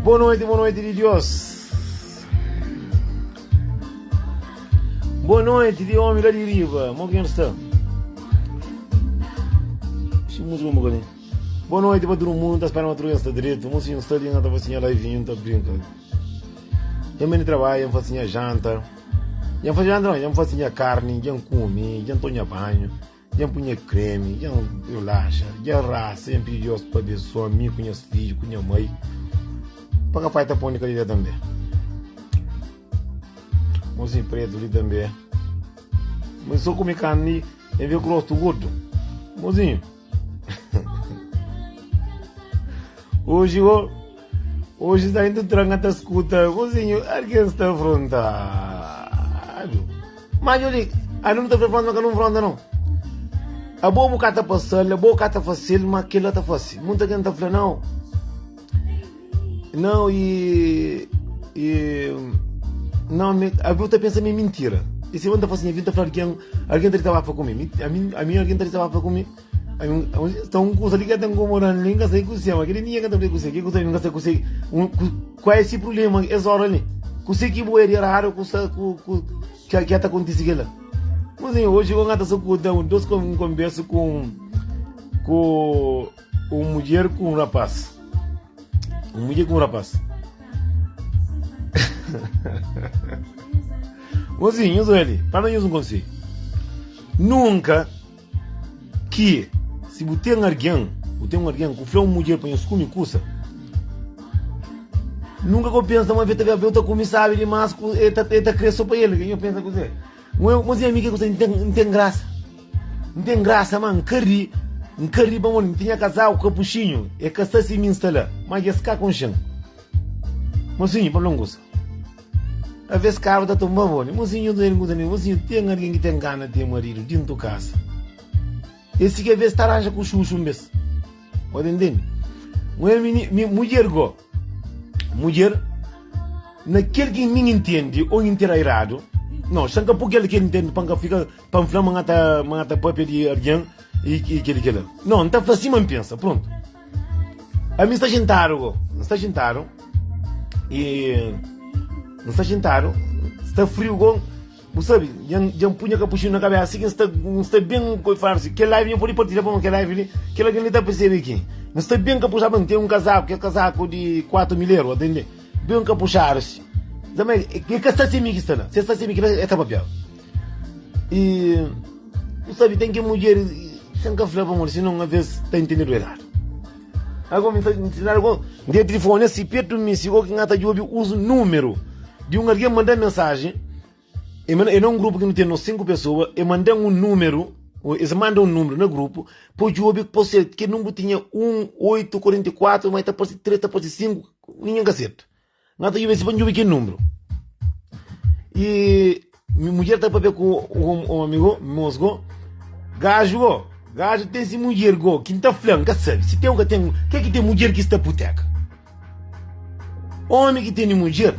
Boa noite, boa noite di Dios. Boa noite di homi lá di riba. Mo quem está? Xi música um bocadinho. Boa noite para todo mundo. Tá esperando outro está direito. Mocinho está ali, tá fazendo live, tá brinca. Eu me trabalho, eu faço minha janta. Eu faço janta, não, eu faço minha carne, eu come, eu tomo banho. Dja N punha kremi, dja N relaxa, dja N rasa, dja N pidi Deus pa abensoa mi ku nhas fidju, ku nha mai, pa ka fai ta pon di kadida tanbe. Mosinhu pretu li tanbe. Mas so kume karni e ve ku rostu gordu. Mosinhu. Oji go, oji sta intu tranka ta skuta, mosinhu, algen sta afrontadu. Má djo di, anu nu ta fla fronta, ma ka nu fronta nau. Abo bu ka ta pasal, abo ka ta fasil, ma kila ta fasi. Munta ken ta fla nau. Nau i i nau mi abo ta pensa mi é mintira. I si bo ta fasi nha vida ta fla algen, algen ta dizabafa ku mi. Ami ami algen ta dizabafa ku mi. Ami sta un kusa li ka ta inkomodan li, N ka sai kuse, ma kila ningen ka ta fla kuse, ki kusa li N ka sai kuse. Kua é si prublema es ora li? Kuse ki bo é di eradu ku sta ku ku ki ki ta kontisi kila? Mozinho, oji ku N ta sukuta un dos un konbersu ku un ku un mudjer ku un rapas. Un mudjer ku un rapas. Mozinho, nhos oja li, pa da nhos un konsedju. Nunka Ki si bu ten algen, bu ten un algen ku fla un mudjer pa nhos kume kusa, nunka ka bu pensa ma ta ta kume sabi dimas ku e ta e ta kre so pa el, nho pensa kuzê? Mozinha ami ke kusa N ten N ten grasa, N ten grasa ma N ka ri, N ka ri pamodi N tinha kazaku kapuxinhu e ka sta si mi N sta la, ma dja es ka konxe-m. Mozinhu pa fla un kusa. Aves karu ta tomba bo ne. Mosinhu ta pergunta ne, mosinhu ten algen ki ten gana ten maridu dintu kasa? E si ki aves ta ranja ku xuxu un bes. Bo ta intende? Mulher mini, mi, mudjer go, mudjer na kel ki mi intende o intera eradu, no, xa nka pui kel ki intende pa nka fika pa nfla ma nha ta ma nha ta papia di algen i i kel kela. No, nta fla sima npensa, prontu. Ami sta xintadu go, N sta xintadu e N sta xintadu, sta friu go, bu sabi, dja N punha kapuxinu na kabesa si ki N sta, N sta ben faladu si, kel live nha podi partilha pamodi kel live li, kel algen li ta persebe ki N sta ben kapuxadu, N ten un kazaku, kel kazaku di 4 mil eru, atende, ben kapuxadu si, e ka sta si mi ki sta la, si e sta si mi ki la e ta papiaba. E bu sabe ten ki mudjer sen ka fla pamodi sinon aves ta intendedu eradu. Ago mi ta nsinadu ko nde tilifoni si pertu mi si ko ki nga ta djobi us numeru di un algen mandan mensajen e manda e na un grupu ki nu ten nos 5 pesoa e mandan un numeru es manda un numeru na grupu pa djobi pa ser kel numeru tinha 1 8 44 ma ta parsi 3 ta parsi 5 ningen ka sertu. N ta djobe si pa N djobe ki nunbru. I mi mudjer ta papia ku un omi go, mos go, gaju go, gaju ten si mudjer go, ki N ta fla, N ka sabe si ten o ka ten, ke ki ten mudjer ki sta puteka? Omi ki tene mudjer,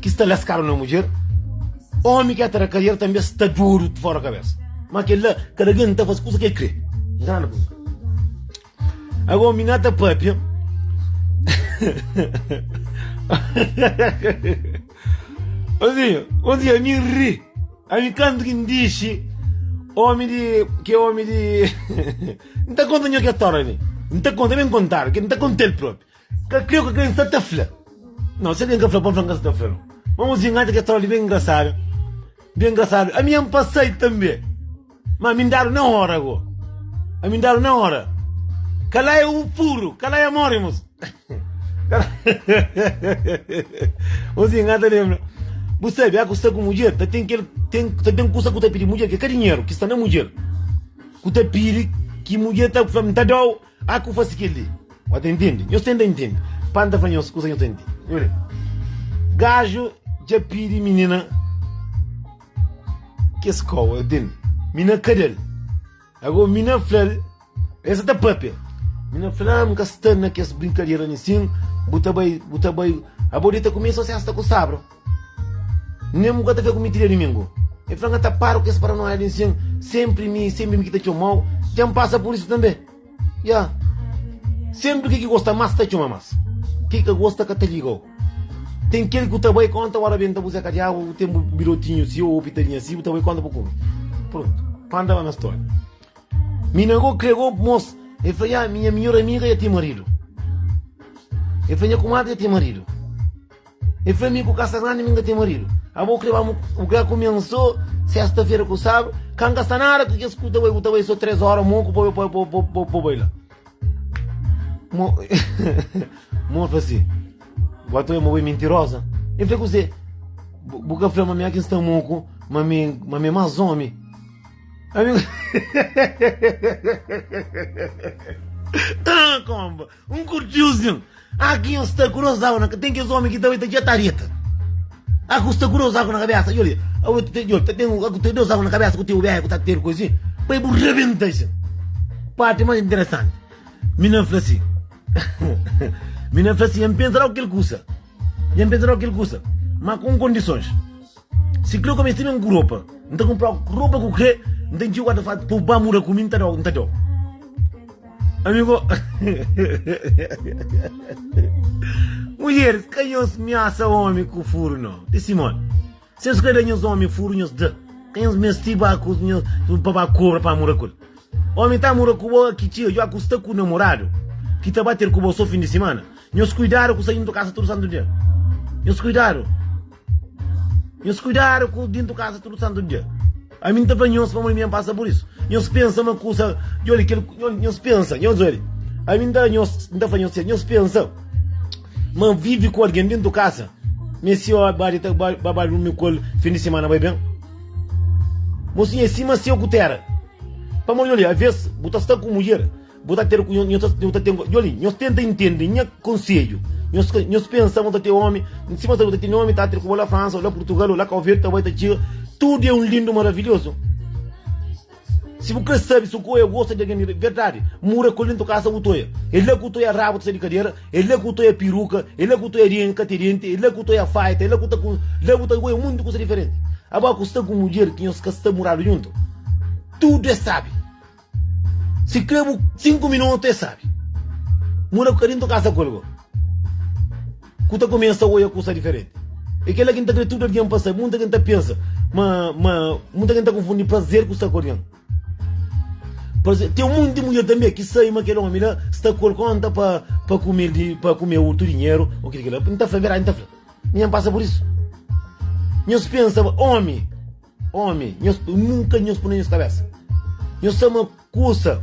ki sta laskadu na mudjer, omi ki ata da kariera tanbe sta dodu fora kabesa. Ma kel-la, kada algen ta fase kusa ki el kre. N ka nada ku. Agora mi na ta papia. Ozinho, ozinho, a mi ri. A mi kantu ki N dixi, omi di, ki omi di, N ta konta nho ke stória li. N ta konta, ben kontadu, ki N ta konta-l propi. Ka kre o ka kre, N sa ta fla. Não, se algen ka fla, pa N fla N ka sa ta fla não. Ma ozinho, N ata ke stória li ben engrasadu, ben engrasadu. A mi N pasai tanbe. Ma mi n dadu na ora go. A mi n dadu na ora. Kala é un furu, kala é mori mos. Osi n ta lembra. Bu sabe, a ku sta ku mudjer, ta ten kel ten ta ten kusa ku ta pidi mudjer, ke ka dinheru ki sta na mudjer. Ku ta pidi ki mudjer ta fla, n ta dau, a ku fasi kel li. Bo ta intende? Nhos tenta intende. Pa N ta fla nhos kusa nhos ta intende. Nhos Gaju dja pidi minina Kes kowa del mi na kadel Ago mi na flal El sa ta papia Mi na fla N ka sta na kes brinkadera ni sin Bu ta bai bu ta bai Abo dita ku mi so sesta ku sabru Nen bu ka ta fika ku mi ti dia dimingu El fla N ka ta para ku kes paranoia li sin Senpri mi senpri mi ki ta txomau Dja N pasa pur isu tanbe Ya Senpri ke ki gosta mas ta txoma mas. Ki ka gosta ka ta liga-u. Ten kel ku ta bai konta ora ben ta buze kadiabu, bu ten bu birotinhu si ô pitadinha si, bu ta bai konta bu kume. Prontu. Pa N da ba na stória. Mina go kre go mos, el fla, ya, minha minhor amiga ya ten maridu. El fla, nha kumadri ya ten maridu. El fla, mi ku kasa grandi mi ka ten maridu. Abo kre ba bu kre kume so sesta fera ku sabru, ka N ka sta nada ku kes ku ta bai, ku ta bai so 3 ora moku pa pa pa pa pa bai la. Mo mo fla si, bu ata ma bo é mintirosa. El fla kuzê? Bu ka fla ma mi é ki N sta moku, ma mi ma mi é más omi. Ami Ah, komba, un kurtiuzinhu. Ah, ki nhos sta ku nos agu na Tem kes omi ki ta bai ta dja tareta. Ah, ku sta ku nos agu na kabesa. Olha, olha, tem ku tem dos agu na kabesa ku teu beco ta ter coisinha. Pai bu rebenta assim. Parte mais interessante. Mina fla assim. Mina fla assim, eu pensa logo aquele cusa. Eu pensa logo aquele cusa. Mas com condições. Si kre ku meste ben ku ropa, N ta kunpra-u ropa ku kre, N ta intxi-u guarda-fato pa bu ba muda ku mi, N ta da-u, N ta da-u. Amigo, Mudjeris, ka nhos miasa omi ku furu no. Di Simon, si nhos kre da nhos omi furu, nhos da. Ka nhos meste ba ku nhos pa ba kobra pa muda ku el. Omi ta muda ku bo ki txiga, dja ku sta ku namoradu ki ta ba ter ku bo so fin di simana. Nhos kuidadu ku sta dintu kasa tudu santu dia. Nhos kuidadu. Nhos kuidadu ku dintu kasa tudu santu dia. Ami N ta fla nhos pamodi mi N pasa pur isu. Nhos pensa ma kusa djoli kel nhos pensa, nhos djoli. Ami N ta nhos N ta fla nhos nhos pensa ma vivi ku algen dintu kasa me si o ba ta ba ba durmi ku el fin di semana bai ben. Mosinha é sima seu ku tera. Pamodi djoli, aves bu ta sta ku mudjer Bu ta ter ku nhos, nhos ta, ta ten, nhos, nhos tenta intende nha konsedju. Nhos, nhos pensa ma ta ten omi, sima ta ten omi ta ter ku bo la Fransa, ou la Purtugal, ou la Kau Verdi, ta bai ta txiga, tudu é un lindu maravilhozu. Si bu kre sabe si ku oia gosta di algen di verdadi, mura ku el dentu kasa bu toia. É la ku toia rabu ta sai di kadera, é la ku toia piruka, é la ku toia denti ka te denti, é la ku toia faita, é la ku ta ku, la bu ta oia munti kusa diferenti. Aba ku sta ku mudjer ki nhos ka sta muradu djuntu, tudu é sabi. Si kre bu 5 minutu e sabi. Mura ku ka dintu kasa ku el go. Ku ta kumesa oia kusa diferenti. E kela ki N ta kre tudu algen pa sabi. Munta algen ta pensa ma ma munta algen ta konfundi prazer ku sta ku algen. Prazer ten munti mudjer tanbe ki sai ma kel omi la sta ku el konta pa pa kume di pa kume utu dinheru o kila kila. N ta fla verdadi N ta fla. Mi N pasa pur isu. Nhos pensa omi. Omi, nhos nunka nhos pui na nhos kabesa. Nhos sta ma kusa.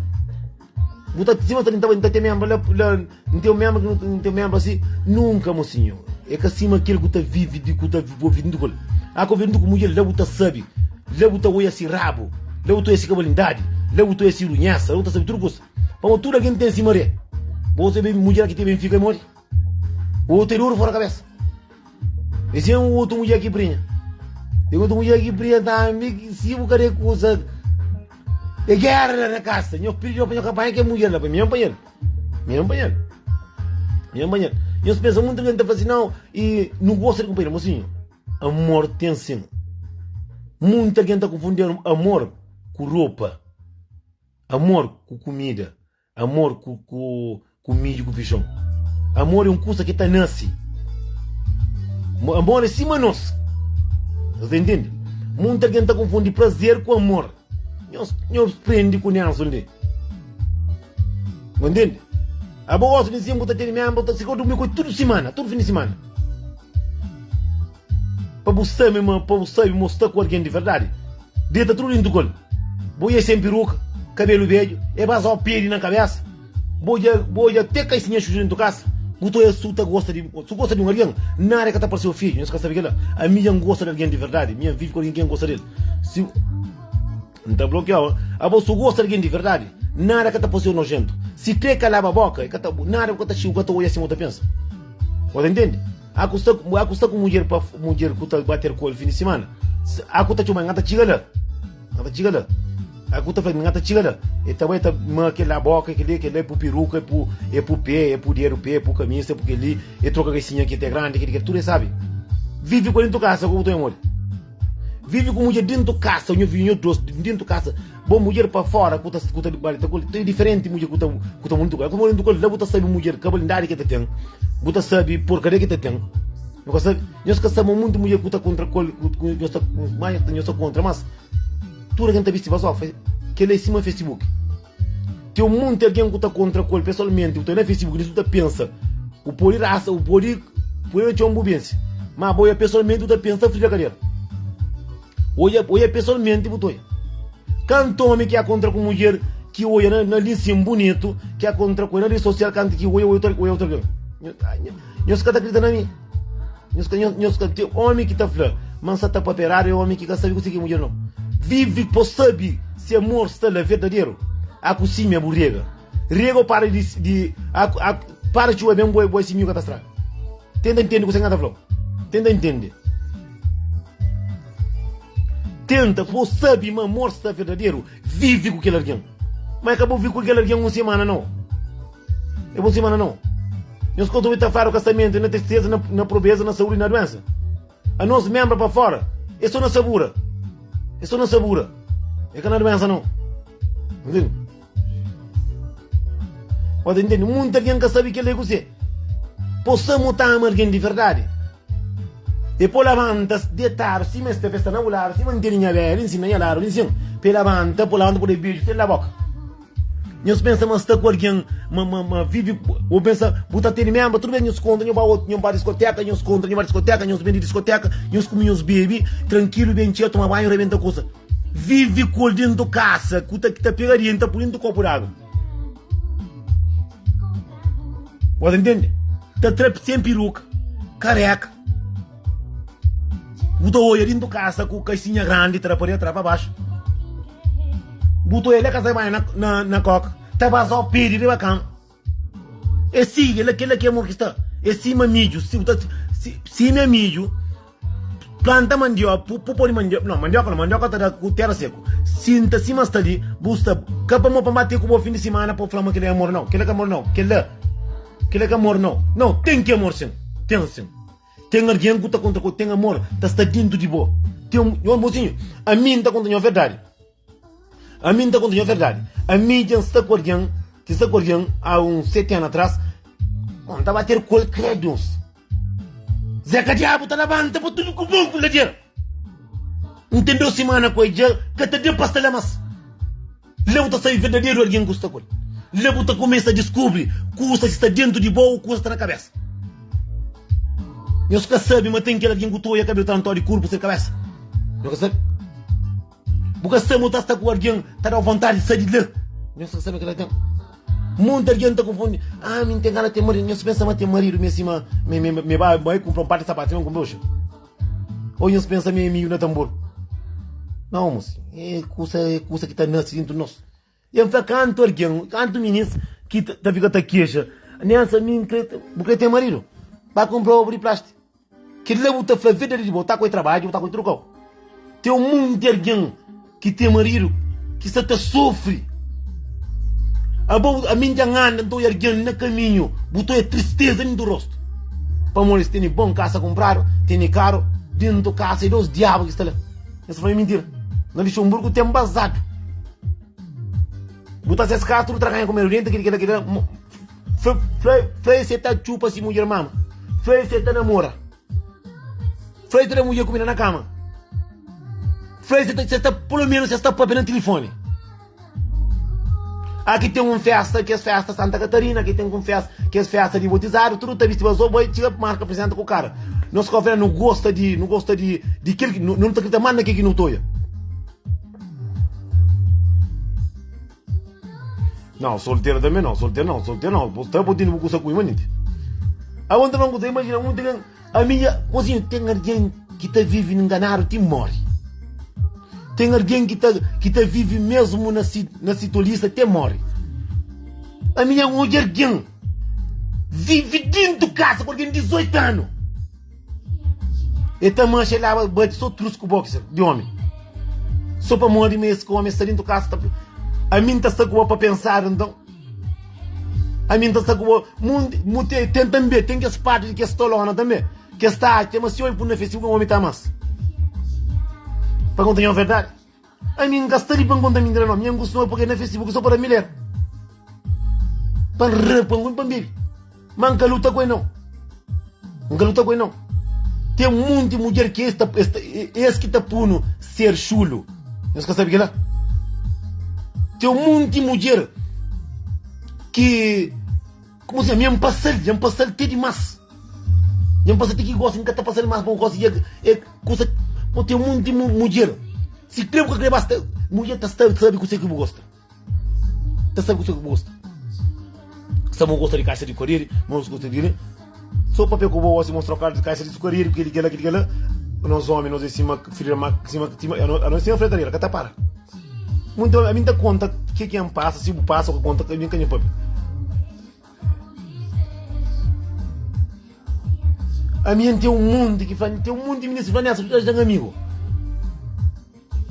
Bu ta sima ta nta nta ten membra la la nten un membra ki nten membra si nunka mosinhu. É ka sima kel ku ta vivi di ku ta bo vivi ku el. A ku vivi ku mudjer la bu ta sabi. La bu ta oia si rabu, la bu ta oia si kabalindadi, la bu ta oia si runhesa, la bu ta sabi tudu kusa. Pamodi tudu algen ten si maré. Bo sabi mudjer ki ten benfika é modi? Otu é duru fora kabesa. Esse é um outro mulher que prinha. Tem outro mulher que prinha também, se bu ka kusa. É guerra na casa. Nho pediu para nho campanha que é mulher lá para mim, apanhar. Mim apanhar. Mim apanhar. Nho pensa muito bem, tá assim, não, e não gosta de companheiro, mocinho. Amor tem sim. Muita gente tá confundindo amor com roupa. Amor com comida. Amor ku ku ku midju ku fixon. Amor é un kusa ki ta nase. Amor é sima nos. Nhos ta intende? Munti algen ta konfundi prazer ku amor. Nhos nhos prende ku Nelson li. Bu ntende? Abo gosta di nsin bu ta tene membru ta si ka durmi ku el tudu simana, tudu fin di simana. Pa bu sabe ma pa bu sabe ma bu sta ku algen di verdadi, deta tudu dintu ku el. Bo odja sen piruka, kabelu bedju, e bazau pedi na kabesa. Bo odja bo odja te kaisinha xuxu dintu kasa. Bu ta odja su ta gosta di su gosta di un algen, nada ka ta parse-u fidju. Nhos ka sabe kila. Ami dja N gosta di algen di verdadi, mi N vive ku algen ki N gosta del. Si. N ta blokiau. Abo su gosta di algen di verdadi, nada ka ta parse-u nojentu. Si kre ka laba boka, e ka ta nada bu ka ta txiga, bu ka ta odja sima bu ta pensa. Bu ta intende? A ku sta a ku sta ku mudjer pa mudjer ku ta ba ter ku el fin di simana. A ku ta txoma, N ka ta txiga la. N ka ta txiga la. A ku ta fla, N ka ta txiga la. E ta bai, e ta ma kel-la boka, kel-li, kel-la, e pu piruka, e pu e pu pé, e pu dedu pé, e pu kamisa, e pu kel-li, e troka kaisinha ki te grandi, kel-li, kel-la, tudu e sabi. Vivi ku el dentu kasa, ku bu ta modi. Vivi ku mudjer dentu kasa, nho vivi nho dos dentu kasa. Bo mudjer pa fora ku ta ku ta bali ta kol, ten diferenti mudjer ku ta ku ta muntu kol. Ku muntu kol la bu ta sabi mudjer kabalindadi ke ta ten, bu ta sabi porkaria ke ta ten. Nho ka sabi, nhos ka sabi ma muntu mudjer ku ta kontra kol, ku ku nhos ta ma nhos ta kontra, mas tudu algen ta bisti bazofa, kela é sima Facebook. Ten un monti algen ku ta kontra ku el pesoalmenti, bu ta na Facebook nisu bu ta pensa, bu pode rasa, bu pode poi na txon bu vense, ma bo oja pesoalmenti bu ta pensa fri da kadera. Oja, oja pesoalmenti bu ta oja. Kantu omi ki a kontra ku mudjer ki oja na, na li sin bunitu, ki a kontra ku el na redi sosial, kantu ki oja, oja oja otu algen. Nhos ka ta kridita na mi. Nhos ka, nhos ka, ten omi ki ta fla ma N sa ta papia eradu, é omi ki ka sabe kuse ki é mudjer no. Vive po sabe si amor sta la verdaderu. A ku simia bu rega. Rega o para di, di a, a, para txuba ben boi, boi simiu ka ta straga. Tenta ntende kuse ki N ta flau. Tenta ntende. Tenta po sabe ma amor sta verdaderu. Vive ku kel algen. Ma é ka bo vive ku kel algen un semana no. É bom semana não. Nhos conta obi ta fladu kasamentu é na tristeza, na, na pobreza, na saúde e na doença. A nos membra pa fora é só na sabura. É só na sabura. É ka na doença não. Entende? Pode entende? Muita alguém ka sabe kel é ku Possa mutar ama alguém de verdade. E po labanta detadu sima es ta festa na bu ladu, sima N tene nha bela, li nsina nha ladu, li nsin. Pe labanta, po labanta po da beju sen da boka. Nhos pensa ma sta ku algen, ma, ma, ma vive, ou pensa bu ta tene membra, tudu bes nhos kontra, nhos ba otu, nhos ba diskoteka, nhos kontra, nhos ba diskoteka, nhos ben di diskoteka, nhos kume, nhos bebe, trankilu, ben txeu, toma banhu, rebenta kusa. Vive ku el dentu kasa, ku ta, ta pega di ta pui dentu kopu d'agu. Bo ta ntende? Ta tra sen peruka, kareka. Bu ta oia dintu kasa ku kaixinha grandi tra pa riba tra pa baxu. Bu ta oia la kasa banha na, na, na koka ta baza pé di riba kama. É si, kel kel ki amor ki sta. É sima midju, si bu ta si, simia midju, planta mandioka, pu podi mandioka, não, mandioka não, mandioka ta da ku tera seku. Sinta sima sta li, bu sta ka pa mo pa bate ku bo fin di simana pa fla ma kel é amor não, kel é ka amor não, kel la, kel é ka amor não. Não, ten ki amor sim, ten sim. Ten algen ku ta konta ku ten amor ta sta dentu di bo. Ten un, nho mozinhu, ami N ta konta nho verdadi. Ami N ta konta nho verdadi. Ami dja N sta ku algen, ki sta ku algen a uns seti anu atras, N ta ba ter ku el kredus. Zeka diabu ta labanta pa tudu ku bon ku ladera. N ten dos simana ku el dja ka ta da pa sta la mas. La bu ta sabe verdaderu algen ku sta ku el. La bu ta kumesa diskubri kusas ki sta dentu di bo ô kusas ki sta na kabesa. Nhos ka sabe ma ten kel algen ku ta oia kabelu ta lantau di kurpu sen kabesa? Nhos ka sabe? Bu ka sabe ma bu ta sta ku algen ta dau vontadi di sai di la? Nhos ka sabe kel algen? Monti algen ta konfundi, Ah, mi N ten gana ten maridu. Nhos pensa ma ten maridu mi é sima mi mi bai bai kunpra un par di sapatu sima N kunpra oxi? Ô nhos pensa mi é midju na tanbor? Nau, mosi, é kusa, é kusa ki ta nase dintu nos. E N fla kantu algen, kantu minis ki ta fika ta kexa, Nelsa, mi N kre, bu kre ten maridu? Ba kunpra obu di plástiku. Kel la bu ta fla verdadi di bo, ta koi trabadju, bu ta koi tudu kau. Ten un monti algen ki ten maridu ki sta ta sufri. Abo, ami N dja N anda, N ta odja algen na kaminhu, bu ta odja tristeza dintu rostu. Pamodi es tene bon kasa kunpradu, tene karu, dintu kasa e dos diabu ki sta la. Es ta fla, é mintira. Na Luxemburgu ten bazadu. Bu ta ses kasa tudu trakanha ku medu dentru, kila, kila, kila. Fla, fla, fla se ta txupa si mudjer mama. Fla se ta namora. Fla se ta da mudjer kumida na kama. Fla se ta, se ta, pelo menos se sta papia na telefone. Aqui tem um festa, que é festa Santa Catarina, aqui tem um festa, que é festa de batizado, tudo tá vestido azul, vai tira marca apresenta com o cara. Nós cofre não gosta de, não gosta de, de aquele, não, não tá acreditando mais naquele que não toia. Não, solteiro também não, solteiro não, solteiro não. Você tá botando bu kusa ku imanite. A outra não kusa, imagina, um tem a minha, mozinho, tem alguém que tá vive enganado te morre. Tem alguém que tá que tá vive mesmo na na citolista até morre. A minha hoje alguém vive dentro de casa com alguém de 18 anos. E ta manxa e laba bate so trus ku boxer di omi. So pamodi ma es ki omi sta dintu kasa ta ami nta sta ku bo pa pensadu nton. Ami nta sta ku bo munti mu ten tanbe ten kes parti di kes tolona tanbe kes ta atxa ma si omi pui na facebook omi ta amas. Pa konta nho verdadi. Ami N ka sta li pa N konta mintira no. Mi N kustuma poi na Facebook so pa da miler. Pa N ri, pa N kume, pa N bebe. Ma N ka luta ku el no. N ka luta ku el no. Ten munti mudjer ki es ta, es ta, es ki ta punu ser xulu. Nhos ka sabe kila? Ten munti mudjer ki, kuma si, mi N pasa-l, dja N pasa-l te dimas. Dja N pasa ti ki gosi N ka ta pasa-l mas, pa gosi dja é kusa. Bo ten munti mudjer, si kre bu ka kre, basta mudjer ta sta sabe kuse ki bu gosta. Ta sabe kuse ki bu gosta. Sa bu gosta di kaixa di koriri, ma bu gosta di so papia ku bo gosi mostra kar di kaixa di sukariri, kili kila kili kila. Nos omi nos é sima frira ma sima sima anos é sima fretadeira ka ta para. Munti omi ami ta konta ke ki N pasa, si bu pasa ku konta ami ka nha papia. Ami N ten un monti ki fla, N ten un monti minista ki fla nessa, bu ta amigu.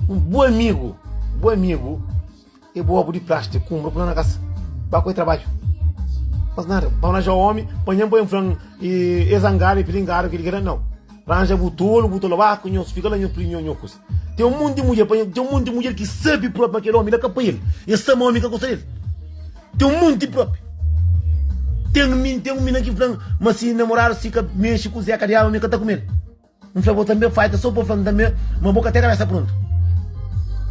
Un bu amigu, bu amigu é bu obu di plástiku, kunpra pula na kasa, ba ku e trabadju. Mas nada, pa ranja omi, pa nha pa fla e zangadu, e pilingadu, kili kila, nau. Ranja bu tolu, bu tolu ba ku nhos, fika la nhos pidi nho kusa. Ten un monti mudjer, ten un monti mudjer ki sabi propi ma kel omi la ka pa el, el sa ma omi ka gosta del. Ten un monti propi. Ten min, ten un mina ki fla-m ma si namoradu si ka mexe ku Zeka di Ama mi ka ta kume-l. N fla bo tanbe faita so bo fla-m tanbe ma bo ka ten kabesa prontu.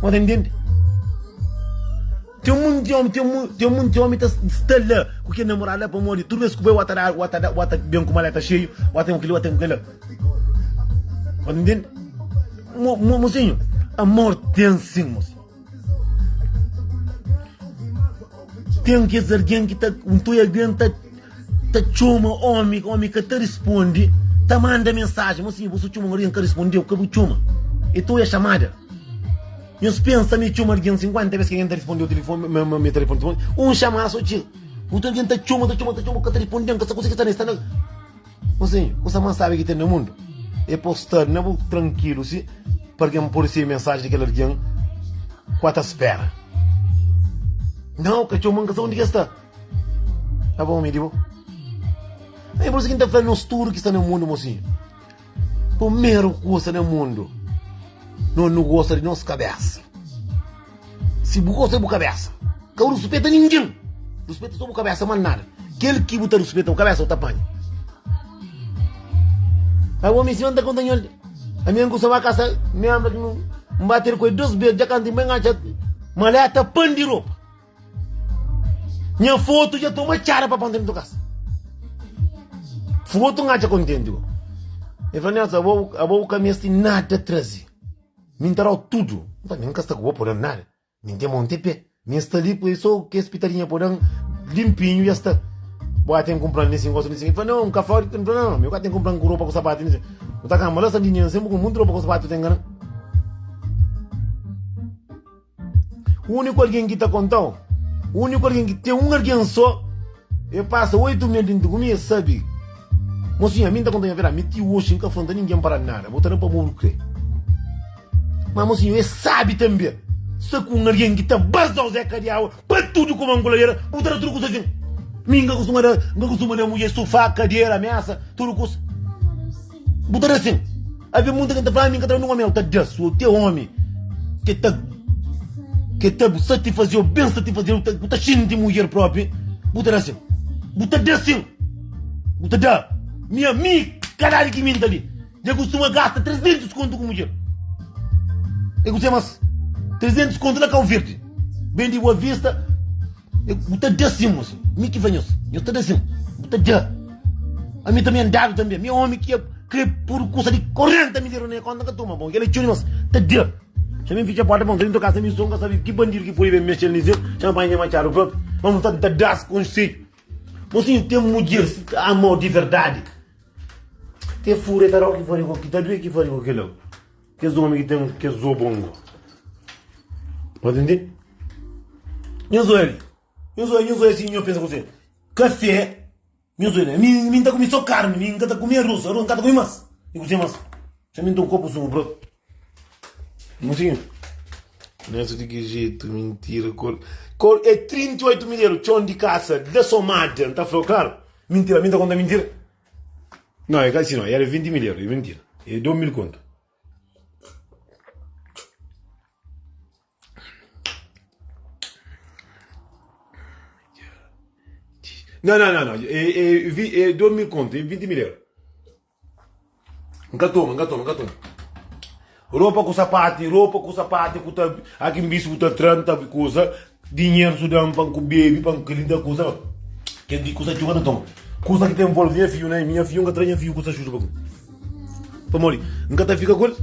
Bo ta intende? Ten monti omi, ten ten monti omi ta sta la ku kel namoradu la pamodi tudu bes ku bai wa ta da, wa ta da, wa ta ben ku maleta xeiu, wa ten ku kili, wa ten ku kila. Bo ta intende? Mo, mo, mosinhu, amor ten sin, mosinhu. Ten kes algen ki ta ntoi algen ta ta txoma omi, omi ka ta risponde, ta manda mensajen, mosinhu bu sta txoma un algen ka rispondeu, ka bu txoma, e ta oia xamada. Nhos pensa ma e txoma algen 50 bes ki algen ta rispondeu tilifoni, ma ma ta riponde tilifoni, un xamada so txiga. Otu algen ta txoma, ta txoma, ta txoma, ka ta riponden, ka sa kuze ki sta na, sta na. Mosinhu, kusa más sábi ki ten na mundu é pa bu sta na bu trankilu si pa algen pode sigi mensajen di kel algen ku a ta spera. Nau, ka txoma-m, ka sabe undi ki el sta. Abo omi di bo. É pur isu ki N ta fla nos tudu ki sta na mundu, mosinhu, primeru kusa na mundu, no nu gosta di nos kabésa. Si bu gosta di bu kabésa, ka bu ruspeta ningen, ruspeta so bu kabésa, más nada. Kel ki bu ta ruspeta bu kabésa, bu ta panha. Abo omi, si N ta konta nho, ami N kusa ba kasa, mi ambra ki N ba ter ku el dos bes, dja kantu N bai N atxa maleta pan di ropa. Nha fotu dja toma txada pa panta dentu kasa. Fotu N atxa kontenti go. El fla, Nelson, abo, abo bu ka meste nada traze. Mi N ta dau tudu. N fla, mi N ka sta ku bo pa dan nada. Mi N ten mon te pé. Mi N sta li ku so kes pitadinha pa dan limpinhu dja sta. Bo ka ten kunpra-m nisin gosi nisin. El fla, nau, N ka fla. N fla, nau, mi ka ten kunpra-m ku ropa ku sapatu nisin. Bu ta kamba la sa dinheru sen bu ku muntu ropa ku sapatu ten gana. Úniku algen ki ta konta-u, úniku algen ki ten un algen sô, e pasa oitu mês dentu ku mi, e sabe. Mosinhu, ami N ta konta nha verdadi, mi ti oxi N ka fronta ningen pa da nada, bo ta da pa bo bu kre. Ma mosinhu, e sabe tanbe, sta ku un algen ki ta baza-u Zeka di awa pa tudu kuma N kuladera, bu ta da tudu kusa sin. Mi N ka kustuma da, N ka kustuma da mudjer sufá, kadera, mesa, tudu kusa. Bu ta da sin. Avia munta ki ta fla, ami ka ta da nun omi, el ta da su te omi ke ta ke ta satifazeu, ben satifazeu, bu ta xinti mudjer propi, bu ta da sin. Bu ta da sin. Bu ta da. Mi ami kadadi ki mi nta li, dja kustuma gasta 300 kontu ku mudjer. E kuse mas 300 kontu na Kau Verdi, ben di Boa Vista. Bu ta da sim, mosi. Mi ki fla nhos. Nhos ta da sim. Bu ta da. Ami tanbe N dadu tanbe. Mi é omi ki kre pur kusa di 40 mil euro na nha konta, N ka toma. Bon, kel é txeu dimas. Ta da. Xa mi fitxa porta, bon, ta dintu kasa mi so, N ka sabe ki bandidu ki foi ben mexel nisil. Xa mi panha nha matxadu propi. Ma N ta ta das konsedju. Mosinhu, ten mudjer si ta amau di verdadi. Te fura e ta dau ki fari ku ki ta due ki fari ku kila. Kes omi ki ten kes zobongo. Bo tende? Nhos oi ali. Nhos oi, nhos oi si nho pensa ku se. Kafé, nhos oi, mi mi nta kumi so karni, mi nka ta kumi arroz, arroz nka ta kumi mas. I kuse mas? Xa mi nta un kopu sumu bro. Mosinho. Nessa de que jeito, mentira, cor. Cor é 38 mil euros, txon di kasa, da somada, nta flau, claro. Mentira, mi nta konta mentira. Não, é kasi não, era 20 mil euros, é mentira. É 2 mil conto. Não, não, não, não. É, é, vi, é 2 mil conto, é 20 mil euros. N ka toma, n ka toma, n ka toma. Ropa ku sapati, ropa ku sapati ku ta aki N bisti ku ta tra, N ta kuza, dinheru su da-m pa N ku bebe, pa N kel-li N ta kuza. Kel di kuza txeu ka ta toma. Kuza ki ta envolve nha fidju na mi, nha fidju N ka tra nha fidju kuza xuxu pa mi. Pamodi N ka ta fika ku el.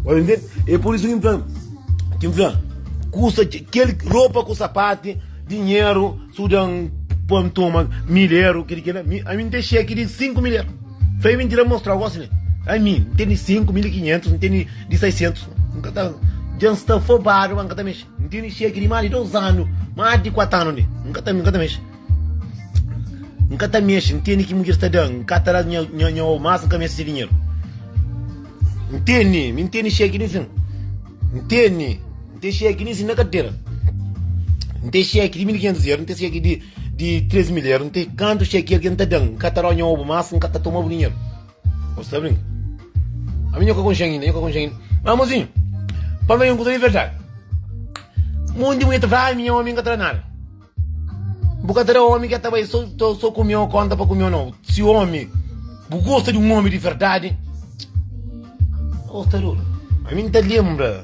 Ora ntende? É pur isu ki N fla, ki N fla, kusa kel ropa ku sapati, dinheru, su da-m pa N toma mil eru, kel kel la, mi ami N ten xeki di 5 mil eru. Fla é mintira N mostrau gosi li. Ami N tene 5500, N tene di 600, N ka ta, dja N sta fobadu ma N ka ta mexe. N tene xeki di más di 2 anu, más di 4 anu li, N ka ta, N ka ta mexe. N ka ta mexe, N tene ki mudjer sta da-m, N ka ta da nha, nha, nha ô mas N ka meste se dinheru. N tene, mi N tene xeki li sin. N tene, N ten xeki li sin na kartera. N ten xeki di 1500 eru, N ten xeki di, di 3000 eru, N ten kantu xeki algen ta da-m, N ka ta da-u nha obu mas N ka ta toma bu dinheru. Bo sta brinka? Ami nho ka konxe-m inda, nho ka konxe-m inda. Ma mozinhu, pa fla nho un kuza di verdadi, monti mulher ta fla, ai mi nha omi N ka ta da nada. Bu ka ta da omi ke ta bai so, so kume o konta pa kume o nau. Si omi, bu gosta di un omi di verdadi, gosta duru. Ami N ta lenbra,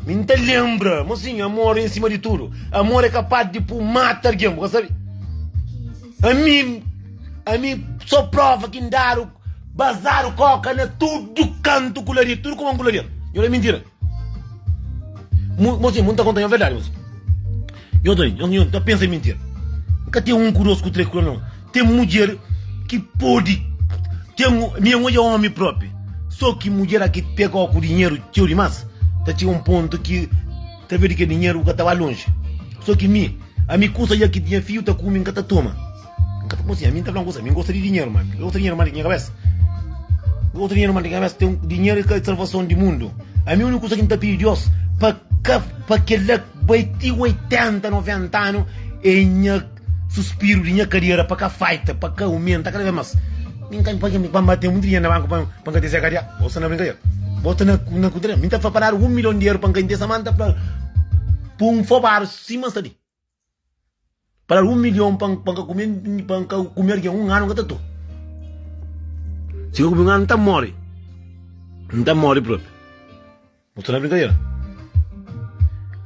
mi N ta lenbra, mosinhu, amor é ensima di tudu. Amor é kapaz di pu mata algen, bu ka sabe? Ami, ami so prova ki N dadu, bazadu koka na tudu kantu kularia, tudu kuma N kularia. Nho da mintira. Mosinhu, N ta konta nho verdadi, mosinhu. Nho ta, nho, nho ta pensa mintira. N ka ten un ku dos ku tres ku nau. Ten mudjer ki podi ten, mi N odja omi propi. So ki mudjer aki pega ku dinheru txeu dimas, ta txiga un pontu ki ta ve di kel dinheru bu ka ta ba lonji. So ki mi, ami kusa dja ki nha fidju ta kume N ka ta toma. N ka ta konsinha, ami N ta fla un kusa, mi N gosta di dinheru, ma N gosta di dinheru más di ki nha kabesa. N gosta di dinheru más di ki nha kabesa. Ten dinheru é ka salvason di mundu. Ami uniku kusa ki N ta pidi Dios pa ka pa kel-la bai ti 80, 90 anu é nha suspiru di nha kadera pa ka faita, pa ka aumenta kada vez más. Mi N ka pa pa N ba ten mutu dinheru na banku pa pa N ka ten se kadia. Bo sta na brinkadera. Bo sta na na kudra. Mi N ta fla pa dadu un milhon di eru pa N ka intesa, ma N ta fla pa un fobadu sima N sta li. Pa dadu un milhon pa N ka kume pa N ka kume algen un anu N ka ta to. Si N ka kume un anu N ta more. N ta more propi. Bo sta na brinkadera.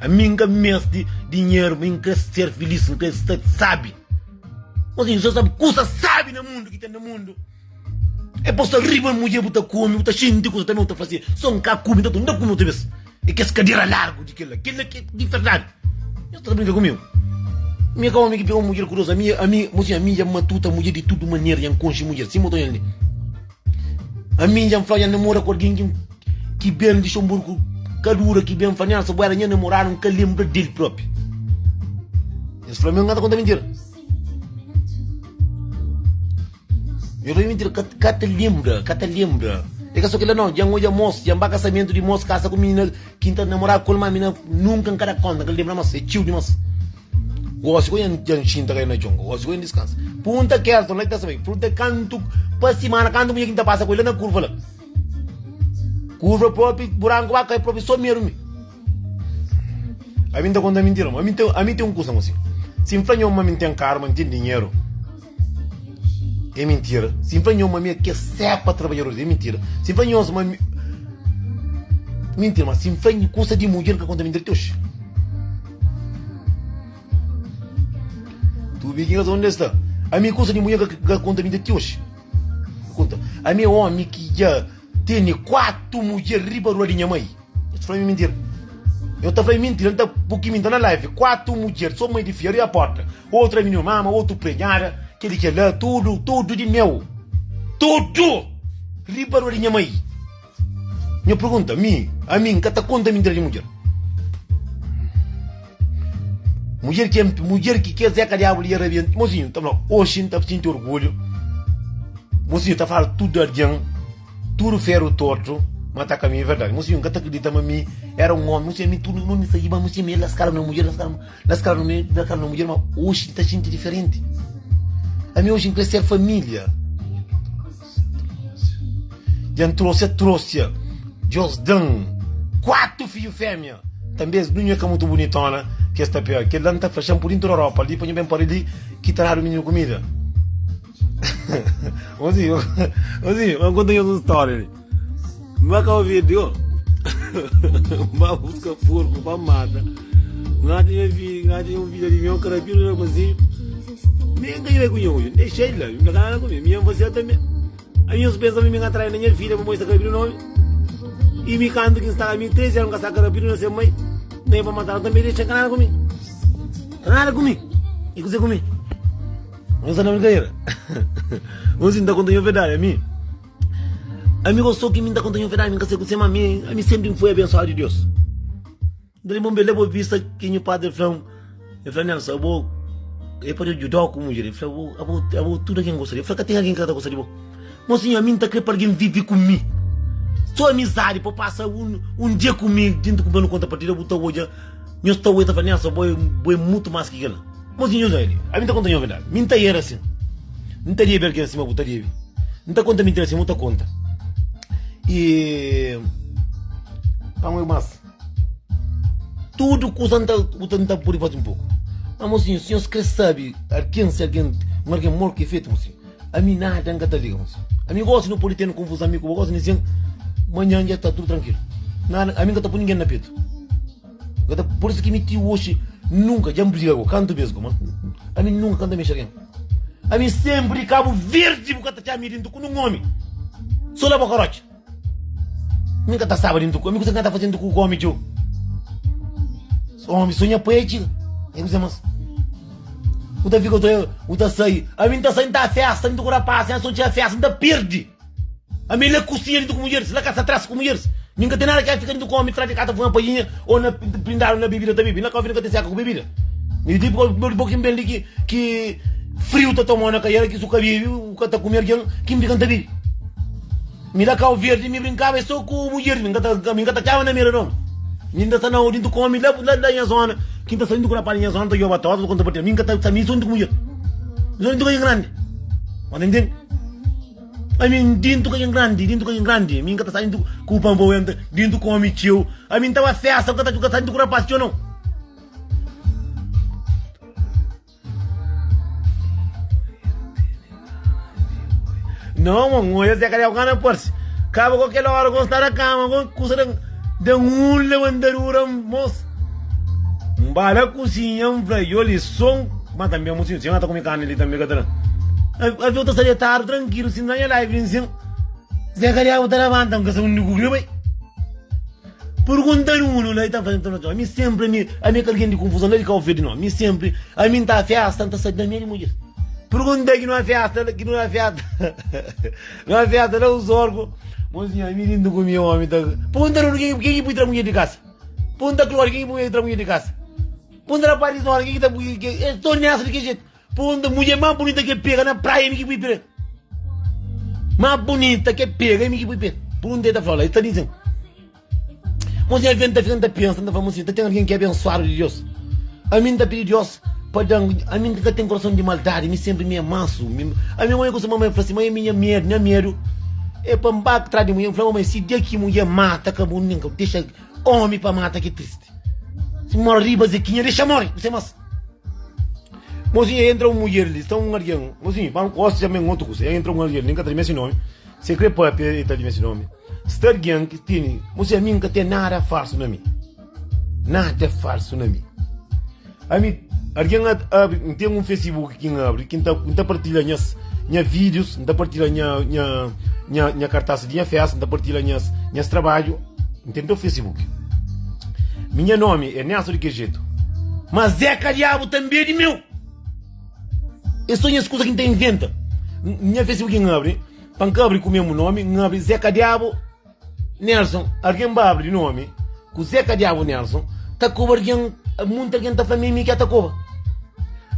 Ami N ka meste dinheru, mi N kre ser filis, N kre sta sabi. Mozinho, so sabi kusa sabi na mundu ki ten na mundu. É pa sta riba mudjer bu ta kume, bu ta xinti kusa tambe bu ta fla si, so N ka kume, N ta torna kume otu bes. É kes kadera largu di kel-la, kel-la ki é di verdadi. Nhos ta brinka ku mi? Mi é ka omi ki pega un mudjer ku dos. Ami, ami, mosinhu, ami dja N matuta mudjer di tudu manera, dja N konxe mudjer, sima bu ta oja-l li. Ami dja N fla, dja N namora ku algen ki, ki ben di Xomburgu, ka dura ki ben fla, Nelson, bu éra nha namoradu, N ka lenbra del propi. Nhos fla mi, N ka ta konta mintira. Yo ta mintira, ka, ka ta lembra, ka ta lembra. É ka só kel-la não, dja N odja mos, dja N ba kasamentu di mos, kasa ku minina ki N ta namoraba ku el, ma mina nunka N ka da konta, N ka lembra mas, é txiu dimas. Gosi ku dja N xinta kai na txon, gosi ku N diskansa. Punta Kelton, la ki ta sabe, punta kantu pa simana, kantu mulher ki N ta pasa ku el la na kurva la. Kurva propi, buranku ba kai propi, só medu mi. Ami N ta konta mintira, ami ten, ami ten un kusa mosi. Si N fla nho ma mi N ten karu, ma N ten dinheru, É mintira. Si N fla nho ma mi é kes sepa trabadjadoris, é mintira. Si N fla nhos ma mi. Mintira, ma si N fla kusa di mudjer, N ka konta mintira ti oxi. Tu bi ki ka sabe undi sta. Ami kusa di mudjer, N ka konta mintira ti oxi. Konta. Ami é omi ki dja tene 4 mudjer riba rua di nha mai. Nhos ta fla mi mintira. Nhos ta fla mi mintira. N ta bu ki mi ta na live. 4 mudjer, so mai di fia ri a porta. Otra mininu mama, otu prenhada, kel di kel la, tudu, tudu di meu. Tudu! Riba rua di nha mai. Nho pergunta, mi, ami, N ka ta konta mintira di mudjer. Mudjer ki, mudjer ki kes Zeka Diabu li rabia, mozinhu, ta fla, oxi N ta sinti orgulhu. Mozinhu ta fala tudu algen. Tudu feru tortu ma ta ka mi é verdadi Mosinhu N ka ta kridita ma mi era un omi Mosinhu ami tudu no saí ma mosinhu mi laskadu na mudjer laskadu laskadu na laskadu na mudjer ma oxi N ta xinti diferenti Ami oxi N kre ser familia Dja N trosia trosia Dios dan 4 fidju femia Tanbe es nunha ka mutu bunitona. Ki es ta pega kel la, N ta fla, Xa-m pudi ntura ropa li pa nhu ben pari li ki ta dadu mininu kumida. Mozinho, mozinho, ma N konta nhos un stória li. N ba Kau Verdi, ô. N ba buska porku pa mata. N atxa nha fi, N atxa un fidja di meu karapidu rapazinhu. Nen ka bai ku nha odju, N dexa-l la, N ka nada ku mi. Mi N fase-l tanbe. Ami nhos pensa ma mi ka trai na nha vida pamodi sta karapidu nomi? I mi kantu ki N staba mi 13 anu N ka sta karapidu na se mai, na e pa matadu tanbe dexa ka nada ku mi. Ka nada ku mi. I kuse ku mi? Nhos sta na brinkadeira? Nhos si N ta konta nho verdadi ami. Ami gosto ki mi N ta konta nho verdadi mi N ka sai kuse ma mi ami sempri N foi abensuadu di Deus. Dali bon bele bo vista ki nhu padre fla-m, el fla Nelson, abo e pa Deus djudau ku mudjer, el fla abo, abo, abo tudu algen gosta di bo, el fla ka ten algen ki ka ta gosta di bo. Mosinhu, ami N ta kre pa algen vive ku mi, so amizadi pa pasa un, un dia ku mi dintu ku mi nu konta partida bu ta odja, nhos ta odja ta fla Nelson bo é, bo é mutu mas ki kel-la. Mosinhu, nhos odja li, ami N ta konta nho verdadi, mi N ta era asin, N ta debe algen sima bu ta debe, N ta konta mintira sima bu ta konta, i pamodi mas. Tudu kuza N ta, bu ta, N ta pode faze un poku. Ma mosinhu, si nhos kre sabe algen, si algen, un algen mor ki fetu, mosinhu, ami nada N ka ta liga, mosinhu. Ami gosi no pode ten konfuzon ami ku bo gosi, nisin, manhan dja ta tudu trankilu. Nada, ami N ka ta pui ningen na petu. N ka ta, pur isu ki mi ti oxi nunka dja N briga ku, kantu bes ku, ma ami nunka ka N ta mexe algen. Ami senpri di Kabu Verdi bu ka ta txá mi dintu ku nun omi, so la boka rotxa. Mi ka ta staba dintu ku, mi kusa ki N ta fasi dintu ku omi txeu. Omi so nha pai txiga. E kusa mas. U ta fika, u ta sai. Ami N ta sai, N ta festa dintu ku rapaz, nha so txiga festa, N ta pirdi. Ami la kusinha dintu ku mudjeris, la kasa tras ku mudjeris. Mi N ka ten nada ki fika dintu ku omi, tras di kasa fuma painha o na prindadu na bibida ta bibi. Na ka ten seka ku bibida. Mi di bo ki N ben li ki ki friu ta tomau na kaiera ki su ka bibi, u ka ta kume algen ki N fika N ta bibi. Mi la Kau Verdi mi brinkaba é so ku mudjeris mi nka ta mi nka ta txaba na mera nomi mi nta sta na dintu ku omi la la la nha zona ki nta sta dintu ku rapaz di nha zona ta djoba tota ta konta pa mi nka ta sta mi so dintu ku mudjer mi so dintu ku algen grandi bo ta intende ami dintu ku algen grandi dintu ku algen grandi mi nka ta sta dintu ku pampo dintu ku omi txeu ami nta ba festa nka ta nka sta dintu ku rapaz txeu nau. Não, mano, olha Zé Carioca gana parse. Caba com aquela hora quando está na cama, com cusa da da um levantadura, moço. Um bala cozinha, um fla, eu ali som, mas também mocinho, você não tá comendo carne ali também, que tá A viu tá deitado tranquilo, assim, na minha live, assim. Zé Carioca tá levanta, um que um de bai. Pergunta Nuno la, e ta fla, Nton, ami senpri, ami, ami é ka algen di konfuzon la di Kau Verdi, nau. Ami senpri, ami N ta festa, N ta sai da mi di mudjer. Pergunta ki nua festa, ki nua festa, nua festa la Uzorgu, mozinho, ami dintu ku mi omi ta. Pergunta Nuno, ken ki pui tra mudjer di kasa? Pergunta Klória, ken ki pui tra mudjer di kasa? Pergunta rapaz di zona, ken ki ta pui, es ta onestu di ki jetu? Pergunta mudjer más bunita ki pega na praia, ami ki pui pega. Má bunita ke pega é mi ki pui pé. Pergunta el ta fla, el ta dizen. Mozinha vem ta fika ta pensa, ta fla, mozinha, ta ten algen ki é abensuadu di Deus. Ami N ta pidi Deus pa dan, ami N ka ten korason di maldadi, mi senpri mi é mansu. Mi, ami mãe ku se mamãe fla si, mãe mi nha medu, nha medu é pa N ba tras di mulher. N fla mamãe, si dia ki mulher mata, ka bu nen ka dexa omi pa mata ki tristi. Si mora riba Zequinha, dexa mori, ku se mas. Mozinho, entra un mudjer li, sta un algen, mozinho, pa gosi dja ben otu kusa, entra un algen li, N ka ta di se nomi, se kre papia e ta di se nomi, sta algen ki tene, mozinho, ami N ka ten nada falsu na mi, nada falsu na mi, ami, algen abri, N ten un facebook ki N abri, ki N ta, N ta partilha nhas, nha videos, N ta partilha nha, nha, nha, nha kartas di nha festa, N ta partilha nhas, nhas trabadju. N ten teu Facebook. Mi nha nomi é Nelson di ke jetu. Ma Zeca Diabu tanbe é di meu. É so nhas kuza ki N ta inventa. Nha Facebook N abri, pa N ka abri ku mesmu nomi, N abri Zeca Diabu Nelson. Algen ba abri di nomi ku Zeca Diabu Nelson, ta koba algen, munti algen ta fla ma é mi ki ta koba.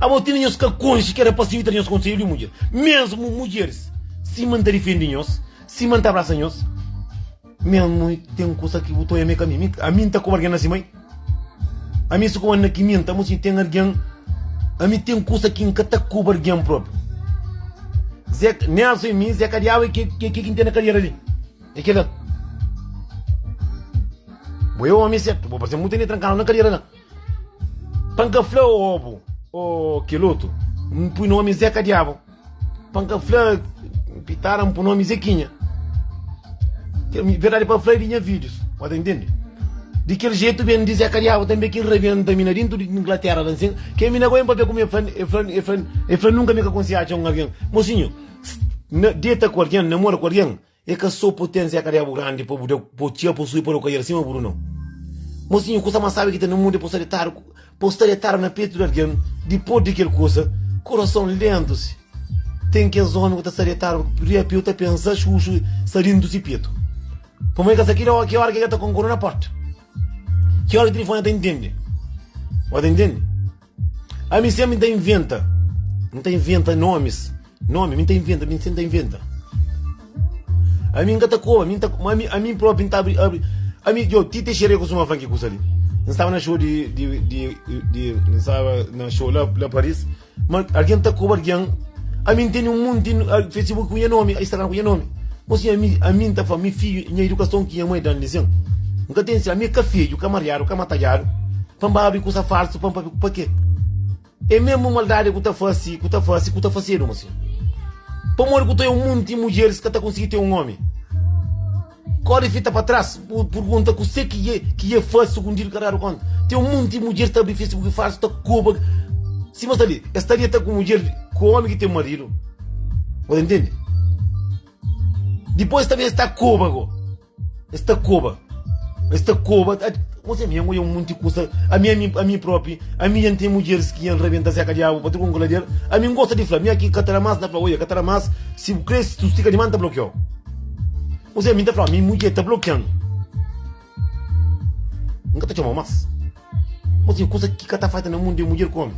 Abo ti nhos ka konxe ki rapasinhu ta da nhos konselhu di mudjer. Mesmu mudjeris, sima N ta difende nhos, sima N ta abrasa nhos. Mesmu ten kusa ki bu ta oia me ka mi. Mi, ami N ta koba algen na si mai. Ami si koba na ki mi N ta mosi ten algen. Ami ten kusa ki N ka ta koba algen propi. Zé, Nelson e mi, Zé Kadiau e ke ke ki N ten na kadiera li. E kila. Bo é omi sertu, bo parse mutu tene trankadu na kadiera la. Pa N ka fla obu ô kel otu, N pui nomi Zeka Diabu. Pa N ka fla Pitara, N pui nomi Zekinha. Verdadi pa fla é di nha vídius, bu ta intende? Di kel jetu ben di Zeka Diabu tanbe ki N rabenta mi na dintu di Inglatera la nsin. Ke mi na goi N papia ku mi, el fla, el fla, el fla, el fla nunka mi ka konsigi atxa un algen. Mosinhu, na deta ku algen, namora ku algen, É ka so potênsia ka diabu grandi pa bu da pa txia pa sui pa do kaier sima buru nau. Mosinhu kusa mas sabi ki ten na mundu é pa sta detadu pa sta detadu na petu di algen dipos di kel kusa kurason lentu si ten kes omi ku ta sta detadu ria piu ta pensa xuxu sta dintu si petu pamodi ka sa ki ki ora ki el ta konkoru na porta ki ora ki tilifoni ta intende bo ta intende. Ami sempre N ta inventa N ta inventa nomis Nomi, mi ta inventa, mi sempre ta inventa Ami N ka ta koba, mi ta ami, ami propi N ta abri, abri Ami, yo, ti Teixeira kustuma fla ki kusa li N staba na show di, di, di, di N staba na show la, la Paris Ma algen ta koba algen Ami N tene un monti Facebook ku nha nomi, Instagram ku nha nomi Mosinhu, ami, ami N ta fla, mi fidju, nha idukason ki nha mai da-m li sin N ka ten si, ami ka fidju, ka mariadu, ka matadjadu Pa N ba abri kusa falsu pa N papia pa ke? É mesmu maldadi ku ta fasi, ku ta fasi, ku ta fasedu, mosi. Pamodi ku ta un munti mudjeris ka ta konsigi ten un omi. Kori fita pa tras, bu purgunta kuse ki e ki e fasi sukundidu ka dadu konta. Ten un munti mudjer ta abri Facebook falsu ta koba sima sta li. Es ta deta ku mudjer ku omi ki ten maridu. Bu ta ntende? Dipos ta ben es ta koba go. Es ta koba, es ta koba. Você mi oia un monti kusa. Ami, ami, ami propi, ami dja N ten mudjeris ki N rabenta seka diabu pa tudu ku kaladeru. Ami N gosta di fla, mi aki ka ta da mas, N ta fla, oia, ka ta da mas, si bu kre, si tu stika dimas, N ta blokiau. Você ami N ta fla, mi mudjer ta blokian, N ka ta txomau mas. Você kusa ki ka ta fata na mundu é mudjer ku omi.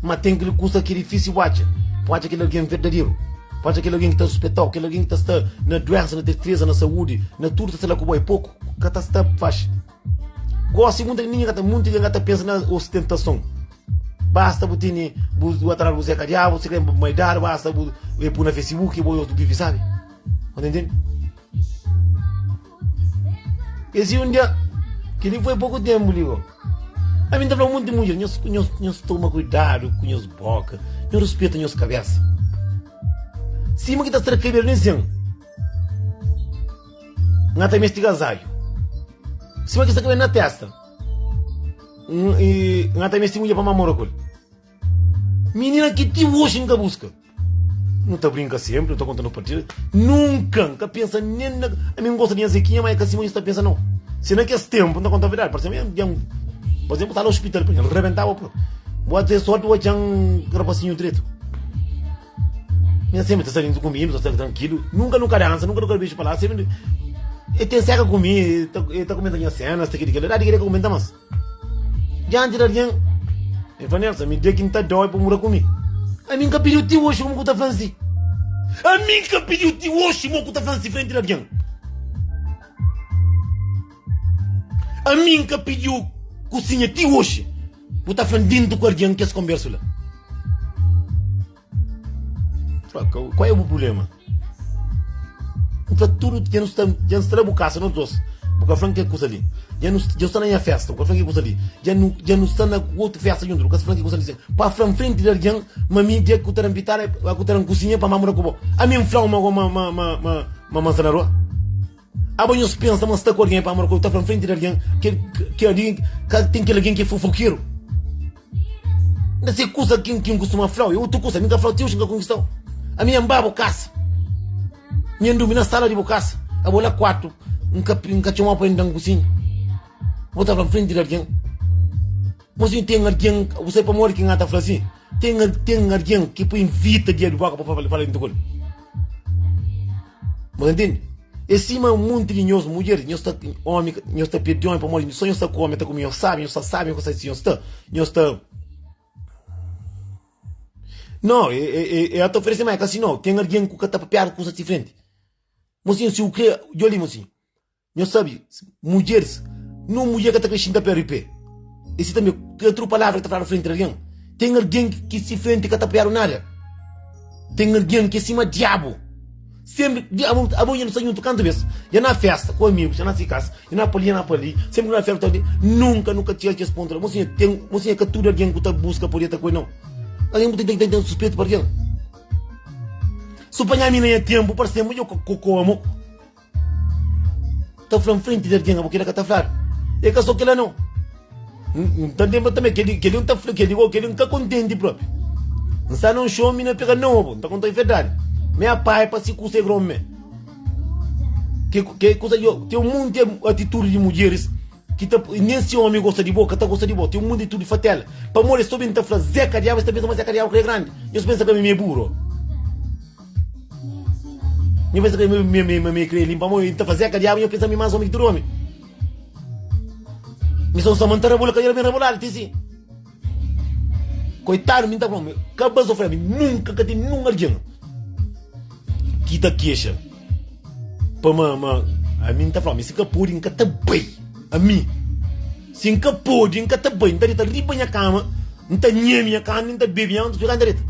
Ma ten kel kusa ki é difísil bu atxa. Bu atxa kel algen verdaderu. Bu atxa kel algen ki ta ruspeta-u, kel algen ki ta sta na duénsa, na tristeza, na saúdi, na tudu ta sta la ku bo. É poku, ka ta sta faxi. Gósi munti ningen ka ta, munti algen ka ta pensa na ostentason. Basta bu tene, bu bu atrás bu Zé Diabu, si kre bu mai dadu, basta bu e pui na Facebook e bo e otu vive sabi. Bu ta intende? Esi un dia, kel-li foi poku ténpu li gó. Ami N ta fla un monti mudjer, nhos, nhos, nhos toma kuidadu ku nhos bóka, nhos ruspeta nhos kabésa. Sima ki ta stra kabelu nen sen, N ta meste gazadju. Sima ki sta kabelu na tésta, N ta meste mudjer pa mamora ku el. Minina ki ti oji N ka buska. Nu ta brinka sempri, nu ta konta nos partida. Nunka N ka pensa nen na. Ami N gosta di nha Zekinha, ma é ka sima nhos ta pensa nau. Se na kes tempu, N ta konta verdadi, parse mi dja N, por exemplu, ta la ospital, pa N rebentaba propi. Bo ten sorti bu atxa-m rapasinhu dretu. Nha sempri ta sta dentru ku mi, nu ta sta trankilu. Nunka nu ka dansa, nunka nu ka beju pa la. Sempri e ten seka ku mi, e ta kumenta nha senas, ta kili kila. Dadi kila e ka kumenta mas. Dianti di algen, el fla, Nelson, mi dia ki N ta dói pa bu mura ku mi. Ami N ka pidiu ti oxi kuma ku ta fla-m si. Ami N ka pidiu ti oxi mo ku ta fla-m si frenti di algen. Ami N ka pidiu kusinha ti oxi bu ta fla-m dintu ku algen kes konbersu la. Fla, qual é bu problema? N fla tudu, dja nu sta, dja nu sta na bu kasa, nos dos. Bu ka fla-m ke kusa li. Dja nu, dja nu sta na nha festa, bu ka fla-m ke kusa li. Dja nu, dja nu sta na otu festa djuntu, bu ka fla-m ke kusa li. Pa fla-m frenti di algen ma mi dja ku ta da-m pitada, ku ta da-m kusinha pa ma mora ku bo. Ami N fla-u ma, ma, ma, ma, ma, ma N sta na rua? Abo nhos pensa ma sta ku algen pa amor ku ta fla frenti di algen ke ke algen ka ten kel algen ki é fofokeru. Nta se kusa ki ki N kustuma flau é otu kusa, mi ka flau ti oxi N ka konkistau. Ami N ba bu kasa, mi N durmi na sala di bu kasa, abo la kuartu N ka N ka txomau pa N da-m kusinha. Bo ta fla frenti di algen. Mosinhu ten algen, bu sabe pamodi ki N ta fla si? Ten ten algen ki pui invita dia di boka pa fala fala ku el. Bu ta ntende? É sima un monti di nhos mudjeris, nhos ta omi, nhos ta perde omi pamodi só nhos ta ku omi ta kume, nhos sabe, nhos ta sabe nhos ta si nhos ta, nhos ta No, é, é, é, é ta oferece, mas é ka si no. Ten algen ku ka ta papiadu kusa si frenti. Mosinhu, si u kre, djo li mosinhu. Nhos sabe, mudjeris, nun mudjer ka ta kre xinta pé ri pé. E si tanbe, kel tru palavra ki ta fladu frenti di algen. Ten algen ki si frenti ka ta papiadu nada. Ten algen ki é sima diabu. Sempri di abo abo nha nu sta djuntu kantu bes nha na festa ku amigus nha na si kasa nha na pa li nha na pa li sempri nu na festa ku nunka nu ka txiga kes pontu la mosinha ten mosinha ka tudu algen ku ta buska podia ta ku el nau algen ku ta ten ten suspetu pa algen su panha mi na nha tempu parse ma djo ko komu Ta fla nfrenti di algen abo kila ka ta fladu. E ka so kila no. N ta lenbra tanbe keli keli n ta fla keli go keli n ka kontenti propi. N sta na un xou mi na pega nobu n ta konta verdadi. Mi a pai pa si kusa e gron me. Ke ke kusa yo ten un monti atitudi di mudjeris ki ta nen si omi gosta di bo ka ta gosta di bo ten un monti atitudi fatela. Pamodi es ta obi n ta fla zeka diabu es ta pensa ma zeka diabu kre grandi. Nhos pensa ka mi mi e buru. Nho pensa ki mi mi mi mi kre limpa mo, ta faze ka diabu, nho pensa mi mas omi ki tudu omi. Mi son sama nta rabula ka ben rabuladu ti si. Koitadu mi nta fla, ka ba sofre mi nunka ka ten nun algen ki ta kexa pa ma ma ami nta fla mi si ka podi nka ta bai ami si nka podi nka ta bai nta dita riba nha kama nta nhemi nha kama nta bebi nha nta fika nta dita.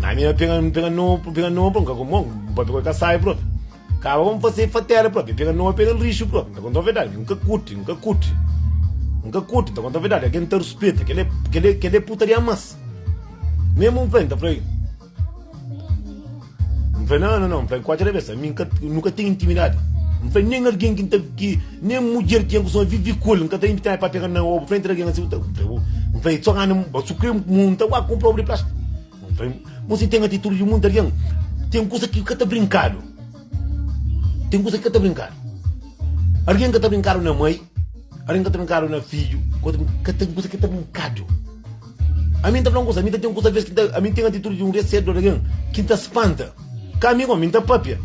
Na mi pega pega no pega no bro nka como pa pega ka sai bro kaba vamos fazer fatela bro pega no pega lixo bro nta conta verdade nka curti nka curti nka curti nta conta verdade alguém ta respeita kele kele kele putaria mas mesmo um frente falei N fla, Nau, nau, nau. N fla, N kuatxa rabesa. Mi N ka, nu ka ten intimidadi. N fla, Nen algen ki N ta, ki, nen mudjer ki N kustuma vive ku el, N ka ta invital pa pega na obu frenti di algen asi. N fla, N fla, so gana, su kre N ta ba kunpra obu di plástiku. N fla, Mo si ten atitudi di munti algen, ten kusa ki ka ta brinkadu. Ten kusa ki ka ta brinkadu. Algen ka ta brinkadu na mai, algen ka ta brinkadu na fidju, ka ten kusa ki ka ta brinkadu. Ami N ta fla un kusa, ami N ta ten kusa ves ki ta, ami N ten atitudi di un resedu di algen ki N ta spanta. Ka ami gomi, N ta papia.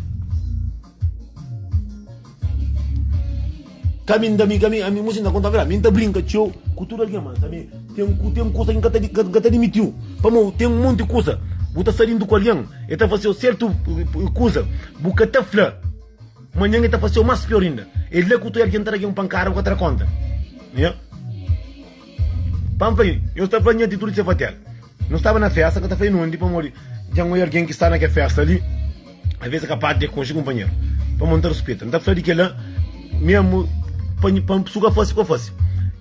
Ka ami N ta, ami, ami, ami, musi N ta konta verdadi, ami N ta brinka txeu ku tudu algen, mas ami ten, ten kusa ki N ka ta, N ka ta dimitiu, pamodi ten un monti kusa, bu ta sta dintu ku algen, e ta fase-u sertu kusa, bu ka ta fla. Manhan e ta fase-u mas pior inda. E la ku ta algen ta da algen un pankada, bu ka ta da konta. Nha. Pa N fla, eu sta fla nha atitudi di se fatela. Nu staba na festa, ka ta fla inundi, pamodi dja N oia algen ki sta na kel festa li, alvês é kapaz di konxe kunpanheru. Pamodi N ta ruspeta. N ta fla di kel-la mésmu pa pa su ka fase, ka fase.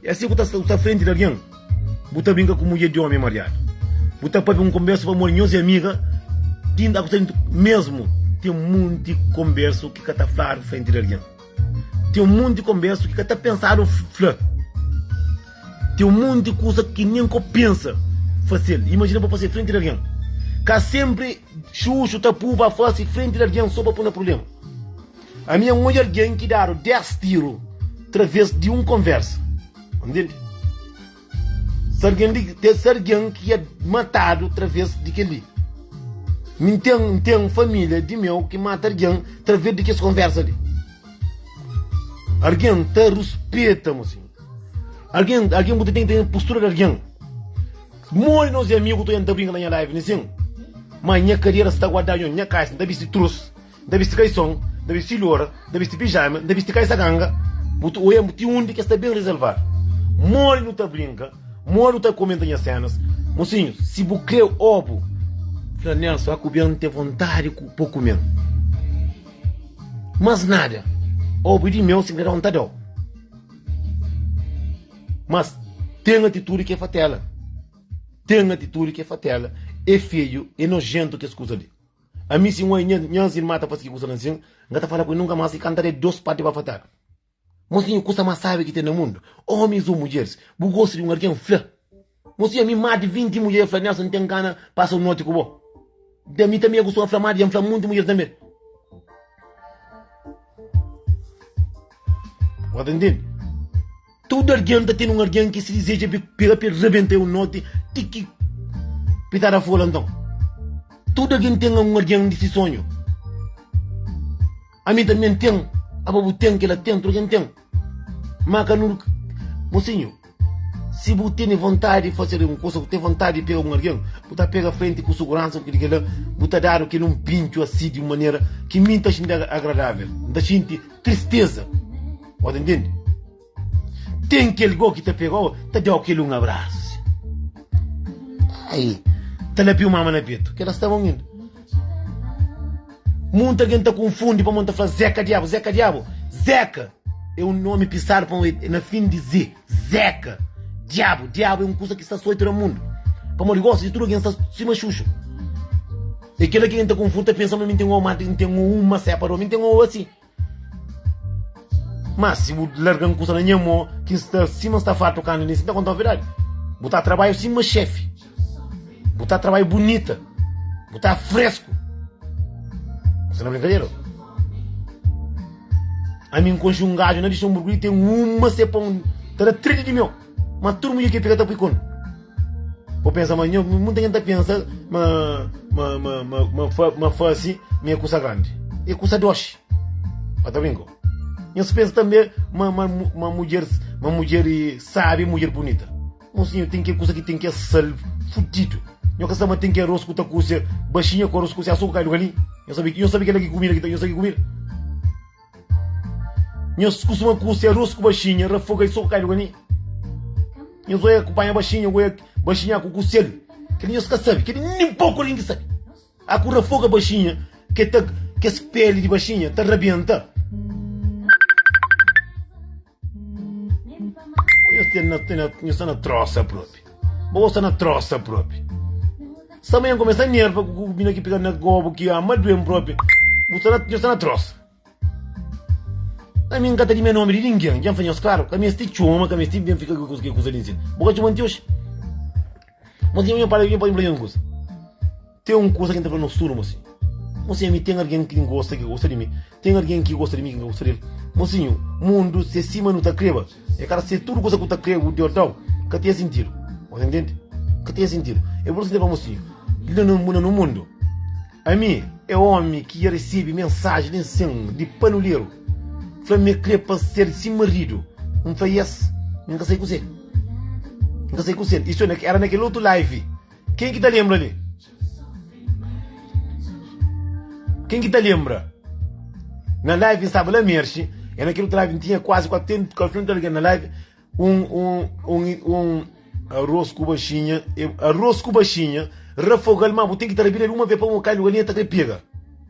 É asi ku ta sta frenti di algen, bu ta brinka ku mudjer di ómi mariadu. Bu ta papia un konbersu pamodi nhos é amiga, tinta ku ta mésmu ten munti konbersu ki ka ta fladu frenti di algen. Ten un monti konbersu ki ka ta pensadu fla. Ten un monti kusa ki nen ko pensa fase-l. Imajina pa fase frenti di algen. Ka senpri xuxu ta pu pa fase frenti di algen so pa pu na prubléma. Ami N odja algen ki dadu 10 tiru traves di un konversa. Ntende? Sargen di ten sargen ki é matadu traves di kel-li. Mi N ten N ten família di meu ki mata algen traves di kes konversa li. Algen ta ruspeta mosinhu. Algen algen bu ta ten ki ten postura di algen. Modi nos é amigu ta ta brinka na nha live nisin, ma nha kadera sta guardadu nha kaisa N ta bisti trus. N ta bisti kaison, N ta bisti lora, N ta bisti pijama, N ta bisti kaisa ganga. Bu ta oia ti undi ki es sta ben rezervadu. Modi nu ta brinka, modi nu ta komenta nha senas. Mosinhu, si bu kre obu, fla Nelson, a ku ben N ten vontadi ku po kumen. Mas nada, obu é di meu, si N kre dau N ta dau. Mas ten atitudi ki é fatela. Ten atitudi ki é fatela, é feiu, é nojentu kes kuza li. Ami si N nha nhas irma ta fasi ki kusa la nsin, N ka ta fala ku el nunka mas i kanta de dos parti pa fatadu. Mosinhu, kusa mas sabi ki ten na mundu, omis o mudjeris, bu gosta di un algen, fla. Mosinhu, ami mas di 20 mudjer fla, Nelson, N ten gana pasa un noti ku bo. Da mi tanbe kustuma fla mas di, N fla munti mudjer tanbe. Bu ta ntende? Tudu algen ta ten un algen ki si dizeja pega pa el rebenta un noti ti ki pitada fola. Nton, tudu algen ten un algen di si sonhu. Ami tanbe N ten, abo bu ten, kila ten, tudu algen ten. Ma ka nu, mosinhu, si bu tene vontadi di fase un kusa, bu ten vontadi di pega un algen, bu ta pega frenti ku suguransa, ku kila, bu ta dadu kel un pintxu asi di un manera ki mi N ta xinti agradavel, N ta xinti tristeza. Bu ta ntende? Ten kel go ki ta pega-u, ta da-u kel un abrasu. Ai! Ta lapiu mama na petu. Kela sta bon inda. Munta algen ta konfundi pamodi ta fla Zeka Diabu, Zeka Diabu. Zeka é un nomi pisadu pamodi na fin di Z, Zeka Diabu. Diabu é un kuza ki sta soitu na mundu. Pamodi gosi di tudu algen sta sima xuxu. É kela ki algen ta konfundi, ta pensa ma mi ten ma mi ten uma sepa di omi, mi ten asi. Má si bu larga-m kusa na nha mô, ki N sta sima N sta fartu kandu li, si N ta konta-u verdadi, bu ta trabadju sima xefi, bu ta trabadju bunita, bu ta fresku. Bu sta na brinkadera? Ami N konxe un gaju na Luxemburgu, li ten uma se pon ta da tredi di meu, ma tudu mudjer ki pega ta pui konu. Bu pensa ma nho, munta gen ta pensa ma ma ma ma ma fa ma fasi mi é kusa grandi. É kusa doxi. Ba ta brinka. Nhos pensa tambe ma ma ma mudjer ma mudjer sabi, mudjer bunita. Mon sinhor, ten ke kusa ki ten ke sal fudidu. Nho ka sabe ma ten ke aros ku ta kusia baxinha ku aros ku kusia asu ku kai lugar li. Nho sabe, nho sabe kela ki kumida ki ta, nho sabe ki kumida. Nhos kustuma kusi arroz ku baxinha, rafoga i so ku kaidu gani. Nhos oia ku panha baxinha, oia baxinha ku kusel. Kel nhos ka sabe, kel nin poku algen ki sabe. A ku rafoga baxinha, ke ta kes peli di baxinha ta rabenta. Nhos ten na, ten na, nhos sta na trosa propi. Bo sta na trosa propi. Sta manhã começa a nerva ku ku mina ki pega na gobo ki ama duem propi. Bu sta na, nhos sta na trosa. Ami nka ta di me nomi di ninguém. Dja nfla nhos claro, ka mesti txoma, ka mesti ben fika ku kusa kusa li nsin. Bu ka txoma nti oxi. Mas nho para nho pode nfla nhos un kusa. Ten un kusa ki N ta fla nos tudu, mosinhu. Mosinhu, ami ten algen ki N gosta, ki gosta di mi. Ten algen ki gosta di mi, ki N ka gosta di el. Mosinhu, mundu se sima nu ta kreba. E ka ta se tudu kusa ku ta kre, ku Deus da-u, ka ten sintidu. Bo ta ntende? Ka ten sintidu. E pur isu N ta fla, mosinhu, li na no mundu, ami é omi ki dja resebe mensaji li nsin di panuleru, fla ma e kre pa N ser si maridu. N fla, yes, mi N ka sai kuse. N ka sai kuse. Isu era na kel otu live. Ken ki ta lenbra li? Ken ki ta lenbra? Na live N staba la Merxi, e na kel otu live N tinha kuazi 400 algen na live, un, un, un, un arroz ku baxinha, arroz ku baxinha, rafoga-l, ma bu ten ki ta rabida-l uma vez pa un kai lugar ta kre pega.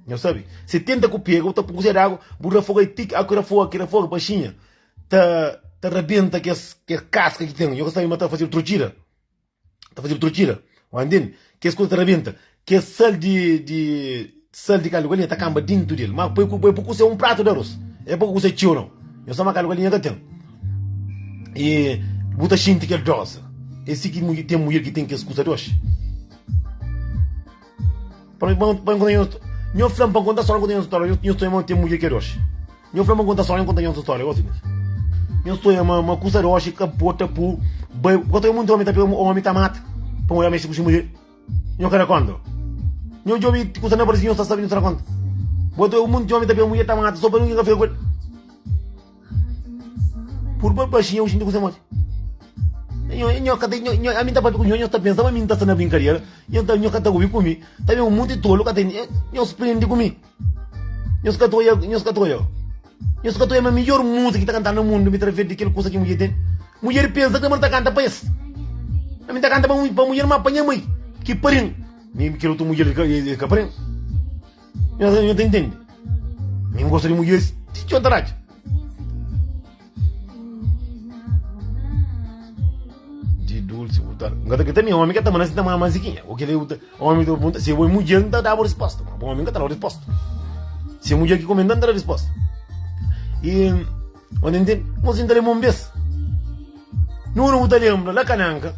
Nhos sabe? Se tenta ku pega, bu ta pun kuze di agu, bu rafoga i ti ki rafoga, ki rafoga baxinha ta ta rabenta kes kes kaska ki ten. Nhos ka sabe ma ta faze trotxida? ta faze trotxida wa ntende kes kuza ta rabenta kes sal di di sal di kaldu galinha ta kanba dintu del ma poi ku poi pa kusia un pratu di arroz é pa kusia txeu nau nhos sa ma kaldu galinha ka ten e bu ta xinti kel dosa é si ki ten mudjer ki ten kes kuza doxi pa pa pa nho fla-m pa N konta stória N konta nhos stória nhos ta ten mudjer ki é doxi. Nho fla ma N konta stória, N konta nhos stória gosi mesmu. Nho stória ma ma kusa roxi ka bota pu bai, ka ta munti omi ta pega omi ta mata pa mulher mexi ku si mulher. Nho ka da konta. Nho djobi kusa na parsi nho ta sabi nho ta da konta. Bota munti omi ta pega mulher ta mata so pa ninguém ka fika ku el. Pur pa baixinha oxi nta kusa modi. Nho nho ka ta nho nho ami ta papia ku nho nho ta pensa ma mi nta sta na brinkadera. Nho ta nho ka ta obi ku mi. Ta ben un munti tolu ka ta nho prende ku mi. Nhos ka ta oia, nhos ka ta oia. Nhos ka ta oia ma midjor múzika ki ta kantadu na mundu mi ta referi di kel kusa ki mudjer ten. Mudjer pensa ki ma ta kanta pa es. Ami ta kanta pa pa mudjer ma pa nha mai ki parin. Mi kel otu mudjer li ka parin. Nhos nhos ta intende? Mi n gosta di mudjer ti txon ta ratxa. Di dulce bu ta N ka ta grita mi omi ka ta manda si ta mama zikinha O kile bu ta omi ta pergunta si bo é mudjer N ta daba risposta ma bo omi N ka ta daba risposta Si é mudjer ki komenta N ta da risposta E Bo ta intende? Mo si N ta lembra un bes Nuna bu ta lembra la Kananka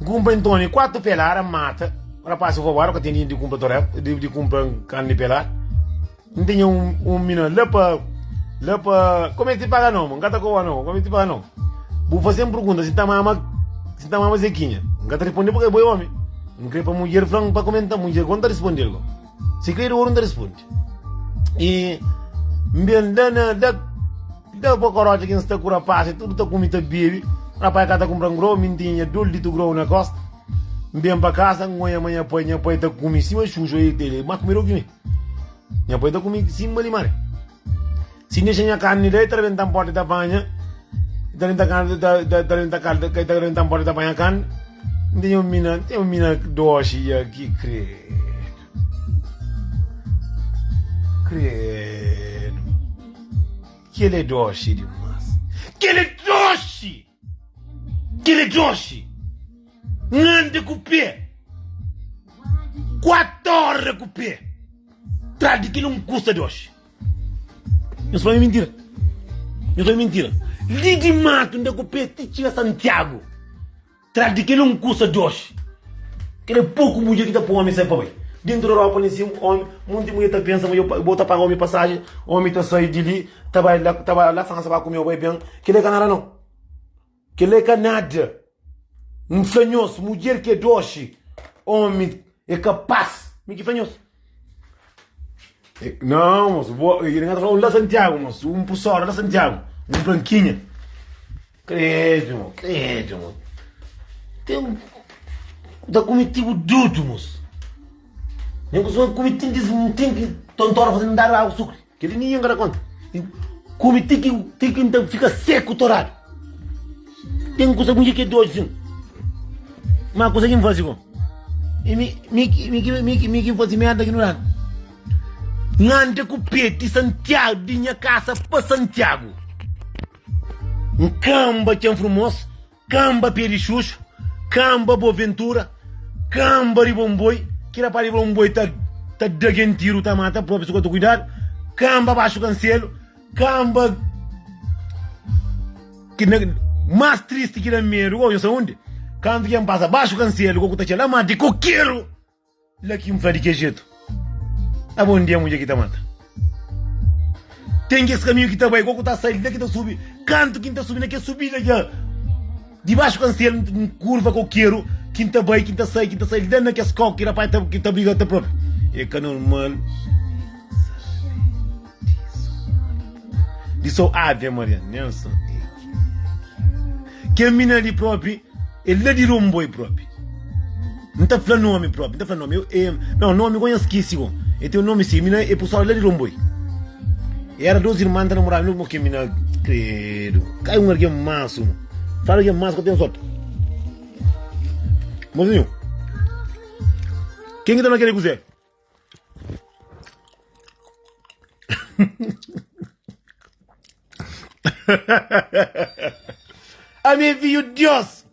N kunpra Ntoni 4 pelara N mata rapaz roubadu ka ten dinheru di kunpra toré di kunpra karni pelar N tinha un un mina la pa la pa Como é que te paga não N ka ta koba não Como é que te paga não Bu faze-m pergunta si N ta mama si N ta mama Zequinha N ka ta responde porque bo é omi N kre pa mudjer fla-m pa komenta mudjer go N ta responde-l go Si kre di oru N ta responde E N ben la na la la pa Korotxa ki N sta ku rapaz tudu ta kume ta bebe Rapaz ka ta kunpra-m grou mi N tinha 2 litru grou na kosta N ben pa kasa N oia ma nha pai nha pai ta kume sima xuxu el é más kumedor ki mi. Nha pai ta kume sima limária. Si N dexa nha karni la, el ta rebenta-m pórta, el ta panha, el ta rebenta karni, ta rebenta karni, el ta rebenta-m pórta, el ta panha karni. N ten un mina, n ten un mina doxi dja ki kredu. Kredu. Kel é doxi dimas. Kel é doxi! Kel é doxi! N anda ku pé. 4 ora ku pé. Tras di kel un kusa doxi. Nhos fla-m é mintira. Nhos fla-m é mintira. Li di matu N da ku pé ti txiga Santiagu. Tras di kel un kusa doxi. Kel é poku mudjer ki ta poi omi sai pa bai. Dentu di Europa li sin, omi, munti mudjer ta pensa ma yo bo ta paga omi pasaji, omi ta sai di li ta bai la, ta bai la Fransa ba kume o bai ben. Kel é ka nada nau. Kel é ka nada. N fla nhos, mudjer ki é doxi, omi é kapas. Mi ki fla nhos. Não, moço, boa, eu ia falar um lá Santiago, moço, um pussora lá Santiago, um branquinha. Credo, mo, credo, mo. Tem um. Da cometido dudo, moço. Nem que só come tem que tem que tontora fazendo dar água sucre. Que ele ninguém dá conta. Come tem que tem que então fica seco torado. Tem coisa muito que é doido, sim. Mas coisa que me faz igual. E mi mi mi mi mi que faz merda que não dá. N anda ku pé di Santiago, di nha kasa pa Santiago. N kanba Txan Frumos, kanba Pé di Xuxu, kanba Boaventura, kanba Ribonboi, ki rapaz di Ribonboi ta ta da gen tiru ta mata propi si ka ta kuidadu, kanba Baxu Kanselu, kanba ki na mas tristi ki da medu gosi, nhos sabe undi? Kantu ki N pasa Baxu Kanselu, ku ta txia la ma di kokeru! La ki N fla di ke jetu? A bon dia mudjer ki ta mata. Ten kes kaminhu ki ta bai, ku ta sai la ki ta subi. Kantu ki N ta subi na kes subida dja di baxu kanselu N kurva kokeru ki N ta bai, ki N ta sai, ki N ta sai la na kes kau ki rapaz ta ki ta briga ta propi. E ka normal. Di so Ave Maria Nelson. Kel mina li propi é la di Romboi propi. N ta fla nomi propi, N ta fla nomi. Eu, é, não, nomi com esqueci com. E tem um nome sim, mina é pessoal lá de Romboi. E era dois irmãs ta namorava, não que mina credo. Cai um alguém manso. Fala alguém manso que eu tenho sorte. Mozinho. Quem que tá naquele cozer? Ami é fidju di Deus.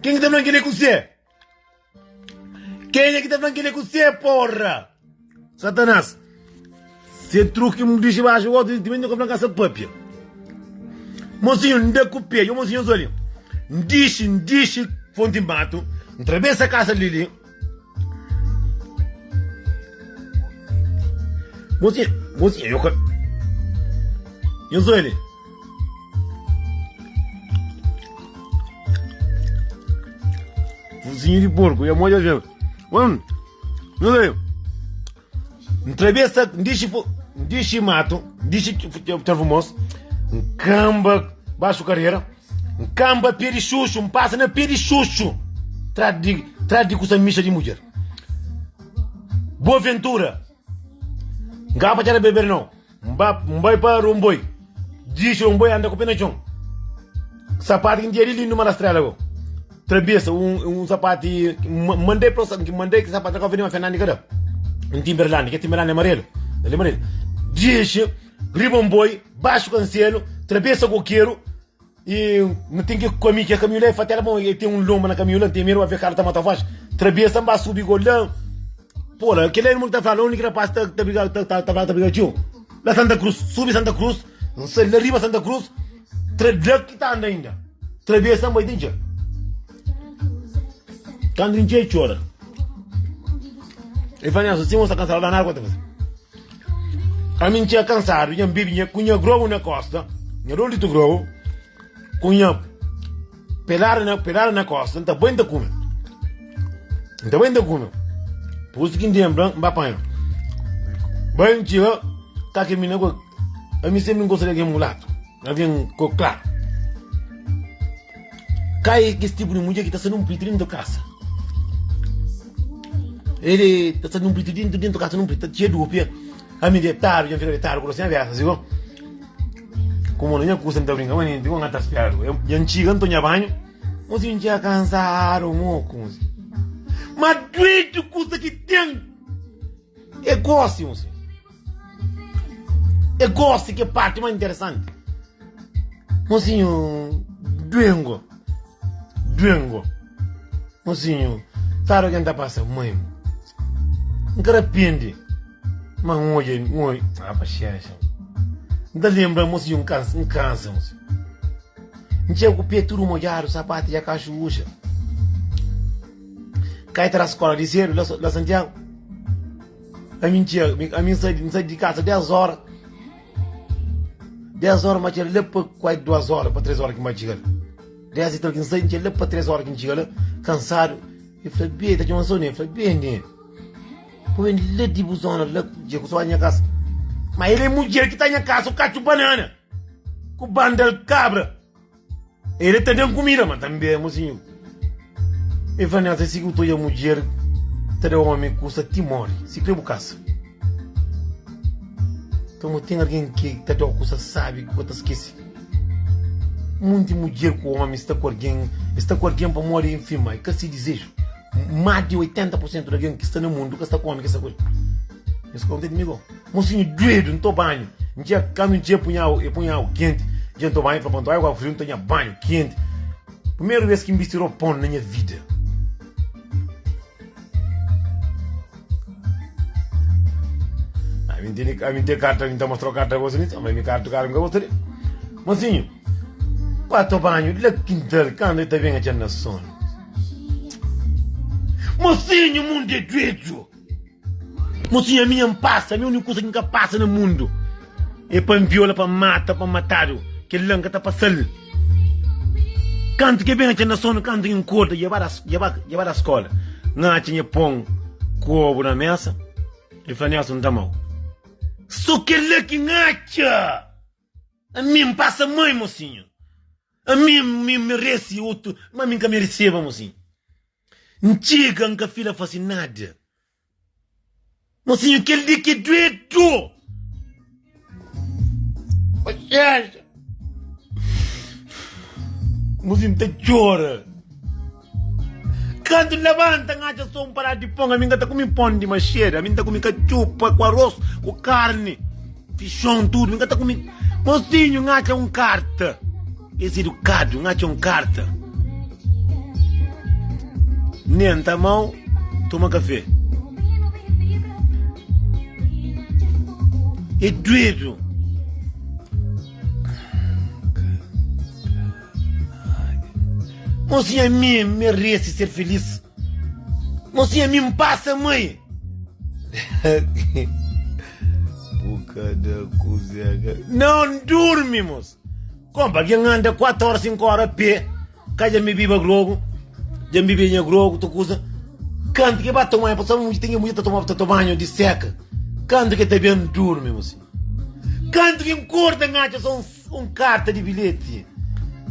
Ken ki ta fla-m kel-li é kuzê? Kenha ki ta fla-m kel-li é kuzê, porra? Satanás. Se truki m dixi baxu otu di mi, ka fla-m ka sa papia. Mosinhu, N da ku pé. Yo, mosinhu, nhos N dixi, N dixi Fonti Matu, N trabesa kasa li li. Mosinha, mosinha, yo ka. Nhos oli. Focinho di porco, ya moja já. Mano, nhos oli. N trabesa, N dixi, N dixi mato, N dixi Tarfumos, N kamba baxu karera. N kanba pé di xuxu, N pasa na pé di xuxu Tras di, tras di kusa mixa di mudjer Boaventura N kaba pa txada beber nau N ba, N bai pa Romboi Dixi Romboi anda ku pé na txon Sapatu ki N tinha di lindu ma na strela go Trabesa un, un sapati N mandai pa, N mandai ki sapatu na Kau Verdi ma Fernandi ka da Un Timberland, ke Timberland é amarelu, el é amarelu Dixi Riba un boi, baxu kanselu, trabesa kokeru i nu ten ki kami ke kaminhu la e fatela bom e ten un lomba na kaminhu la n ten medu ave karu ta mata voz trabesa n ba subi go la pora kila irmon ki ta fala undi ki rapaz ta ta briga ta ta ta briga txiu la santa cruz subi santa cruz n sai la riba santa cruz tra la ki ta anda inda trabesa n bai ten txeu kantu n txeu e txora e fala nha si mo sta kansadu la nada ku ta fasi. Ami N txia kansadu, nha N bebe nha ku nha grogu na kosta, nha 2 litru grogu ku nha pelada na pelada na kosta, N ta bai N ta kume, N ta bai N ta kume. Pur isu ki N lenbra N ba panha. Bai N txiga ka ke mina ku ami senpri N gosta di algen mulatu, algen ku klaru. Ka é kes tipu di mudjer ki ta sta nun priti dentu kasa. Ele ta sta nun priti dentu dentu kasa nun priti ta txia dupia. Ami detadu, dja N fika detadu ku rostu nha besa si go. Kuma na nha kusa N ta brinka manenti, go N ka ta spiadu. Dja N txiga N ta nha banhu. Mozinhu N txega kansadu moku mozinhu. Ma duedu kusa ki ten é gosi mozinhu. É gosi ki é parti más interesanti. Mozinhu duengo, duengo. Mozinhu, sabe algen ta pasa mãe. N ka rapende, ma N odja, N odja, ah paxénxa. N ta lenbra mozinhu N kansa, N kansa mozinhu. N txega ku pé tudu modjadu, sapatu dja ka xuxa. Kai ta da skola di sedu la, la Santiagu. Ami N txega, ami N sai, N sai di kasa 10 óra. 10 óra ma txega la pa kuai 2 óra pa 3 óra ki N ba txiga la. 10 i tal ki N sai, N txega la pa 3 óra ki N txiga la, kansadu. E fla, Bê, ta txoma sô ne. E fla, Bê, ne. Bu ben la di bu zona la, dja ku sô ba nha kasa. Ma el é mudjer ki ta nha kasa, o katxu banana ku banda-l kabra. El ta da-m kumida, ma tanbê, mosinhu. E fla, Nelson, si ku ta odja mudjer ta da omi kusa ti móre, si kre bu kasa. Pamodi ten algen ki ta da-u kusa sábi ki bu ka ta skese. Munti mudjer ku omi sta ku algen, es sta ku algen pamodi, enfin, ma é ka se dizeju. Más di 80 pur sentu di algen ki sta na mundu ka sta ku omi ki sta ku el. Nhos ka kontenti mi go? Mosinhu duedu, N to banhu. N txega kantu N txega punha agu, e punha agu kenti. Dja N to banhu, fla pa N to agu friu, N to nha banhu kenti. Primeru bes ki N bisti ropon na nha vida. Ami N tene, ami N ten karta, N ta mostrau karta gosi li, ma mi karta karu N ka gosta di. Mosinhu, ba to banhu la kintal, kantu e ta ben atxa-m na sonu. Mosinhu, mundu é duedu. Mosinhu, ami N pasa, ami uniku kusa ki N ka pasa na mundu é pa N viola, pa N mata, pa N matadu. Kel-la N ka ta pasa-l. Kantu ki ben atxa na sonu, kantu ki N korda, dja ba dja ba da skola. N atxa nha pon ku obu na mesa, el fla, Nelson, N ta amau. So kel-la ki N atxa! Ami N pasa mai, mosinhu. Ami N merese otu, ma mi N ka mereseba, mosinhu. N txiga, N ka fila fase nada. Mosinhu, kel li ki duedu! Paxénxa! Mosinhu ta txora. Kantu N labanta, N atxa so un padás di pon. Ami N ka ta kume pon di maxeda. Ami N ta kume katxupa ku aros, ku karni, fixon, tudu. Mi N ka ta kume. Mosinhu, N atxa un karta. Es edukadu, N atxa un karta. Nen ta mau, toma kafé. É duedu. Mosinha, mi merese ser felis. Mosinha, mi N pasa mãe. Bu ka da kuzé. Não durmi, moço. Konpa, algen anda 4 ora, 5 ora a pé, ka dja mi biba grogu, dja mi biba nha grogu, tu kuza. Kantu ke ba toma banhu, pa sabe ten mudjer ta toma ta toma banhu di seka. Kantu ke ta ben durmi, mosi. Kantu ke nkorda N atxa so un karta di bilheti.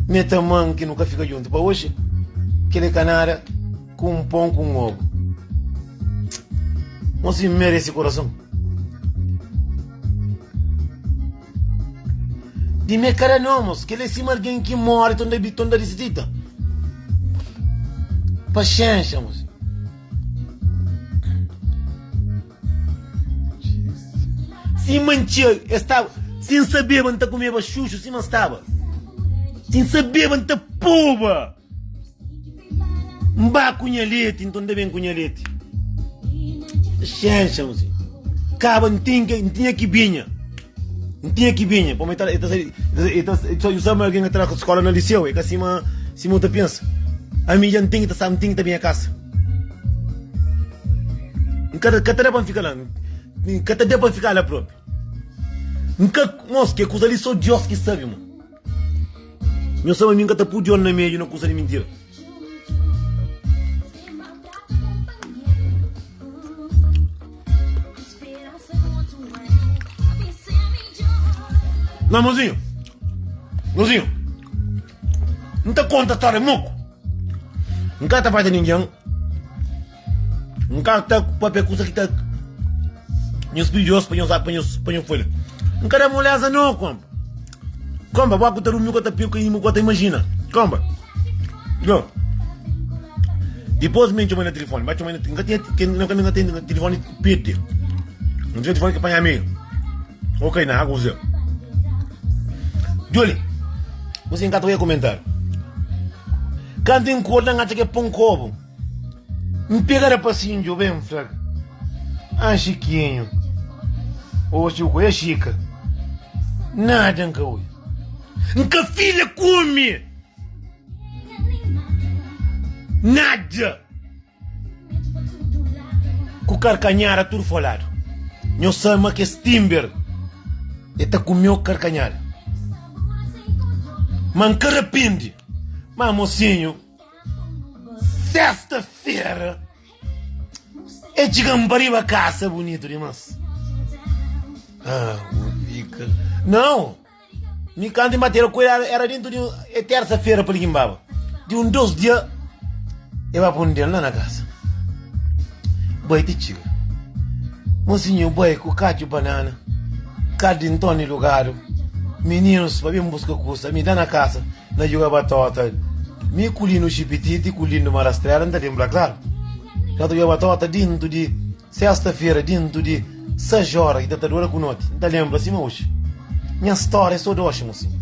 Me ta man ki nu ka fika djuntu pa oxi, kel é ka nada ku un pon ku un obu. Mosi, N merese kurason. Di me kada nomos, kel é sima algen ki móre tonda bi tonda disitita. Paxénxa, mos. Sima N txega, es staba, si N sabeba N ta kumeba xuxu sima N staba. Si N sabeba N ta poba. N ba ku nha leti, nton N ta ben ku nha leti. Paxénxa, mozinhu. Kaba, N ten ki, N tinha ki binha. N tinha ki binha. Pamodi el ta, el ta, el ta, el ta, sabe algen ki ta skola na liseu, é ka sima, sima u ta pensa. Ami dja N ten ki ta sabe, N ten ki ta binha kasa. N ka, ka ta da pa N fika la. N ka ta da pa N fika la propi. N ka, mos, ke kuza li so Dios ki sabe, mo. Nho sabe mi N ka ta pui Dios na meiu na kusa di mintira. Não, mozinho. Mozinho. Não ta conta história moco. Não ka ta faz ninguém. Não ka ta papia kusa ki ta nhos pidi Deus pa nhos pa nhos pa nhos folha. Não ka da moleza não, compa. Compa, boa ku ta dormi, ku ta piu, ku ta imagina. Compa. Yo. Dipôs mi txoma na telefone, ba txoma na nka tinha ken na nka ten telefone perde. N tinha telefone ki panha mi. Ok, na água você. Joli, você nka ta comentário. Kantu encorda n atxa ke pon kobo. N pega rapasinho djobe N fla Ah Chiquinho Oxi bu koi é Chica Nada N ka oi N ka filha kume Nada Ku karkanhada tudu foladu Nho sabe ma kes timber E ta kumeu karkanhada Ma N ka rapende Ma mosinho Sesta-fera E txiga-m pa riba kasa bunitu dimas Ah, bu fika Nau, mi kantu N bateba ku el era dentu di É tersa-fera pa li ki N baba Di un dos dia E ba pun-del la na kasa Bai ti txiga Mosinhu bai ku katxu banana Kaldu di Ntoni Lugadu Mininus pa ben buska kusa Mi da na kasa Na juga batota Mi ku Linu Xipititi ku Lindo Marastrela N ta lenbra klaru Na ta juga batota dintu di Sesta-fera dintu di 6 ora ki ta ta dura ku noti N ta lenbra sima oxi Nha stória é so doxi mosinhu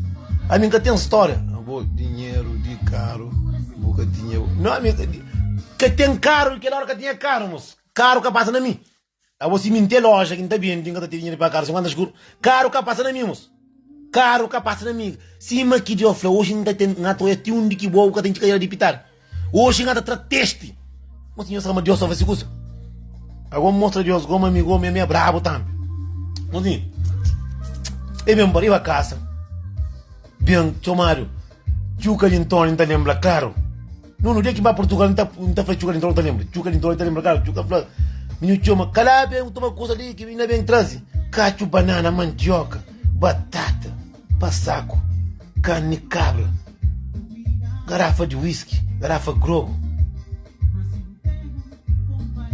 Ami N ka ten stória Abo dinheru di karu bu ka tinha No ami ka ten karu Kel ora ka tinha karu mos Karu ka pasa na mi Abo si mi N ten loja ki N ta bende, N ka ta ten dinheru pa karu, 50 skuru. Karu ka pasa na mi, mos. Karu ka pasa na mi. Sima ki Deus fla, oxi N ta ten, N ta oja ti undi ki bo, bu ka ten txikadera di pitadu. Oxi N ta tra testi. Mos, nhos fla ma Deus ta fasi kusa. Ago N mostra Deus goma mi goma, mi é brabu tambi. Mos, e ben pa riba kasa, ben txomadu. Txuka di Ntoni N ta lenbra klaru Nunu dia ki N ba Purtugal N ta N ta fla Txuka di Ntoni N ta lenbra Txuka di Ntoni ta lenbra klaru Txuka fla Mi nhu txoma Kala ben toma kusa li ki mi na ben traze Katxu banana mandioka batata pa saku karni kabra garafa di whisky garafa grogu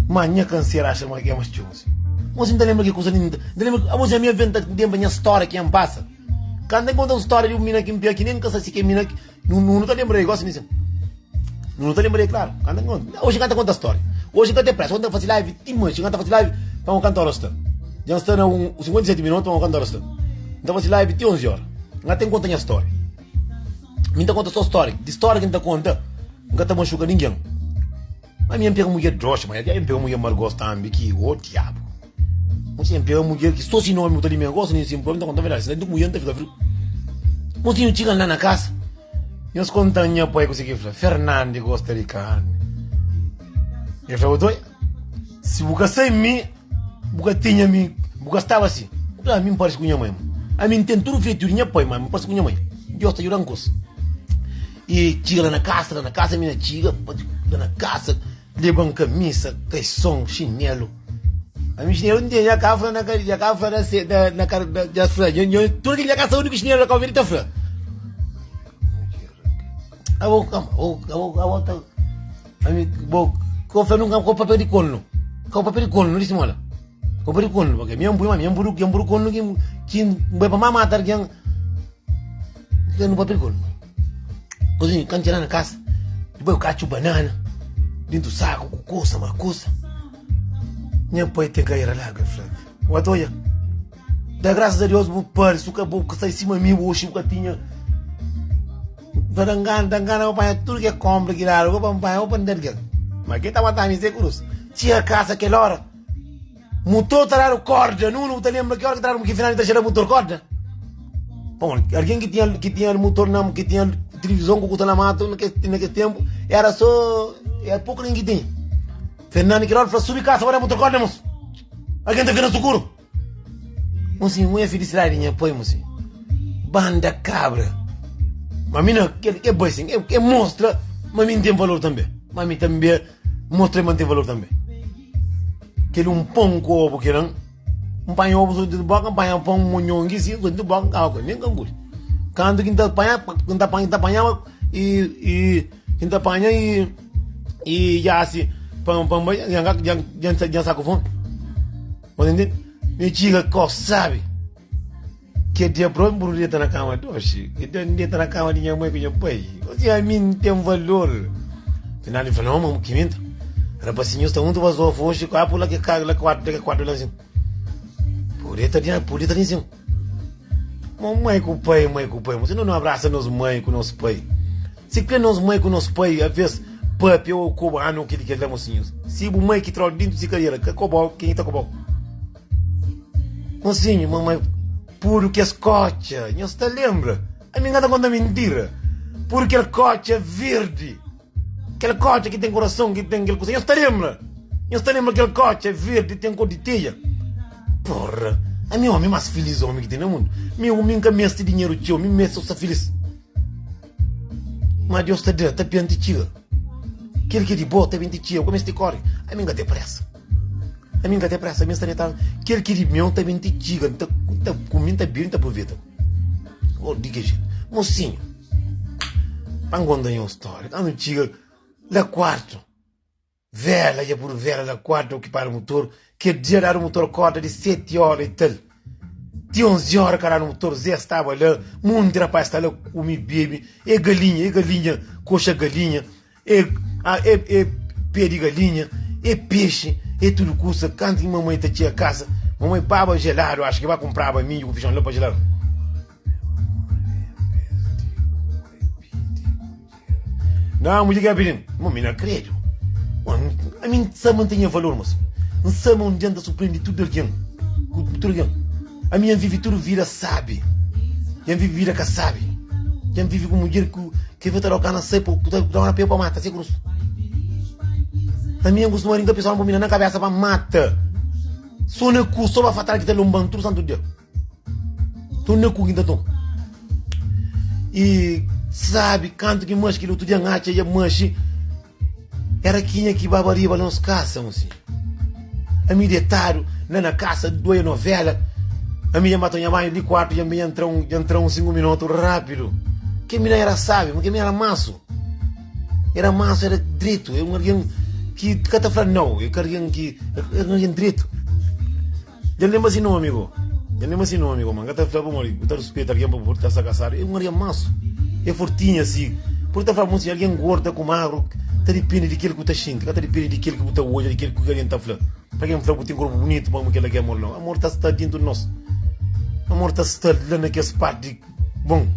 Ma nha kansera axa ma ke mas txeu Mosi N ta lenbra ki kusa li N ta lenbra Abo si ami aventa N lenbra nha stória ki N pasa Kanta N konta un stória di un mina ki N pia ki nen N ka sa si ke mina ki Nu nu ta lenbra di gosi mi sin Nu nu ta lenbra di klaru Kanta N konta Oxi N ka ta konta stória Oxi N ka ten presa Oxi N ta fasi live ti manxi N ka ta fasi live pa un kantu ora sta Dja N sta na un 57 minutu pa un kantu ora sta N ta fasi live ti 11 ora N ka ten konta nha stória Mi N ta konta so stória Di stória ki N ta konta N ka ta maxuka ningen Ma mi N pega mudjer doxi ma N pega mudjer margos tambi ki o diabu Mosinhu N pega mudjer ki so si nomi bu ta limia gosi nin si N ta konta verdadi si na mudjer N ta fika friu Mosinhu txiga la na kasa Nhos kontan nha pai kuse ki fla Fernandi gosta di karni El fla bu si bu ka sai mi bu ka tinha mi bu ka staba si Bu fla ami N parsi ku nha mai Ami N ten tudu fetiu di nha pai ma N parsi ku nha mai Dios ta judan kos E txiga la na kasa, la na kasa mina txiga, la na kasa leba-m kamisa, kaison, xinelu. Ami xinelu N tene, nha ka fla na ka, nha ka fla na se, na, na ka, na, nha fla, nho, nho, tudu ki nha ka sabe ki xinelu na Cabo Verde ta fla. Abo, abo, abo, abo ta, ami, bo, ko fla nunka, ko papia di kornu, ko papia di kornu, di simola. Ko papia di kornu, porque mi N pui ma mi N buru, N buru kornu ki, ki N bai pa ma mata algin. Ka nu papia ku Kozinha, kan txera na kasa Depois katxu banana Dentu saku ku kusa ma kusa Nha pai ten kaira larga El fla Wa ta odja Da grasas a Deus bu pari Su ka bu ka sai sima mi oxi bu ka tinha Ta da ngana da ngana pa panha tudu ke konpra ki dadu pa panha pa nda algen Ma ke ta mata mi se krus Txiga kasa kel ora Mutor ta dadu korda Nunu bu ta lenbra ki ora ki ta dadu ki final ta xera mutor korda Bom, algen ki tinha ki tinha mutor na ki tinha tilivizon ku kusa na matu na kes na kes tempu era so era pouco algen ki tinha Fernando Queiroz fla subi kasa pa da mutor korda moço algen ta fika na sukuru Mocinho, mulher felicidade nha pai mocinho banda cabra ma mi na ke ke bai sim ke mostra ma mi tem valor tambe ma mi tambe mostra ma tem valor tambe Kel un pon ku obu ki dan, N panha obu so di boka, N panha pon monhongi si so di boka, N kaba ku el, nen ka nguli. Kantu ki N ta panha, N ta panha, N ta panhaba i i N ta panha i i yasi pa pa N bai, dja dja dja N sta ku fomi. Bo ta ntende? Mi txiga kau sabi. Ke dia propi N pudi deta na kama doxi, ke dia N deta na kama di nha mai ku nha pai. Mosinhu, ami N ten valor. Final el fla, Não, ki minta. Rapasinhu sta mutu bazofu oxi, ka pula ke ka la kuartu, ke kuartu la sin. Pode ta di, pode ta di sin. Mo mãe ku pai, mãe ku pai. Mosinhu, nu abrasa nos mãe ku nos pai. Si kre nos mãe ku nos pai, aves papia ou koba anu kili kel la mosinhu. Si bu mãe ki trau dintu si kadera, ka kobau, ken ki ta kobau? Mosinhu, mamai puru kes kotxa, nhos ta lenbra? Ami N ka ta konta mintira. Puru kel kotxa verdi, kel kotxa ki ten kurason, ki ten kel kusa, nhos ta lenbra? Nhos ta lenbra kel kotxa verdi ten kor di teia? Porra! Ami é omi más filis omi ki ten na mundu. Mi, mi N ka meste dinheru txeu, mi meste so sta filis. Má Deus ta da, ta ben ti txiga. Kel ki é di bo ta ben ti txiga, bu ka meste kóre. Ami N ka ten présa. Ami N ka ten présa, ami N sta detadu. Kel ki di meu ta ben ti txiga, N ta kume, N ta bebe, N ta aproveta. Oh, di ki jetu? Mosinhu, pa N konta nha un stória. Kantu N txiga la kuartu, vela dja pudu vela la kuartu, okipadu mutor. Kel dia dadu mutor korda di seti óra i tal. Ti 11 óra ka dadu mutor, Zé staba la, munti rapaz sta la kume, bebe. E galinha, e galinha, koxa galinha. É é é pé di galinha, é pexi, é tudu kusa. Kantu ki mamai ta txega kasa, mamai baba jeladu, axu ki ba kunpraba midju ku fixon la pa jeladu. Não, mulher que é pedindo. Mami, não acredito. A mim sabe não tem valor, moço. Não sabe onde anda surpreende tudo alguém. Tudo alguém. A minha vive tudo vida sabe. Quem vive vida que sabe. Quem vive com mulher que Ke bu ta dau kana sai pa bu ta dau na pe pa mata se krus. Ami N kustuma rinka pessoal pa mi na kabesa pa mata. So na ku so ba fatal ki ta lomban tudu santu dia. So na ku ki ta tom. E sabi kantu ki maxi ki otu dia N atxa ya maxi era kinha ki baba riba nos kasa mosi. Ami detadu la na kasa doia novela. Ami dja mata nha banhu di kuartu dja dja ntra un dja ntra un 5 minutu rapidu. Ke mina era sabi, ma ke mina era mansu. Era mansu, era dretu, era un algen ki ka ta fla nau, é ka algen ki era un algen dretu. Dja N lenbra si nomi go. Dja N lenbra si nomi go, ma N ka ta fla pamodi bu ta ruspeta algen pa bu ta sta kasadu. É un algen mansu, é fortinhu asi. Pur ta fla bu si algen gorda ku magru ta dipende di kel ku ta xinti, ka ta dipende di kel ki bu ta odja, di kel ku algen ta fla. Pa algen fla bu ten korpu bunitu pamodi kel-la ki é amor nau. Amor ta sta dintu di nos. Amor ta sta la na kes parti bon.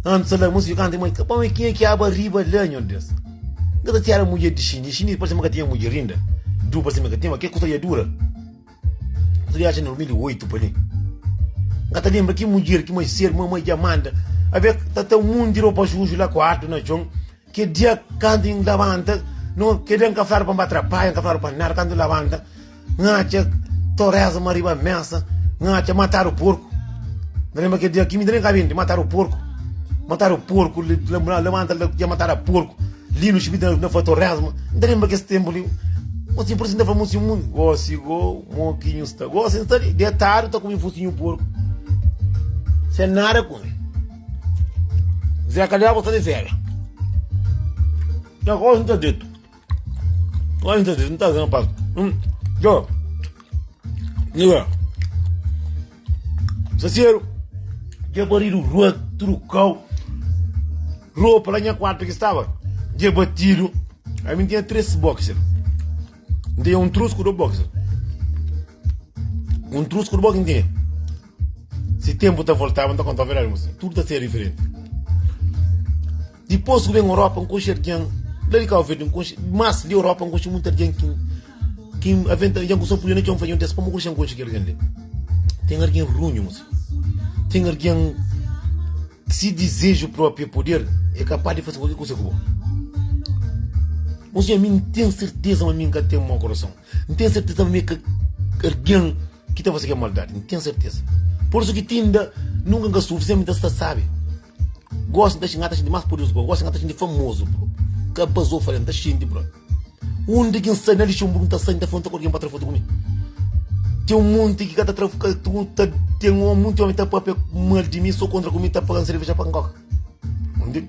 Antis la, mosi fika antis, ma pamodi kenha ki aba riba la, nho Deus? N ka ta txera mudjer di xini. Xini parse ma ka tinha mudjer inda. Du parse ma ka tinha, ma ke kusa dja dura. Kusa dja atxa na 2008 pa li. N ka ta lembra ki mudjer ki mai ser, mamai dja manda. Abe ta ten un monti di ropa suju la kuartu na txon. Ke dia kantu N labanta, no, ke dia N ka fladu pa N ba trabalha, N ka fladu pa nada, kantu N labanta, N atxa toresma riba mesa, N atxa matadu porku. N ta lembra kel dia ki mi ta nen ka bindi, matadu porku. Matadu porku, labanta la dja matadu porku. Li no xibita na fa toresma. N ta lembra kes tempu li. Mosi, por si N ta fla mosi mundu, gosi go, mo ki nhu sta. Gosi N sta li, detadu ta kume fosinhu porku. Sen nada kume. Zé Calhau sta di férias. Nha gosi N ta detu. Gosi N ta detu, N ta na pas. Djo, nigga. Saseru, dja baridu rua tudu kau. Ropa la nha kuartu ki staba, dja batidu. Ami N tinha 3 boxer. N tinha un trus ku 2 boxer. Un trus ku 2 boxer N tinha. Si tempu ta voltaba, N ta kontaba verdadi, mosinhu. Tudu ta ser diferenti. Dipôs ku ben Europa, N konxe algen la di Cabo Verde, N konxe, mas di Europa N konxe mutu algen ki ki aventa algen ku só podia na txon fla, Nhor Deus, pamodi ku dexa N konxe kel algen li? Ten algen runhu, mosinhu. Ten algen ki si dizeju própi é poder, é kapaz di fase kualker kusa ku bo. Mosinhu, ami N ten serteza ma mi N ka ten mau korason. N ten serteza ma mi é ka algen ki ta fase kel maldadi. N ten serteza. Pur isu ki tinda nunka N ka sufri, senpri N ta sta sabi. Gosi N ta xinti, N ta xinti más poderozu bro. Gosi N ta xinti famozu bro. Ka bazou fala, N ta xinti bro. Undi ki N sai na Luxemburgo, N ta sai, N ta fla, N ta ku algen pa tra fotu ku mi. Ten un monti ki ka ta tra, ka ta, ten un monti omi ta papia mal di mi, so kontra ku mi, ta paga-m serveja pa N koka. Ntende?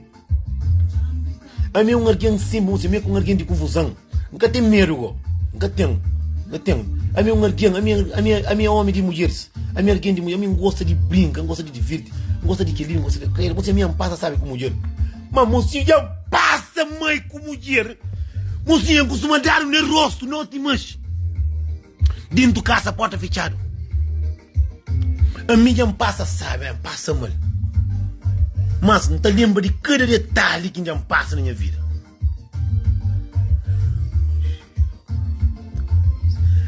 Ami é un algen sinplis, ami é ka un algen di konfuzan. N ka ten medu go, N ka ten, N ka ten. Ami é un algen, ami ami ami é omi di mudjeris, ami é algen di mudjer, ami N gosta di brinka, N gosta di divirti, N gosta di kel-li, N gosta di kel-la. Ami N pasa sabi ku mudjer. Ma mosinhu dja pasa mai ku mudjer. Mosinhu dja kustuma dadu na rostu noti manxi. Dentu kasa porta fitxadu. Ami dja N pasa sabi, N pasa mal. Mas N ta lenbra di kada detalhi ki dja N pasa na nha vida.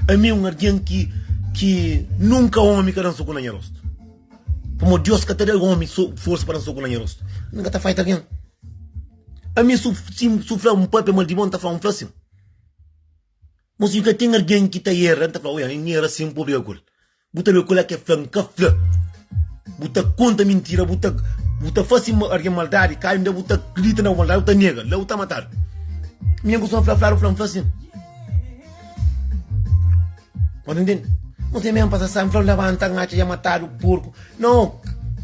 Ami é un algen ki ki nunka omi ka da-m soku na nha rostu. Pamodi Deus ka ta da omi forsa pa da-m soku na nha rostu. Ami ka ta faita algen. Ami su si su fla un papia mal di bo, N ta fla, N fla sin. Mo si ka ten algen ki ta erra, N ta fla, oia, N erra sin, bu obriga ku el. Bu ta obi kula ke fla, N ka fla. Bu ta konta mintira, bu ta bu ta fasi algen maldadi, ka inda bu ta kridita na bu maldadi, bu ta nega, la bu ta matadu. Mi N kustuma fla, fladu fla, N fla sin. Bu ta ntende? Mo si mesmu pasa sa, N fla, labanta, N atxa dja matadu porku. No,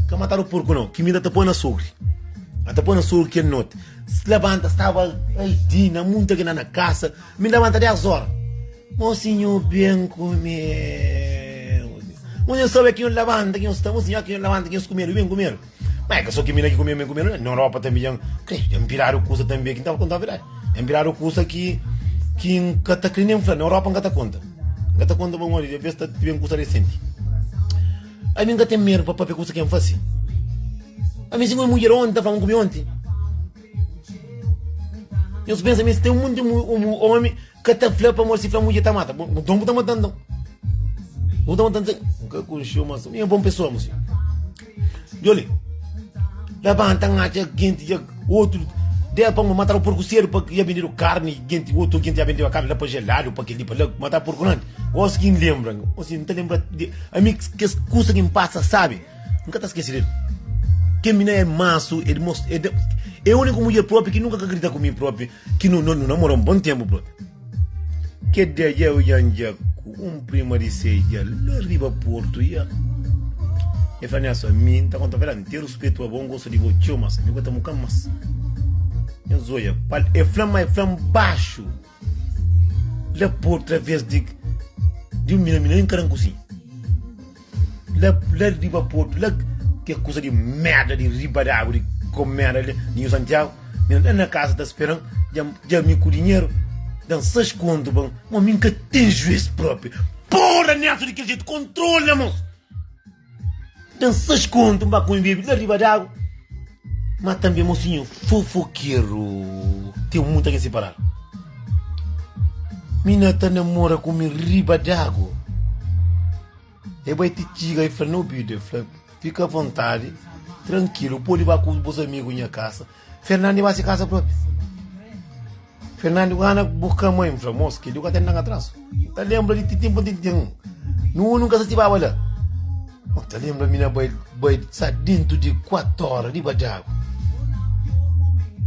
ka matadu porku no, ki mi ta poi na sogri. A ta poi na sogri kel noti. Labanta, staba ai dina, munta ki na na kasa. Mi labanta 10 ora. Mosinho ben kume. Mosinho sabe ki nho labanta ki nho sta. Mosinho ki nho labanta ki nho kumedu ben kumedu. Ma é ka so ki mina ki kume ben kumedu. Na Europa tambi dja kre dja npiradu kusa tambi ki N tava konta verdadi. Dja npiradu kusa ki ki N ka ta kre nen fla. Na Europa N ka ta konta. N ka ta konta pamodi dja bes ta ben kusa resenti. Ami N ka ten medu pa papia kusa ki N fasi. Ami si N obi mudjer onti N ta fla ma N kume onti. Nhos pensa ma si ten un monti omi ka ta fla pamodi si fla mudjer ta mata. Nton bu ta mata nton. Bu ta mata nton. N ka konxe mas mi é bon pesoa mosi. Djoli. Labanta n atxa genti dja otu de pa matadu porku sedu pa ya bendidu karni genti otu genti ya bendeba karni la pa jeladu pa kel-li pa la matadu porku nandi. Gosi ki n lembra, gosi n ta lembra ami kes kusa ki n pasa sabi. N ka ta skese del. Kel mina é mansu, é mos, é, é úniku mudjer propi ki nunka ka grita ku mi propi, ki nu, nu namora un bon tempu propi. Kel dia dja eu dja N dja ku un prima di se dja la riba Portu ia. El fla Nelson, mi N ta konta verdadi, N ten ruspetu pa bo, N gosta di bo txeu, mas mi ka ta muka mas. Nhos odja, pa, el fla-m ma el fla-m baxu la Portu, traves di, di un mina, mina nen ka da-m kusinha. La la riba portu la ke kusa di merda di riba d'agu di ko merda li di nhu Santiagu mi la na kasa ta speran dja dja mi ku dinheru dan 6 kontu pa mo mi nka ten juiz propi porra Nelson di kel jetu kontrola mos dan 6 kontu nba kume bebi la riba d'agu ma tambe mosinhu fofokeru ten muita ke separadu mi na ta namora ku mi riba d'agu. E bai ti txiga e fla na obidu, e fla, Fika avontadi, trankilu, pode ba ku bus amigu nha kasa. Fernandi ba si kasa propi. Fernandi ku Ana buka mai, N fla, Mos, kel-li ku ka ten dan atrasu. N ta lenbra di tintin pa tintin. Nu nunka sa tibaba la. N ta lenbra mi na bai bai sa dentu di 4 ora riba di agu.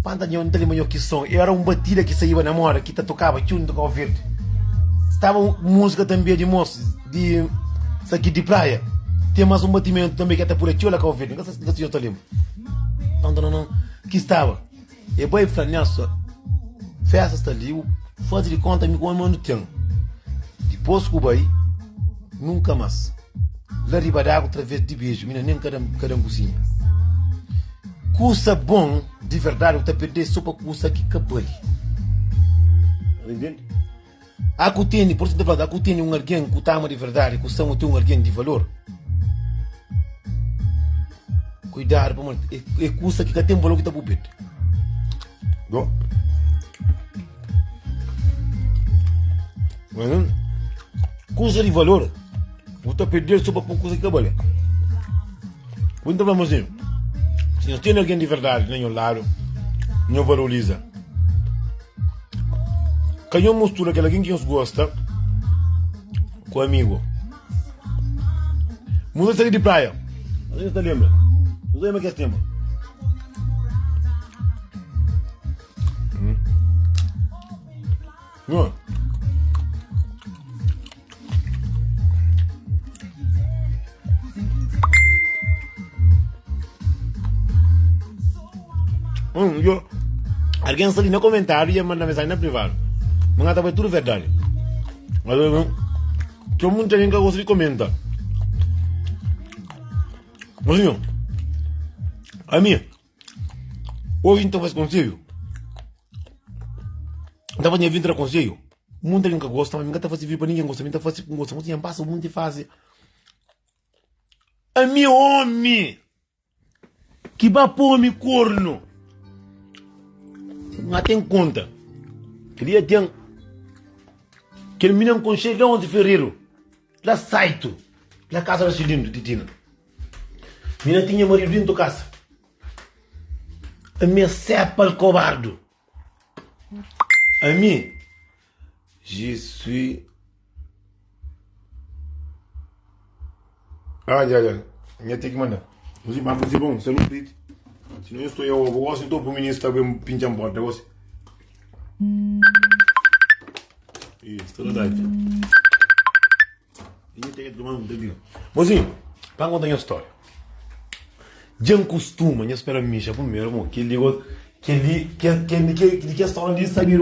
Panta nho, N ta lenbra nho ki son. Era un batida ki saiba na moda ki ta tokaba txeu na Kau Verdi. Staba un musika tanbe di mos. Di sa ki di praia Ten mas un batimentu tanbe ki ta pura txeu la Kau Verdi N ka sa si nhos ta lenbra Nton nton nton Ki staba E bai fla Nelson Festa sta li Bu faze di konta mi ku omi nu ten Dipos ku bai Nunka mas La riba d'agu traves di beju Mi na nen ka da-m kusinha Kusa bon di verdadi Bu ta perde so pa kusa ki ka bali Ta ntende? A ku tene, por isu N ta fla, a ku tene un algen ku ta ama di verdadi, ku sta ma ten un algen di valor. Kuidadu pamodi é kusa ki ka ten valor ki ta bu perde. Go. Kusa di valor, bu ta perdel so pa pun kusa ki ka bale. Bu ta fla mozinho, si nhos tene algen di verdadi na nho ladu, nho valoriza. Ka nho mustura kel algen ki nhos gosta ku amigu. Muda sai di praia. Nhos ta lenbra? Nhos lenbra kes tenpu? Nho. Hum, yo, alguém sta li na comentário e manda mensagem na privado. Mas tá tudo verdade. Mas eu, tem muita gente que gosta de comentar. Mas, a minha. Oji N ta faze konsedju, N ta faze nha vida tra konsedju. Munti algen ka gosta, ma mi ka ta faze vídiu pa ningen gosta, mi ta faze pa N gosta. N pasa munti fazi. Ami omi ki ba pô-mi kornu, N ka ten konta. Kel-li ten kel mina N konxe la 11 fevereru, la Saitu, la kasa da Xilindo di Tina. Mina tinha maridu dentu kasa. Ami é sepa-l kobardu. Ami, je suis. Ah, dja, dja. Nha ten ki manda. Muzi, ma muzi bom, se não pedi. Se não eu estou eu vou gosto então pro ministro tá bem pinchar porta, gosto. Isso, tudo dá. Mozinho, pa N konta nha stória. Dja N kustuma, nha spera mixa primeru, mo, kel-li go, kel-li, kel, kel, kel, di kel stória li sabidu.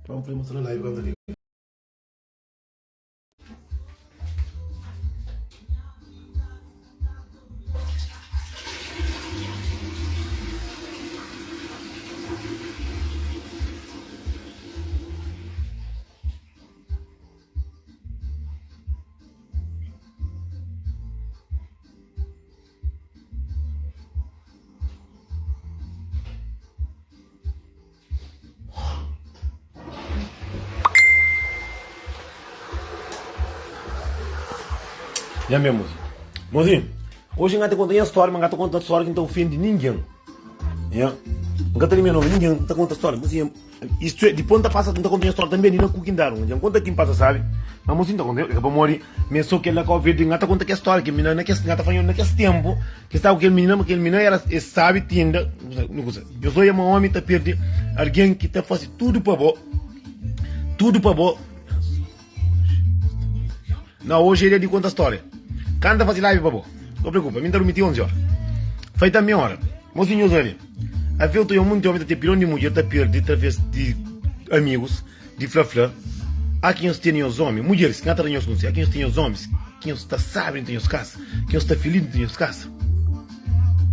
Pa N fla mostra na live kantu li. Nha meu mozinho. Mozinho, hoje N ka ta konta nha stória, ma N ka ta konta stória ki N ta ofende ningen. Nha, N ka ta limia nomi ningen, N ta konta stória. Mozinho, Istu é, dipôs N ta pasa, N ta konta nha stória tanbê, Nina ku ki N dadu. N dja N konta ki N pasa sabi, ma mosi N ta konta el, ka pamodi mi é so kel la Kau Verdi, N ka ta konta kes stória ki mina na kes, N ka ta fla nho na kes ténpu ki staba ku kel minina, ma kel minina era, es sabi tinda, nu kusa. Nhos odja ma ómi ta perde algen ki ta fase tudu pa bo, tudu pa bo. Na oji é dia di konta stória. Ka N ta fase live pa bo, ka preokupa, mi N ta durmi ti 11 óra. Fai ta meia óra. Mosi nhos odja. Aveu ta oia munti omi ta ten pilon di mudjer ta perdi traves di amigus di fla fla a ki nhos tene nhos omi mudjeris ki na ta da nhos konsedju a ki nhos ten nhos omis ki nhos ta sabi dentu nhos kasa ki nhos ta filis dentu nhos kasa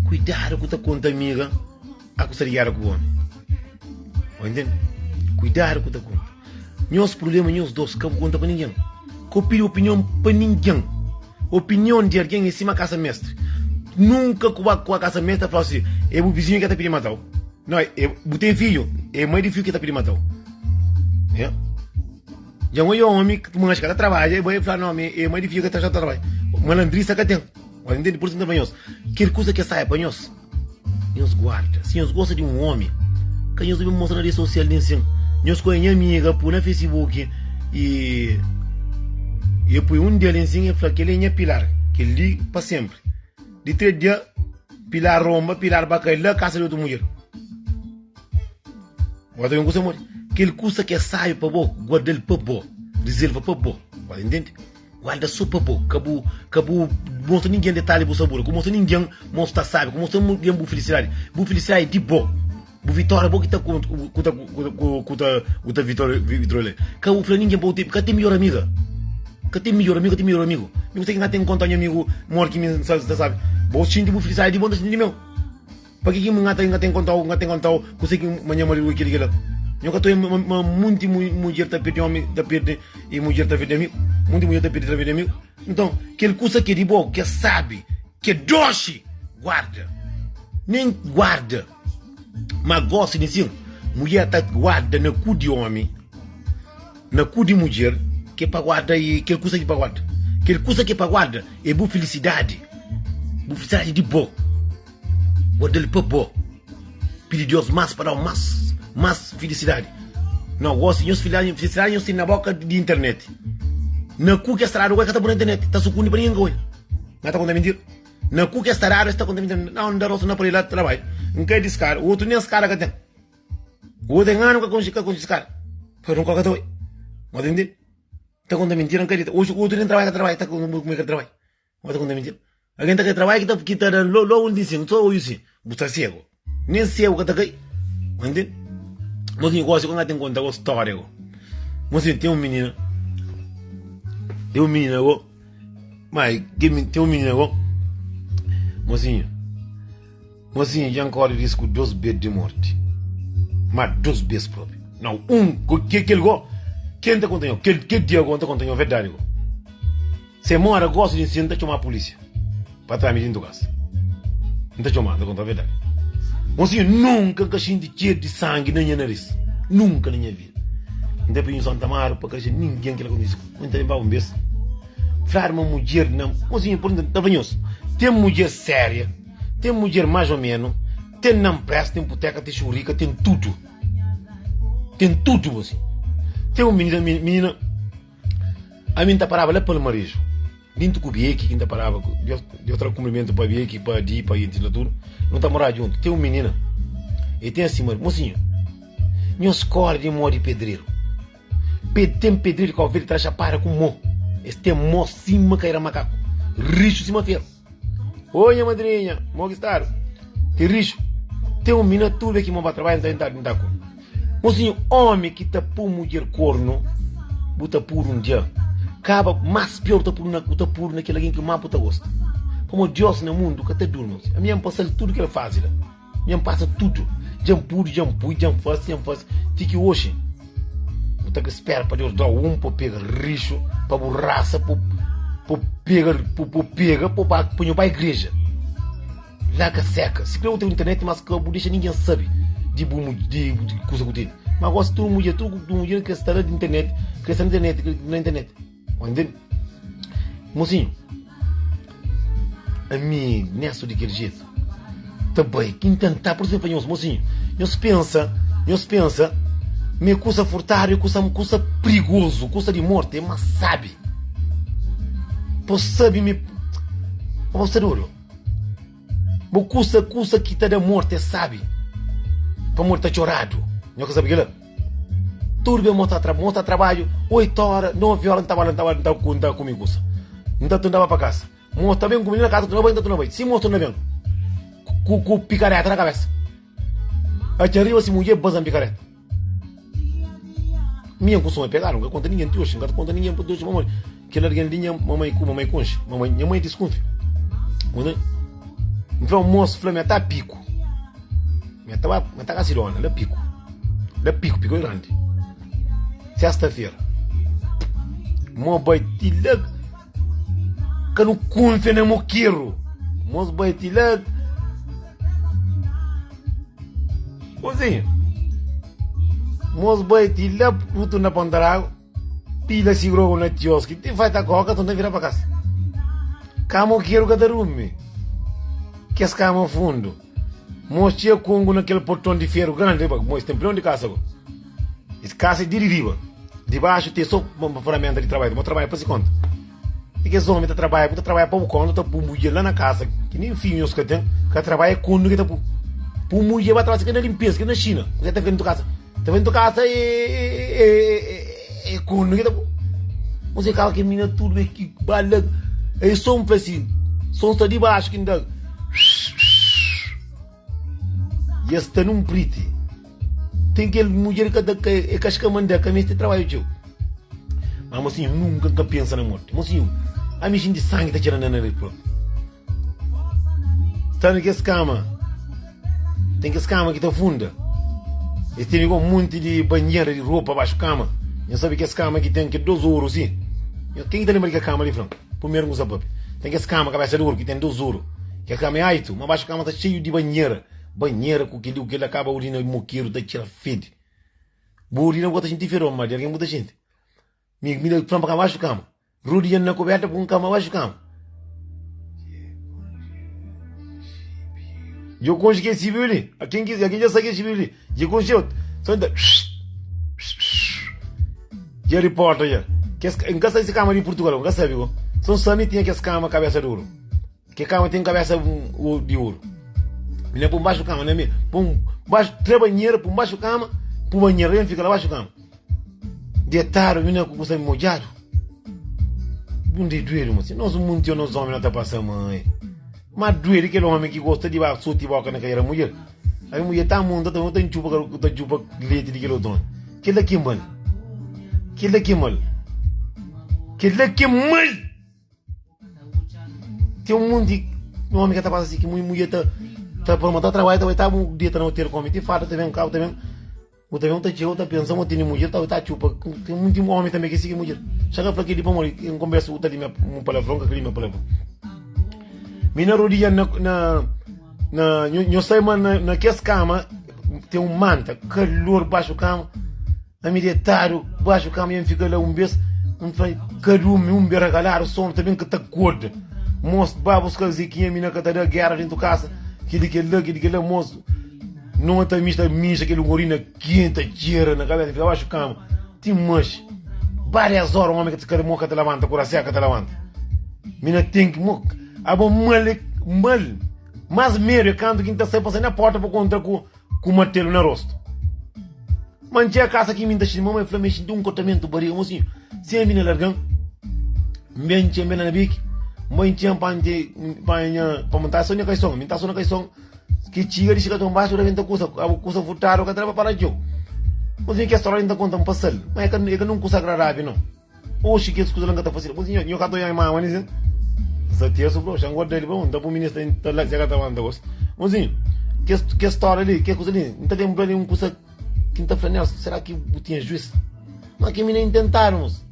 kuidadu ku ta konta amiga a ku sta di gera ku bu omi bo intende kuidadu ku ta konta nhos prublema nhos dos ka bu konta pa ningen ka bu pidi opinion pa ningen. Opinion di algen é sima kasa mestri. Nunka ku ba ku a kasa mestri ta fla si é bu vizinhu ki ta pidi matau. Não, é bu ten fidju, é mai di fidju ki ta pidi matau. É. Dja un omi ki manxa ka ta trabadja, e bai fla não, é mai di fidju ki ta trabadja. Malandrisa ka ten. Ora intende? Por isso N ta fla nhos, kel kusa ki sai pa nhos. Nhos guarda. Si nhos gosta di un omi, ka nhos debe mostra na redi sosial nin sin. Nhos konhe nha amiga pui na Facebook i e pui un del insin e fla kel-li é nha pilar, kel-li pa senpri. Di três dia, pilar ronba, pilar ba kai la kasa di otu mudjer. Bo ta ben kusa modi? Kel kusa ki é sábi pa bo, guarda-l pa bo, rizerva pa bo. Bo ta intende? Guarda so pa bo, ka bu ka bu mostra ningen detalhi bu sabura, ka bu mostra ningen ma bu sta sabi, ka bu mostra ningen bu filisidadi. Bu filisidadi é di bo, bu vitória bo ki ta ku ta ku ta ku ta vitória. Ka bu fla ningen pa bu ten, ka ten midjor amiga, ka ten midjor amiga, ka ten midjor amigu. Mi kuzê ki N ka ten konta nha amigu modi ki mi sta sabi? Bo xinti bu filisidadi di bo, N ta xinti di meu. Pa ki ki N ka ten kontau, N ka ten kontau kuse ki ma nha maridu kili kila? Nho ka ta oia ma munti mudjer ta pirdi omi, ta pirdi i mudjer ta pirdi amigu, munti mudjer ta pirdi ta pirdi amigu. Nton, kel kusa ki é di bo, ki é sabi, ki é doxi, guarda. Nen guarda. Ma gosi di sin, mudjer ta guarda na ku di omi, na ku di mudjer, ki é pa guarda i kel kusa ki pa guarda. Kel kusa ki é pa guarda é bu filisidadi, bu filisidadi di bo. Guarda-l pa bo. Pidi Deus más pa da-u más, más filisidadi. Não, gosi nhos filisidadi nhos ten na boka di internet. Na ku ki es ta dadu ka ta pui na internet, ta sukundi pa ningen ka oja. N ka ta konta mintira. Na ku ki es ta dadu es ta konta mintira. Não, N da rostu na paredi la trabadju. N kai di skada, otu nen skada ka ten. Otu ten anu ka konxi ka konxi skada. Pa nu ka ta oi. N ta intende? Ta konta mintira, N ka dita. Oji otu nen trabadju ka trabadja, ta konta kuma ka trabadja. N ta konta mintira. Algen ta kai trabadju ki ta ki ta da logu un disin, so oiu sin, bu sta segu. Nen segu ka ta kai. Bu ntende? Mosinhu gosi ku N ka ten konta go storia go. Mosinhu ten un minina, ten un minina go, ma ten un minina go, mosinhu. Mosinhu dja N kóre risku dos bês di morti. Má dos bês própi. Nau, un, ke kel gó, ken N ta konta nho? Kel, kel dia gó N ta konta nho verdadi gó. Se mora gosi di nsin, N ta txoma pulísia pa tra mi dintu kasa. N ta txoma, N ta konta verdadi. Mosinhu, nunka N ka xinti txeru di sangi na nha naris. Nunka na nha vida. N ta pidi Santa Maru pa ka dexa ningen kila kontise ku mi. N ta lenbraba un bes, fladu ma mudjer na. Mosinhu, pur N ta fla nhos, ten mudjer séria, ten mudjer más o menu, ten na npresa, ten puteka, ten xurika, ten tudu. Ten tudu, mosinhu. Ten un minina, minina. Ami N ta paraba la Palmareju, dintu ku Bieki ki N ta paraba ku Deus, Deus tra kunprimentu pa Bieki, pa Adi, pa Inti la tudu, nu ta moraba djuntu. Ten un minina, e ten si maridu, mosinhu, nhos kóre di mô di pedreru. Pe, ten pedreru di Kau Verdi ta da xapada ku mô, es ten mô sima kaira makaku, rixu sima feru. Oi nha madrinha, mo ki stadu? Ti rixu. Ten un mina tudu be ki mo ba trabadja nta nta nta ku. Mosinhu, omi ki ta pu mudjer kornu, bu ta pudu un dia. Kaba mas pior bu ta pudu na bu ta pudu na kel algen ki mas bu ta gosta. Pamodi Dios na mundu ka ta durmi. Ami N pasal tudu kel fazi la. Dja N pasa tudu, dja N pudi, dja N pui, dja N fase, dja N fase, ti ki oxi bu ta spera pa Deus da-u un pa bu pega rixu, pa bu rasa, pa bu pega, pa bu pega, pa bu ba, pa nhu ba igreja. La ka seka. Si kre bu ten internet, mas ka bu dexa ningen sabe di bu di kusa ku tene. Ma gosi tudu mudjer, tudu mudjer kre sta la di internet, kre sta na internet, na internet. Ô intende? Mosinhu, ami nesu di kel jetu ta bai ki N tenta pur isu N fla nhos, mosinhu, nhos pensa, nhos pensa ma é kusa furtadu, é kusa, kusa prigozu, kusa di morti, é más sábi pa bu sabe ma pa bu sta dodu. Bu kusa, kusa ki ta da morti é sábi pamodi ta txoradu. Nhos ka sabe kel-la? Tudu ben mostra tra mostra trabadju 8 ora, 9 ora, N ta ba la, N ta ba, N ta ku, N ta kume kusa. N ta tunda ba pa kasa. Mostra ben kume li na kasa, tunda bai, N ta tunda bai. Si mostra tunda ben ku, ku pikareta na kabesa. Atxa riba si mudjer bazan pikareta. Mi N kustuma pegadu, N ka konta ningen ti oxi, N ka ta konta ningen pa ti oxi pamodi kel algen li nha mamai ku mamai konxe, mamai, nha mai diskunfia. N fla un mos fla mi ata piku. Nha ta ba, nha ta ka si dona, la piku. La piku, piku é grandi. Sesta-fera. Mo bai ti la, ka nu kunfia na mokeru. Mos bai ti la. Mozinho. Mos bai ti la, rutu na Ponta d'Água. Pila si grogu na tioski, ti fai ta koka, ton ta vira pa kasa. Ka mokeru ka ta durmi. Kes kama fundu. Mos txia kongu na kel porton di feru grandi riba. Mos ten plenu di kasa go. Es kasa é di riba. Di baxu ten so feramenta di trabadju. Mos trabadja pa si konta. E kes omi ta trabadja, bu ta trabadja pa bu konta, ta pu mudjer la na kasa ki nin fiju nhos ka ten, ka trabadja kundu ki ta pu. Pu mudjer ba trabadja, si ka na limpeza, si ka na Xina, kuzê ta fika dentu kasa? Ta fika dentu kasa e e kundu ki ta pu. Mos e kaba ke minina tudu e ki ba la. E son fla si, son sta di baxu ki N da. E es sta nun priti. Ten kel mudjer ka ta ka e ka xka manda ka meste trabadju txeu. Ma mosinhu nunka N ka pensa na morti. Mosinhu, ami xinti sangi ta txera na nariz propi. Sta na kes kama, ten kes kama ki ta funda. Es tene igual un monti di banhera di ropa baxu kama. Nhos sabe kes kama ki ten kel dos oru si? Ken ki ta lenbra di kel kama li fla-m? Primeru N kusa papia. Ten kes kama kabesa di oru ki ten dos oru. Kel kama é aitu, ma baxu kama sta xeiu di banhera. Banhera ku kel-li ku kel-la kaba urina mokeru ta txera fedi. Bu urina bu ka ta xinti fedor, ma di algen bu ta xinti. Mi mi fla-m pa kama baxu kama. Rodian na kuberta ku un kama baxu kama. Dja konxe kel sibiu li? A ken ki a ken dja sa kel sibiu li? Dja konxe so nta Dja riporta dja. Kes N ka sabe si kama di Purtugal, N ka sabe go. So N sabe mi tinha kes kama kabesa di oru. Ke kama ten kabesa di oru. Mi na pun baxu kama na mi pun baxu tra banhera pun baxu kama pun banhera ben fika la baxu kama. Detadu mi na ku kusa modjadu. Bunda é duedu mosi. Nos munti nos omi no ta pasa mai. Ma duedu kel omi ki gosta di ba soti boka na kaira mudjer. Aí mudjer ta monta ta ta txupa ta txupa leti di kel otu omi. Kel-la ki é mal. Kel-la ki é mal. Kel-la ki é mal. Ten un monti omi ka ta pasa si ki mudjer ta. Ta pa ma ta trabadja ta bai ta bu deta na hotel kome ti farta ta ben kau ta ben bu ta ben ta txeu ta pensa ma tene mudjer ta ta txupa ten munti omi tanbe ki sigi mudjer xa ka fla keli pamodi en konbersa bu ta limia un palavron ka limia palavron mi na rodidja na na na nho sai ma na, na kes kama ten un manta kalor baxu kama Ami detadu baxu kama i N fika la un bes, N fla, Kadumi un bera galadu sonu ta ben ka ta korda. Mos ba buska Zekinha mina ka ta da gera dentu kasa, kili kel-la, kili kel-la, mos nota mi sta mixa kel urina kenti ta txera na kabesa, N fika baxu kama ti manxi. Barias ora un omi ka ta mo ka ta labanta, kurasea ka ta labanta. Mina ten ki mo abo mal mal mas medu é kantu ki N ta sai pa sai na porta pa kontra ku ku martelu na rostu. Ma N txega kasa ki mi N ta xinti, mamai fla-m, xinti un kortamentu bariga, mosinhu, si ami na larga-m, N ben txen, N ben na biki, N bai N txen pa N te, pa nha, pa N ta so nha kaison, mi N ta so na kaison, ki txiga di xika ton baxu, rabenta kusa, abo kusa furtadu ka ta da pa para txeu. Mosinhu, kes stória li N ta konta, N pasa-l, ma e ka, e ka nun kusa agradavi no. Oxi kes kuza la N ka ta fase-l. Mosinhu, nho ka ta oia-m mama ni sin? N sta tesu, bro, xa N guarda-l, bro, N ta pui minista ta la, xa ka ta wanta gosi. Mosinhu, kes, kes stória li, kes kusa li, N ta lenbra di un kusa ki N ta fla, Nelson, será ki bu tinha juis? Ma ke mi na intentadu, mos.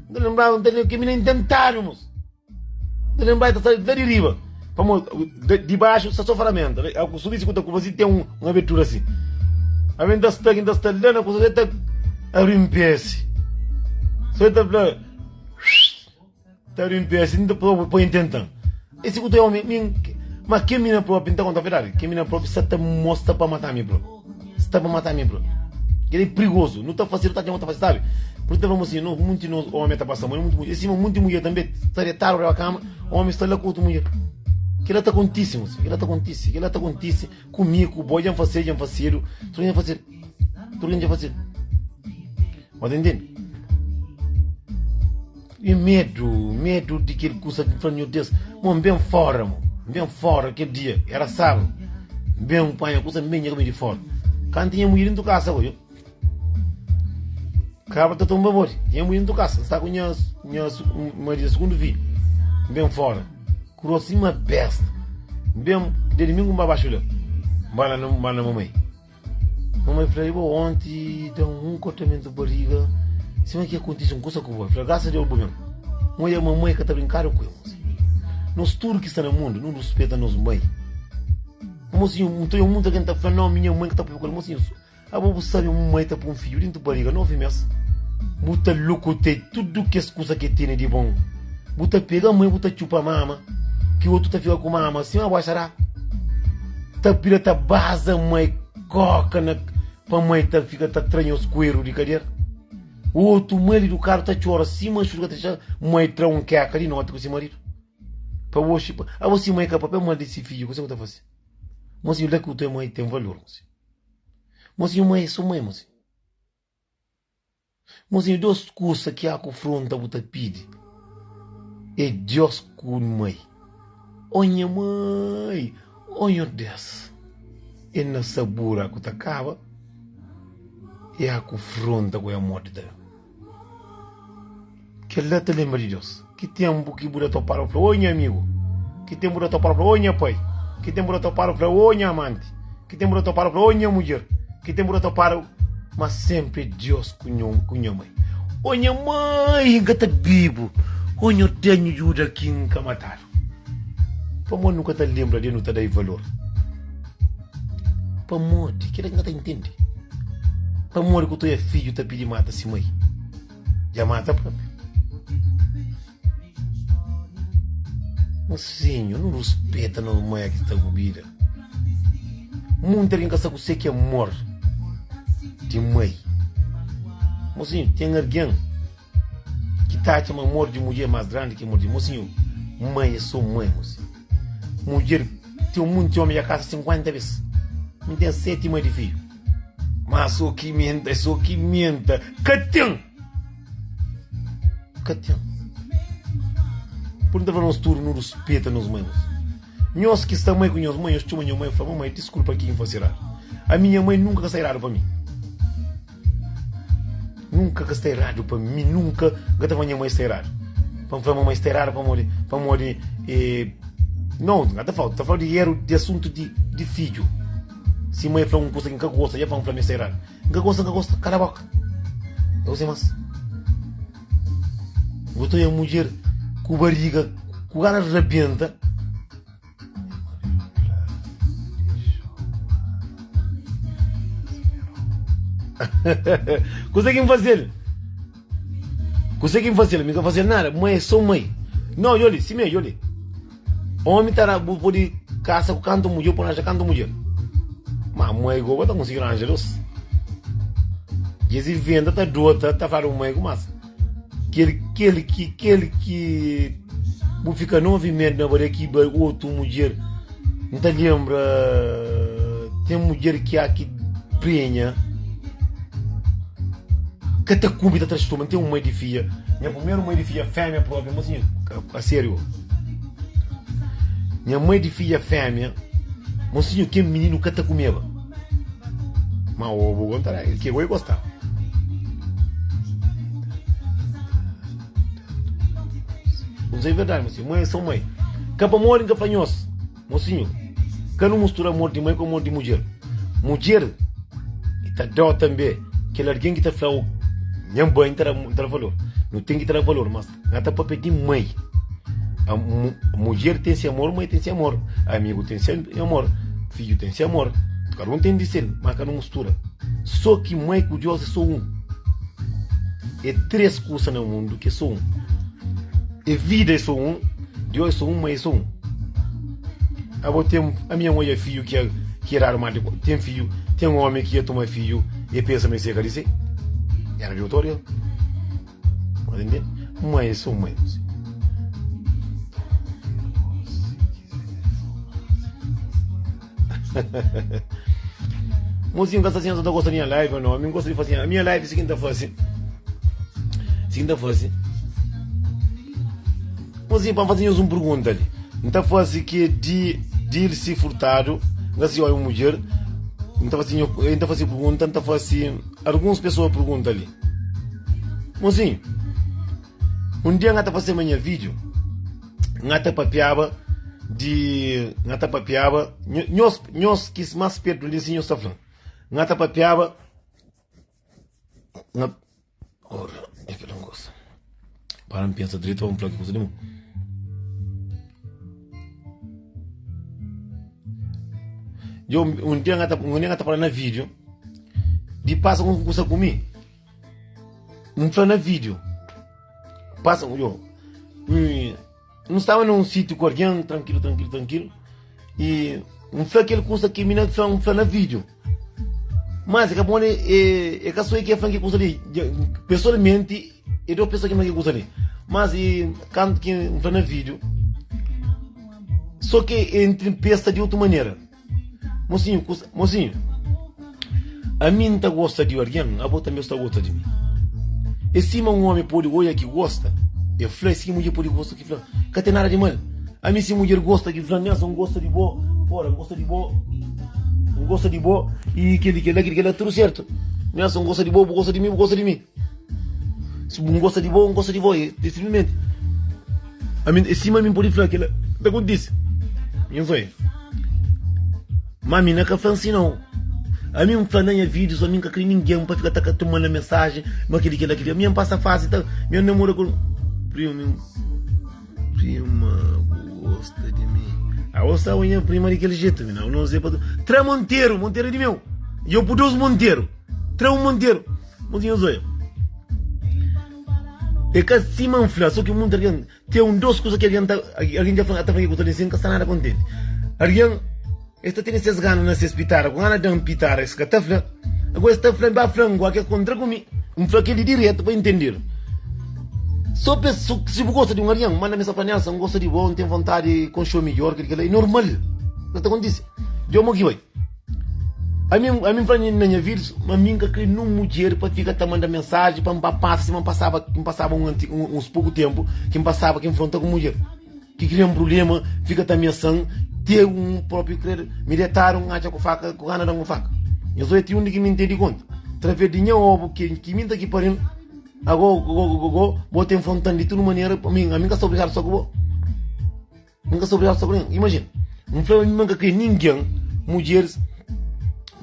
N ta lenbraba, N ta lenbra, ke mi na intentadu, mos. N ta lenbraba, ta sai la di riba. Pamo, di baxu sta so faramenta. Subi si ku ta kuba si ten un, un abertura si. Ami N ta sta, N ta sta la na kusa, ta abri-m pese. So ta fla, Ta rin pese, N ta poi N tenta-m. E si ku ta omi, mi, ma ke mina propi, N ta konta verdadi, ke mina propi sa ta mostra pa mata mi propi. Sta pa mata mi propi. Kel é prigozu. Nu ta fase, nu ta atxa ma ta fase, sabi? Pur ta fla si, no, munti nos omi ta pasa mal, munti mulher. E sima munti mulher tanbe sta detadu riba kama, omi sta la ku otu mulher. Kila ta kontise, mosi, kila ta kontise, kila ta kontise ku mi, ku bo, dja N fase, dja N fasedu, tudu dja N fasedu, tudu dja N fasedu. Bo ta intende? E medu, medu di kel kusa ki fla, Nhordes, mo N ben fora, mo N ben fora kel dia, era sábadu, N ben panha kusa, N ben nha kaminhu di fora. Kantu tinha mudjer dintu kasa, bo, kabra ta tomba bodi, tinha mudjer dintu kasa, N sta ku nha, nha maridu, sugundu fidju, N ben fora, ku rostu sima besta, N ben, dia dimingu N ba baxu la, N ba la, N ba na mamai. Mamai fla, Ibo onti da un kortamentu bariga, sima ki akontise un kusa ku bo. El fla, Grasa a Deus bu ben. N oja mamai ka ta brinkadu ku el. Nos tudu ki sta na mundu, nu ruspeta nos mai. Mosinhu, N ta oja munta algen ta fla, Nau, minha mai ka ta pui ku el. Mosinhu, abo bu sabe un mai ta pui un fidju dintu bariga novi mes? Bu ta lokotei tudu kes kusa ki el tene di bon. Bu ta pega mai, bu ta txupa mama, ki otu ta fika ku mama sima bu axa Ta bira ta baza mai koka na pa mai ta fika ta tra nhos kueru di kadera. Otu mai li du karu ta txora sima xuga ta txa mai tra un keka di noti ku si maridu. Pa oxi pa abo si mai ka papia mal di si fidju kuse ku ta fasi? Mosinhu la ku ta mai ten valor mosinhu. Mosinhu mai é so mai mosinhu. Mosinhu dos kusa ki a ku fronta bu ta pidi é Dios ku mai. Ó nha mai, ó Nhor Deus, é na sabura ku ta kaba é a ku fronta ku é amor di ta. Kel-la ta lenbra di Deus. Ki ténpu ki bu da topadu fla, Oi nha amigu! Ki ténpu bu da topadu fla, Oi nha pai! Ki ténpu bu da topadu fla, Oi nha amanti! Ki ténpu bu da topadu fla, Oi nha mudjer! Ki ténpu bu da topadu. Má sénpri é Deus ku nha mai. Oi nha mai, N ka ta bibu! Oi nha Deus, nhu djuda ki N ka matadu! Pamodi nu ka ta lenbra di el, nu ta da-i valor? Pamodi? Kel-la ki N ka ta intende. Pamodi ku ta oja fidju ta pidi mata si mai? Dja mata propi. Mosinhu, nu ruspeta nos mai ki sta ku bida. Munti algen ka sa kuse ki amor di mai. Mosinhu, ten algen ki ta atxa ma amor di mudjer é más grandi ki amor di mosinhu. Mai é so mai, mosinhu. Mudjer, ten munti omi dja kasa 50 bes. Mi ten 7 mai di fidju. Má so ki menta, é so ki menta. Ka ten! Ka ten. Pur N ta fla nos tudu, nu ruspeta nos mai. Nhos ki sta mai ku nhos mai, nhos txoma nha mai, fla, Mamai, diskulpa ki N fase eradu. Ami nha mai nunka ka sta eradu pa mi. Nunka ka sta eradu pa mi, nunka N ka ta fla nha mai sta eradu. Pa N fla mamai sta eradu pamodi, pamodi e, no, N ka ta fla, ta fla di eru di asuntu di. di fidju. Si mai fla un kusa ki N ka gosta, dja pa N fla ma e sta eradu. N ka gosta, N ka gosta, kala boka. É kuzê más? Bu ta oja mudjer ku bariga ku gana di rabenta. Kuzê ki N faze-l? Kuzê ki N faze-l? Mi ka faze-l nada. Mai é sô mai. Nau, dja li, simé, dja li. Omi ta ra, bu pode kasa ku kantu mudjer, bu pode ranja kantu mudjer. Ma mai go, bo ta konsigi ranja dos. Dja es inventa ta dota, ta fladu mai ku mas. Kel, kel ki, kel ki bu fika 9 mes na bariga ki bai otu mudjer. N ta lenbra ten mudjer ki a ki prenha ka ta kume ta tra stoma. N ten un mai di fia, nha primeru mai di fia femia propi, mosinhu, a seriu. Nha mai di fia femia, mosinhu, kel mininu ka ta kumeba. Ma obu go nta da ke go i gosta. Não sei verdade, mocinho. Mãe é só mãe. Ka pa mori nka fla nhos, mocinho, ka nu mustura amor di mãe ku amor di mudjer. Mudjer i ta dó tambe kel algen ki ta fla o nha mãe ta da valor. Nu ten ki ta da valor, mas na ta papia di mãe. A mudjer ten se amor, mãe ten se amor, amigu ten se amor, fidju ten se amor. Kada un ten di sel, mas ka nu mustura. Só ki mãe ku Deus é só un. É 3 kusa na mundu ki é só un. É vida é só un, Deus é só un, mãe é só un. Abo ten, ami N odja fidju ki é ki é dadu mal di ten fidju, ten omi ki ia toma fidju e pensa ma e seka di se. Era di otu algen. Entende? Mãe é só mãe. Mozinho ka sta sin, ta gosta di nha live ou não? Mi gosta di fazer a minha live si ta fazer. Si ta fazer. Mozinho, para fazer um pergunta ali. Não ta fazer que de Dilce Furtado, não se olha uma mulher, não ta fazer, não ta fazer pergunta, não ta fazer algumas pessoas pergunta ali. Mozinho, um dia não ta fazer manhã vídeo. N ta papiaba di N ta papiaba Nhos, nhos ki más pertu li si nhos ta fla N ta papiaba N Ora, é kel un kusa Para N pensa dretu pa N fla ki kusa di mu Djo, un dia N ta, un dia N ta fala na vídiu Di pasa un kusa ku mi N fla na vídiu Pasa, yo, N staba na un sitiu ku algen, trankilu, trankilu, trankilu, i N fla kel kusa ki mi na fla, N fla na vídiu. Mas é ka bon, é, é ka só e ki fla ki kusa li. Pesoalmenti, é dos pesoa ki fla ki kusa li. Mas e kantu ki N fla na vídiu, só ki N tripesa di otu manera. Mosinhu, kusa, mosinhu, ami N ta gosta di algen, abo tanbe sta gosta di mi. É sima un omi pode oia ki gosta, e fla, é si ki mudjer pode gosta ki fla, ka ten nada di mal. Ami si mudjer gosta ki fla, Nelson, N gosta di bo, pora, N gosta di bo, N gosta di bo, i keli, kela, keli, kela, tudu sertu. Nelson, N gosta di bo, bu gosta di mi, bu gosta di mi. Si bu gosta di bo, N gosta di bo, é simplesmente. Ami, é sima mi pode fla kela ta kontise. Nhos oi. Ma mi na ka fla si nau. Ami N fla na nha vídios, ami N ka kre ningen pa fika ta ka ta manda mensajen, ma keli kela keli. Ami N pasa fasi ta mi N namora ku prima mi prima bu gosta di mi. Abo sabe nha prima di kel jetu mi nau, não sei pa tu. Tra Monteiro, Monteiro é di meu. Eu pu dos Monteiro. Tra um Monteiro. Mozinho zoia. É ka sima N fla, só ki munti algen ten un dos kuza ki algen ta algen dja fla ta fla ki kuza li sin ka sta nada kontenti. Algen es ta tene ses gana na ses pitara, ku gana dan pitara es ka ta fla. Agora es ta fla, ba fla ngua ke kontra ku mi. N fla kel li diretu pa entendedu. Só pe si bu gosta di un algen, manda mensagem fla Nelson, N gosta di bo, N ten vontadi di konxe-u midjor, kel kel la, é normal. Ka ta kontise. Djo mo ki bai. Ami, ami fla na nha vida ma mi nka kre nun mudjer pa fika ta manda mensaji pa N ba pasa sima N pasaba, N pasaba un anti, un, uns poku tempu ki N pasaba ki N fronta ku mudjer ki kria-m prubléma, fika ta amiasa-m, te un propi kre mi detadu N atxa ku faka, ku gana da-m ku faka. Nhos odja ti undi ki mi N ten di konta, traves di nha obu ki, ki mi N ta ki pari-m, ago, go, go, go, bo ta infronta-m di tudu manera, ami, ami N ka sta obrigadu sta ku bo. N ka sta obrigadu sta ku ningen. Imajina, N fla ma mi ma N ka kre ningen. mudjeris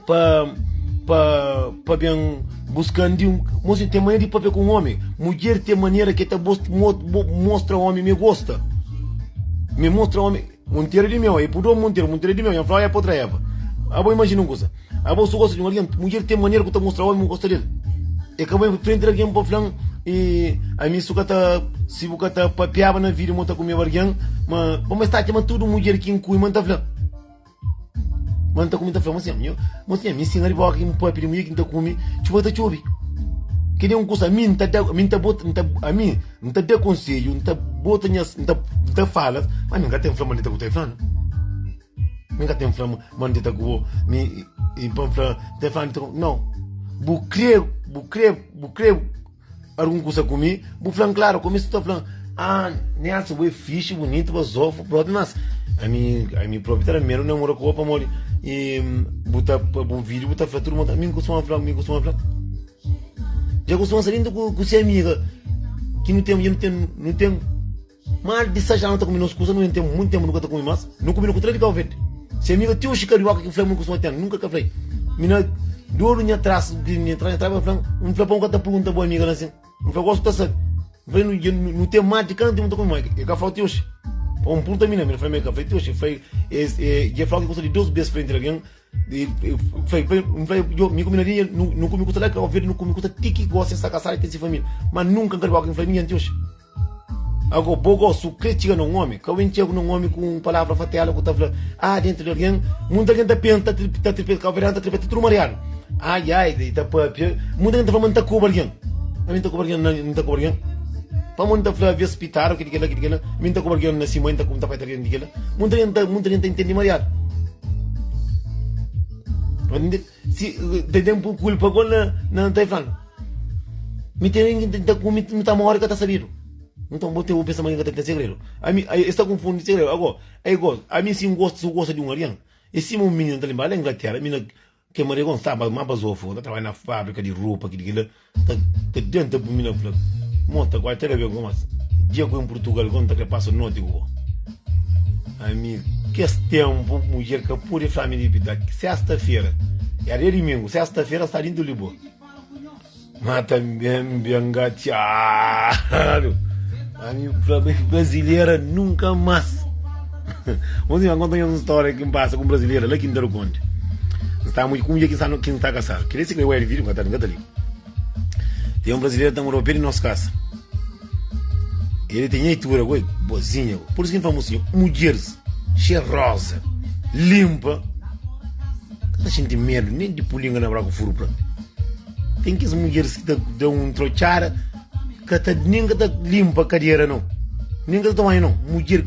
pa pa pa ben buskan di un mosi ten manera di papia ku un omi mudjer ten manera ki ta mostra omi mi gosta mi mostra omi Monteiro di meu, e pudó Monteiro, Monteiro di meu, nha fla, oia pa otra Eva. Abo imajina un kusa, abo su gosta di un algen, mudjer ten manera ku ta mostra omi ma gosta del. E ka bai frenti di algen pa flan, e ami su ka ta, si bu ka ta papiaba na vida ma ta kumeba algen, ma pa ma es ta atxa ma tudu mudjer ki N kume ma N ta fla. Ma N ta kume, N ta fla, ma sin, ma sin, ami sin ari boka ki N papia di mudjer ki N ta kume, txuba ta txobi. Kel-li é un kusa, ami N ta da, ami N ta bota, N ta, ami N ta da konsedju, N ta bota nhas, N ta, N ta fala, ma mi N ka ten fla ma N ta ku ta fla, mi N ka ten fla ma N ta ku bo, mi, i pa N fla, N ta fla N ta ku, nau. Bu kre, bu kre, bu kre algun kusa ku mi, bu fla-m klaru, ku mi su ta fla-m, ah, Nelson, bu é fixi, bunitu, bazofu, propi, mas ami, ami propi ta da medu namora ku bo pamodi i bu ta, bu vídiu bu ta fla tudu, mi N kustuma fla, mi N kustuma fla. Dja kustuma sta dentu ku se amiga ki nu ten, dja nu ten, nu ten más di 6 anu ta kume nos kusa, nu ten monti tenpu nu ka ta kume más, nu kume nu ku tra di Kau Verde. Se amiga ti oxi karioka ki fla ma nu kustuma ten, nunka ka fla-i. Mi na dodu nha tras, nha tras, nha tras, fla-m, N fla pa N ka ta pergunta bu amiga la sin. N fla gosi bu ta sabe. N fla nu dja nu ten más di kantu tenpu nu ta kume más. E ka fla-u ti oxi. Pa N purta mi na mi, el fla ma e ka fla-i ti oxi. El fla e dja fla-u ki kusa di dos bes frenti di algen. Mi ku minha nu kume kusa la Cabo Verde, nu kume kusa ti ki gosi sta kasadu i ten si familia, ma nunka N ka riba ki N fla mi anti oxi. Ago bo gosi bu kre txiga na un omi, ka bu ben txiga na un omi ku un palavra fatela ku ta fla, ah dentu di algen, munta algen ta pensa, ta tripeta, Cabo Verdianu ta tripeta tudu mariadu, ai ai, i ta papia, munta algen ta fla ma N ta koba algen, ami N ta koba algen, N ta koba algen, pamodi N ta fla aves pitadu, kili kila, kili kila, mi N ta koba algen na si mai, N ta fai algen di kila. Munta gente ta, munta gente ta intende mariadu. Si tem tempo culpa gol na na ta falando. Mi tem ta kumi, mi ta morre ka ta sabido. Então bo tem pensa ma ka ta tem segredo. A mi está confunde segredo. Agora, é igual, a mim se gosta, se gosta de um alguém, e se um menino tá limpar lá Inglaterra, mina Ke marigon staba ma bazofu, ta trabadja na fabrika di ropa, kili kila, ta ta denta bu mina fla, Mo ta kuazi ta da ben mas dia ku en Purtugal kon ta kre pasa noti ku bo. Ami kes tempu mudjer ka pudi fla mi di pita sesta fera, era dia dimingu, sesta fera sta dintu Lisboa. Ma também ben gatiadu. Ami fla brasileira nunca mais. Vamos dizer, conta uma história que me passa com brasileira lá que não conta. Está muito com que está no que está casado. Queria se que eu era vídeo, tá ali. Tem um brasileiro que morou perto de nossa casa. Ele tem leitura, boazinha. Por isso que falamos assim, mulheres cheirosa, limpa. Ka ta xinti medu nen di pulinga na braku furu propi. Ten kes mudjeris ki ta da un trotxada, ka ta nen ka ta limpa kadera nau, nen ka ta toma banhu nau. Mudjer,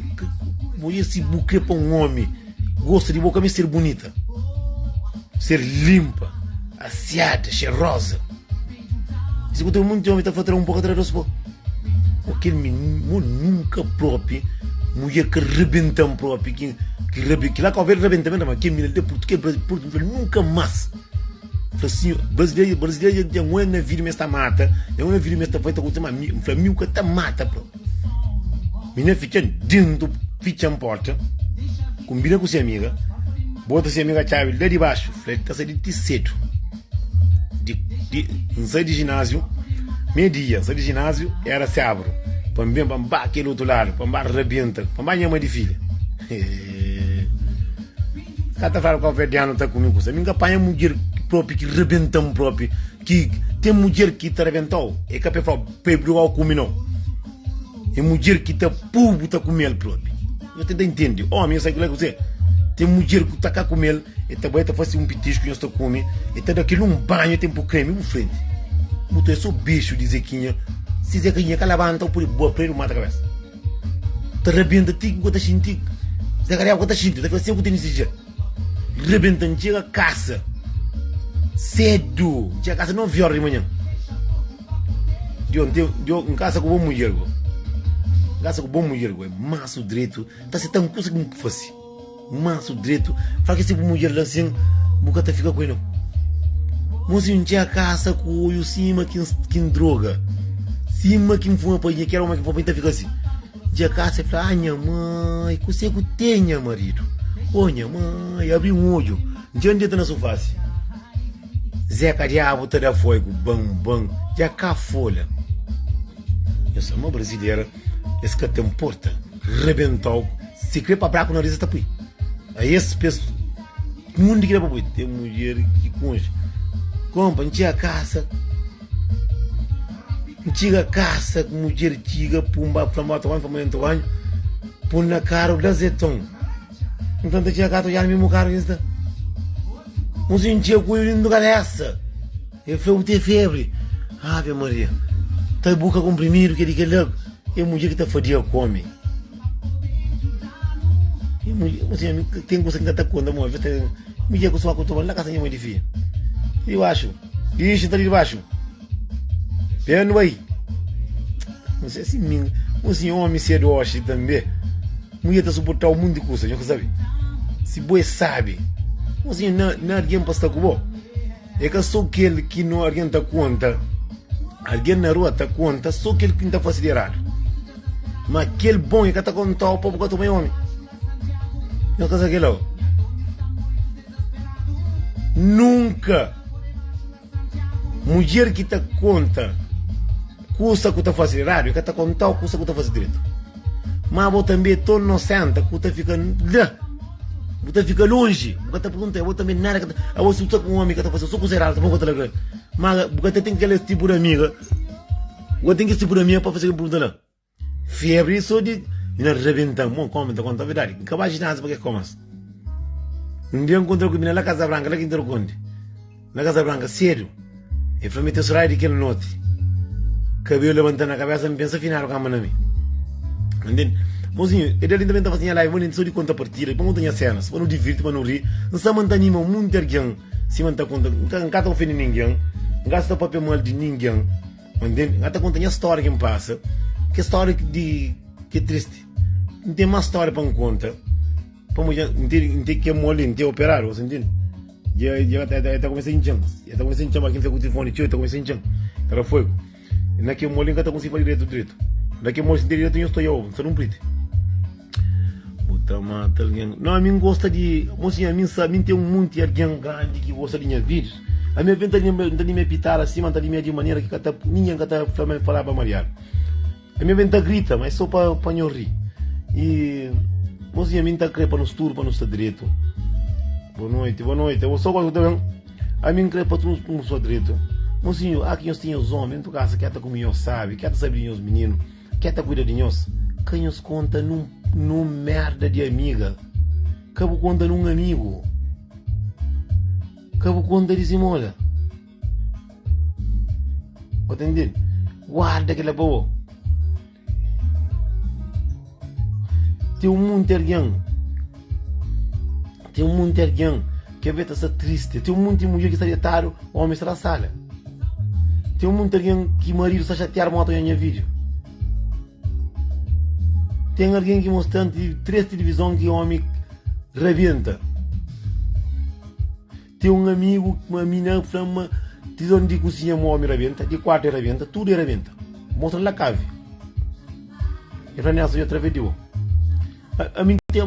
mudjer si bu kre pa un omi gosta di bo ka meste ser bunita, ser limpa, asiada, xeroza. Si bu ten monti omi ta fla tra un po ka tra dos po. O kel mi mo nunka propi mudjer ka rebentan propi ki ki rebe ki la ka ovel rebenta ma kel mi de purtu kel Brasil purtu fla nunka mas fla si brasileiro brasileiro dja ngoi na vida mes ta mata dja ngoi na vida mes ta fai ta kusa ma mi fla mi ka ta mata propi mi na fitxa dentu fitxa porta kumbina ku si amiga bota si amiga txabi la di baxu fla el ta sai di ti sedu. Di, di, N sai di jináziu meia-dia, N sai di jináziu éra sábadu, pa N ben pa N ba kel otu ladu, pa N ba rabenta, pa N ba nha mai di filha. Ka ta fladu kauverdianu ta kume kusa. Mi N ka panha mudjer propi ki rabenta-m propi, ki ten mudjer ki ta rabenta-u, e ka pa e fla-u pa e obriga-u kume nau. É mudjer ki ta pô-bu ta kume-l propi. Nhos tenta intende. Ómi, nhos sabe kila kuzê? Ten mudjer ku ta ka kume-l, e ta bai ta fase un pitisku, nhos ta kume, e ta da kel un banhu, ten pô kremi bu frenti. Bu ta é sô bexu di Zekinha. Si Zekinha ka labanta, bu pode bua predu mata kabesa. Ta rabenta ti ki bu ka ta xinti. Zé Kariabu ka ta xinti, ta fla se ku tene si dja. Rebenta, N txega kasa sedu, N txega kasa 9 ora di manhan. Dio, N ten, dio, N kasa ku bo mudjer go. N kasa ku bo mudjer go, é mansu dretu, ta seta un kusa ki N fasi. Mansu dretu, fala ki si bu mudjer la sin, bu ka ta fika ku el nau. Mosinhu, N txega kasa ku oiu sima ki N, ki N droga, sima ki N fuma pa nha, ki era uma ki N fuma pa nha, ta fika si. Dja kasa e fla, ah nha mai, kuse ku ten nha maridu? Oh nha mai, abri un odju. Dja N deta na sofá si. Zeka diabu ta da foigu ban ban dja ka folha. Nhos sabe ma brazilera es ka ten porta rebentau si kre pa braku nariz es ta pui. A es pes undi ki da pa pui ten mudjer ki konxe. Kompa N txiga kasa N txiga kasa ku mudjer txiga pumba fla ma ta banhu fla ma N ta banhu pun na karu da zeton. Nton ta txiga katu dja na mesmu karu ki N sta. Un sinhor txiga ku el dentu kabesa. El fla, Bu ten febri? Ave Maria! Ta buka konprimidu kel-li kel-la. É mudjer ki ta fadia ku omi. É mudjer, un sinhor, ten kusa ki N ka ta konta, mo, mudjer ku sua ku toma la kasa nha mai di fia. Li baxu, ixi, N ta li di baxu. Ben nu bai. Não sei se mim, um senhor homem cedo hoje também. Mulher tá suportar um monte de coisa, não sabe? Se boi sabe. Um senhor na, na alguém para estar com bo. É que só aquele que não alguém tá conta. Alguém na rua tá conta, só aquele que não tá fazendo errado. Mas aquele bom é que tá contar o povo que tá homem. Não quer saber aquele. Nunca. Mudjer ki ta konta kusa ku ta fase eradu, i ka ta kontau kusa ku ta fase dretu. Ma bo tanbe ton nosenta ku ta fika la, bu ta fika lonji, bu ka ta pergunta, abo tanbe nada ka ta, abo si bu sta ku un omi ka ta fase so kusa eradu, ta pui ku ta laga. Ma bu ka ta ten kel tipu di amiga, bu ka ten kes tipu di amiga pa fase kel pergunta la. Febri so di Mina rebenta mon komi ta konta verdadi N ka ba ginásio pa ke komas Un dia N kontra ku mina la Casa Branca la Quinta do Conde Na Casa Branca sedu E fla mi ten sodadi di kel noti Kabelu labanta na kabesa N pensa finadu kamba na mi Ntende? Mozinho, e dali N ta ben ta fasi nha live Mano N so di konta partida Pa konta nha senas Pa nu divirti pa nu ri N sa ma N ta anima munti algen Sima N ta konta N ka ta ofende ningen N ka sta papia mal di ningen Ntende? N ta konta nha stória ki N pasa, ki é stória di ki é tristi. N ten más stória pa N konta, pamodi dja N ten N ten ke moli, N ten operadu, você ntende? Dja dja ta ta kumesa intxan, dja ta kumesa intxan, ma ki N fika ku tilifoni txeu, ta kumesa intxan, ta da fogu. Na ke moli N ka ta konsigi fala diretu diretu. Na ke moli si N ten diretu N sta obi, N sta num priti. Bu ta mata algen. Não, ami N gosta di. Mosinha, ami N sabe, mi N ten un monti algen grandi ki gosta di nha vídius. Ami avé N ta N ta limia pitada sima N ta limia di manera ki ka ta ningen ka ta fla ma falaba mariadu. Ami avé N ta grita, ma é so pa pa nho ri. I mosinha, ami N ta kre pa nos tudu pa nu sta dretu. Boa noiti, boa noiti. Abo so gosi ku ta ben. Ami N kre pa tudu nu sta dretu. Mosinhu, a ki nhos ten nhos omi dentu kasa ki a ta kume nhos sabi, ki a ta sabi di nhos mininu. Ke ta kuida di nhos? Ka nhos konta nun nun merda di amiga. Ka bu konta nun amigu. Ka bu konta di simola. Bo ta ntende? Guarda kila pa bo. Ten un monti algen, ten un monti algen ke ta sta tristi. Ten un monti mudjer ki sta detadu, omi sta na sala. Ten munti algen ki maridu sta xatiadu mota nha nha video. Ten algen ki mostran 3 tilivizon ki omi rabenta. Ten un amigu ma mina fla ma tilivizon di kusinha ma omi rabenta, di kuartu e rabenta, tudu e rabenta. Mostran la kavi. E fla Nelson dja travé di bo. Ami ten,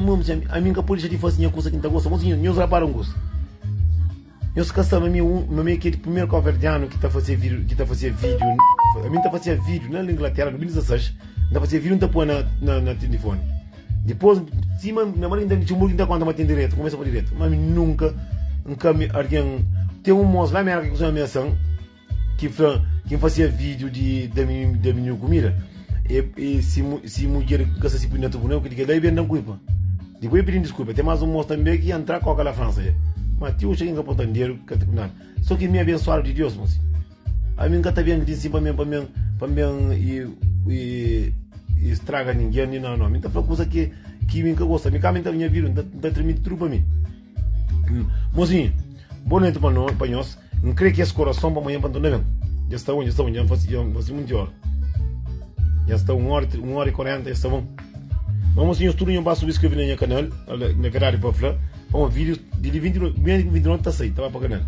ami nka pode xa di fasi nha kusa ki nta gosta. Mosinhu, nhos rapara un kusa. Nhos ka sabe ma mi ma mi é kel primeru kauverdianu ki ta fazia vídiu ki ta fazia vídiu ami N ta fazia vídiu na Inglatéra 2016 N ta fazia vídiu N ta poi na na na tilifoni dipôs sima na manera ki N ta Luxemburgu N ta konta ma ten diretu kumesa pa diretu ma mi nunka N ka algen ten un mos la Mérka ki kusa ameasan Ki fla ki N fasia vídiu di da mininu kumida e, e si, si mudjer ka sta si pui na tribunal ki di kel-la e ben da-m kulpa. Dipôs e pidi-m diskulpa. Ten más un mos tanbê ki entra koka la Fransa dja. Ma ti oxi ki N ka pô-ta nderu ka ta nada. So ki mi abensuadu di Deus, mosi. Ami N ka ta ben di si pa ben pa ben pa ben e, e, e straga ningen ni nada, no. Mi N ta fla kusa ki ki mi N ka gosta. Mi kama N ta nha vida N ta, N ta trimiti tudu pa mi. Mosinhu, boa noite pa no, pa nhos. N kre ki es korason pa manhan pa N torna ben. Dja sta bon, dja sta bon, dja N fase, dja N fase munti ora. Dja sta un ora, un ora e 40, dja sta bon. Ma mosinhus, tudu nho ba subskreve na nha kanal, na verdadi pa fla, pamodi vídius di li 29, menos ki 29 ta sai, ta ba pa kanal.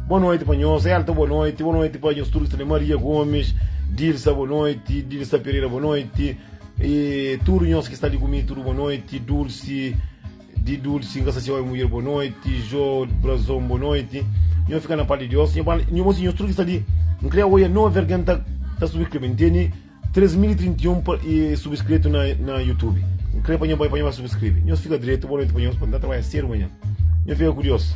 Boa noite pa nhos, Elton, boa noite, boa noite pa nhos tudu ki sta li, Maria Gomes, Dilsa, boa noite, Dilsa Pereira, boa noite, e tudu nhos ki sta li ku mi, tudu boa noite, Dulce. Di Dulce, N ka sa si omi mudjer bo noiti, Jo Brazon bo noiti. Nho fika na paz di Deus. Nho fala, nho mosi, nho tudu ki sta li, N kre oia 9 algen ta ta subskrebe. N tene 3031 pa e subskritu na na YouTube. N kre pa nho bai pa nho bai subskrebe. Nho fika dretu, bo noiti pa nho, pa N ta trabadja sedu manhan. Nho fika ku Deus.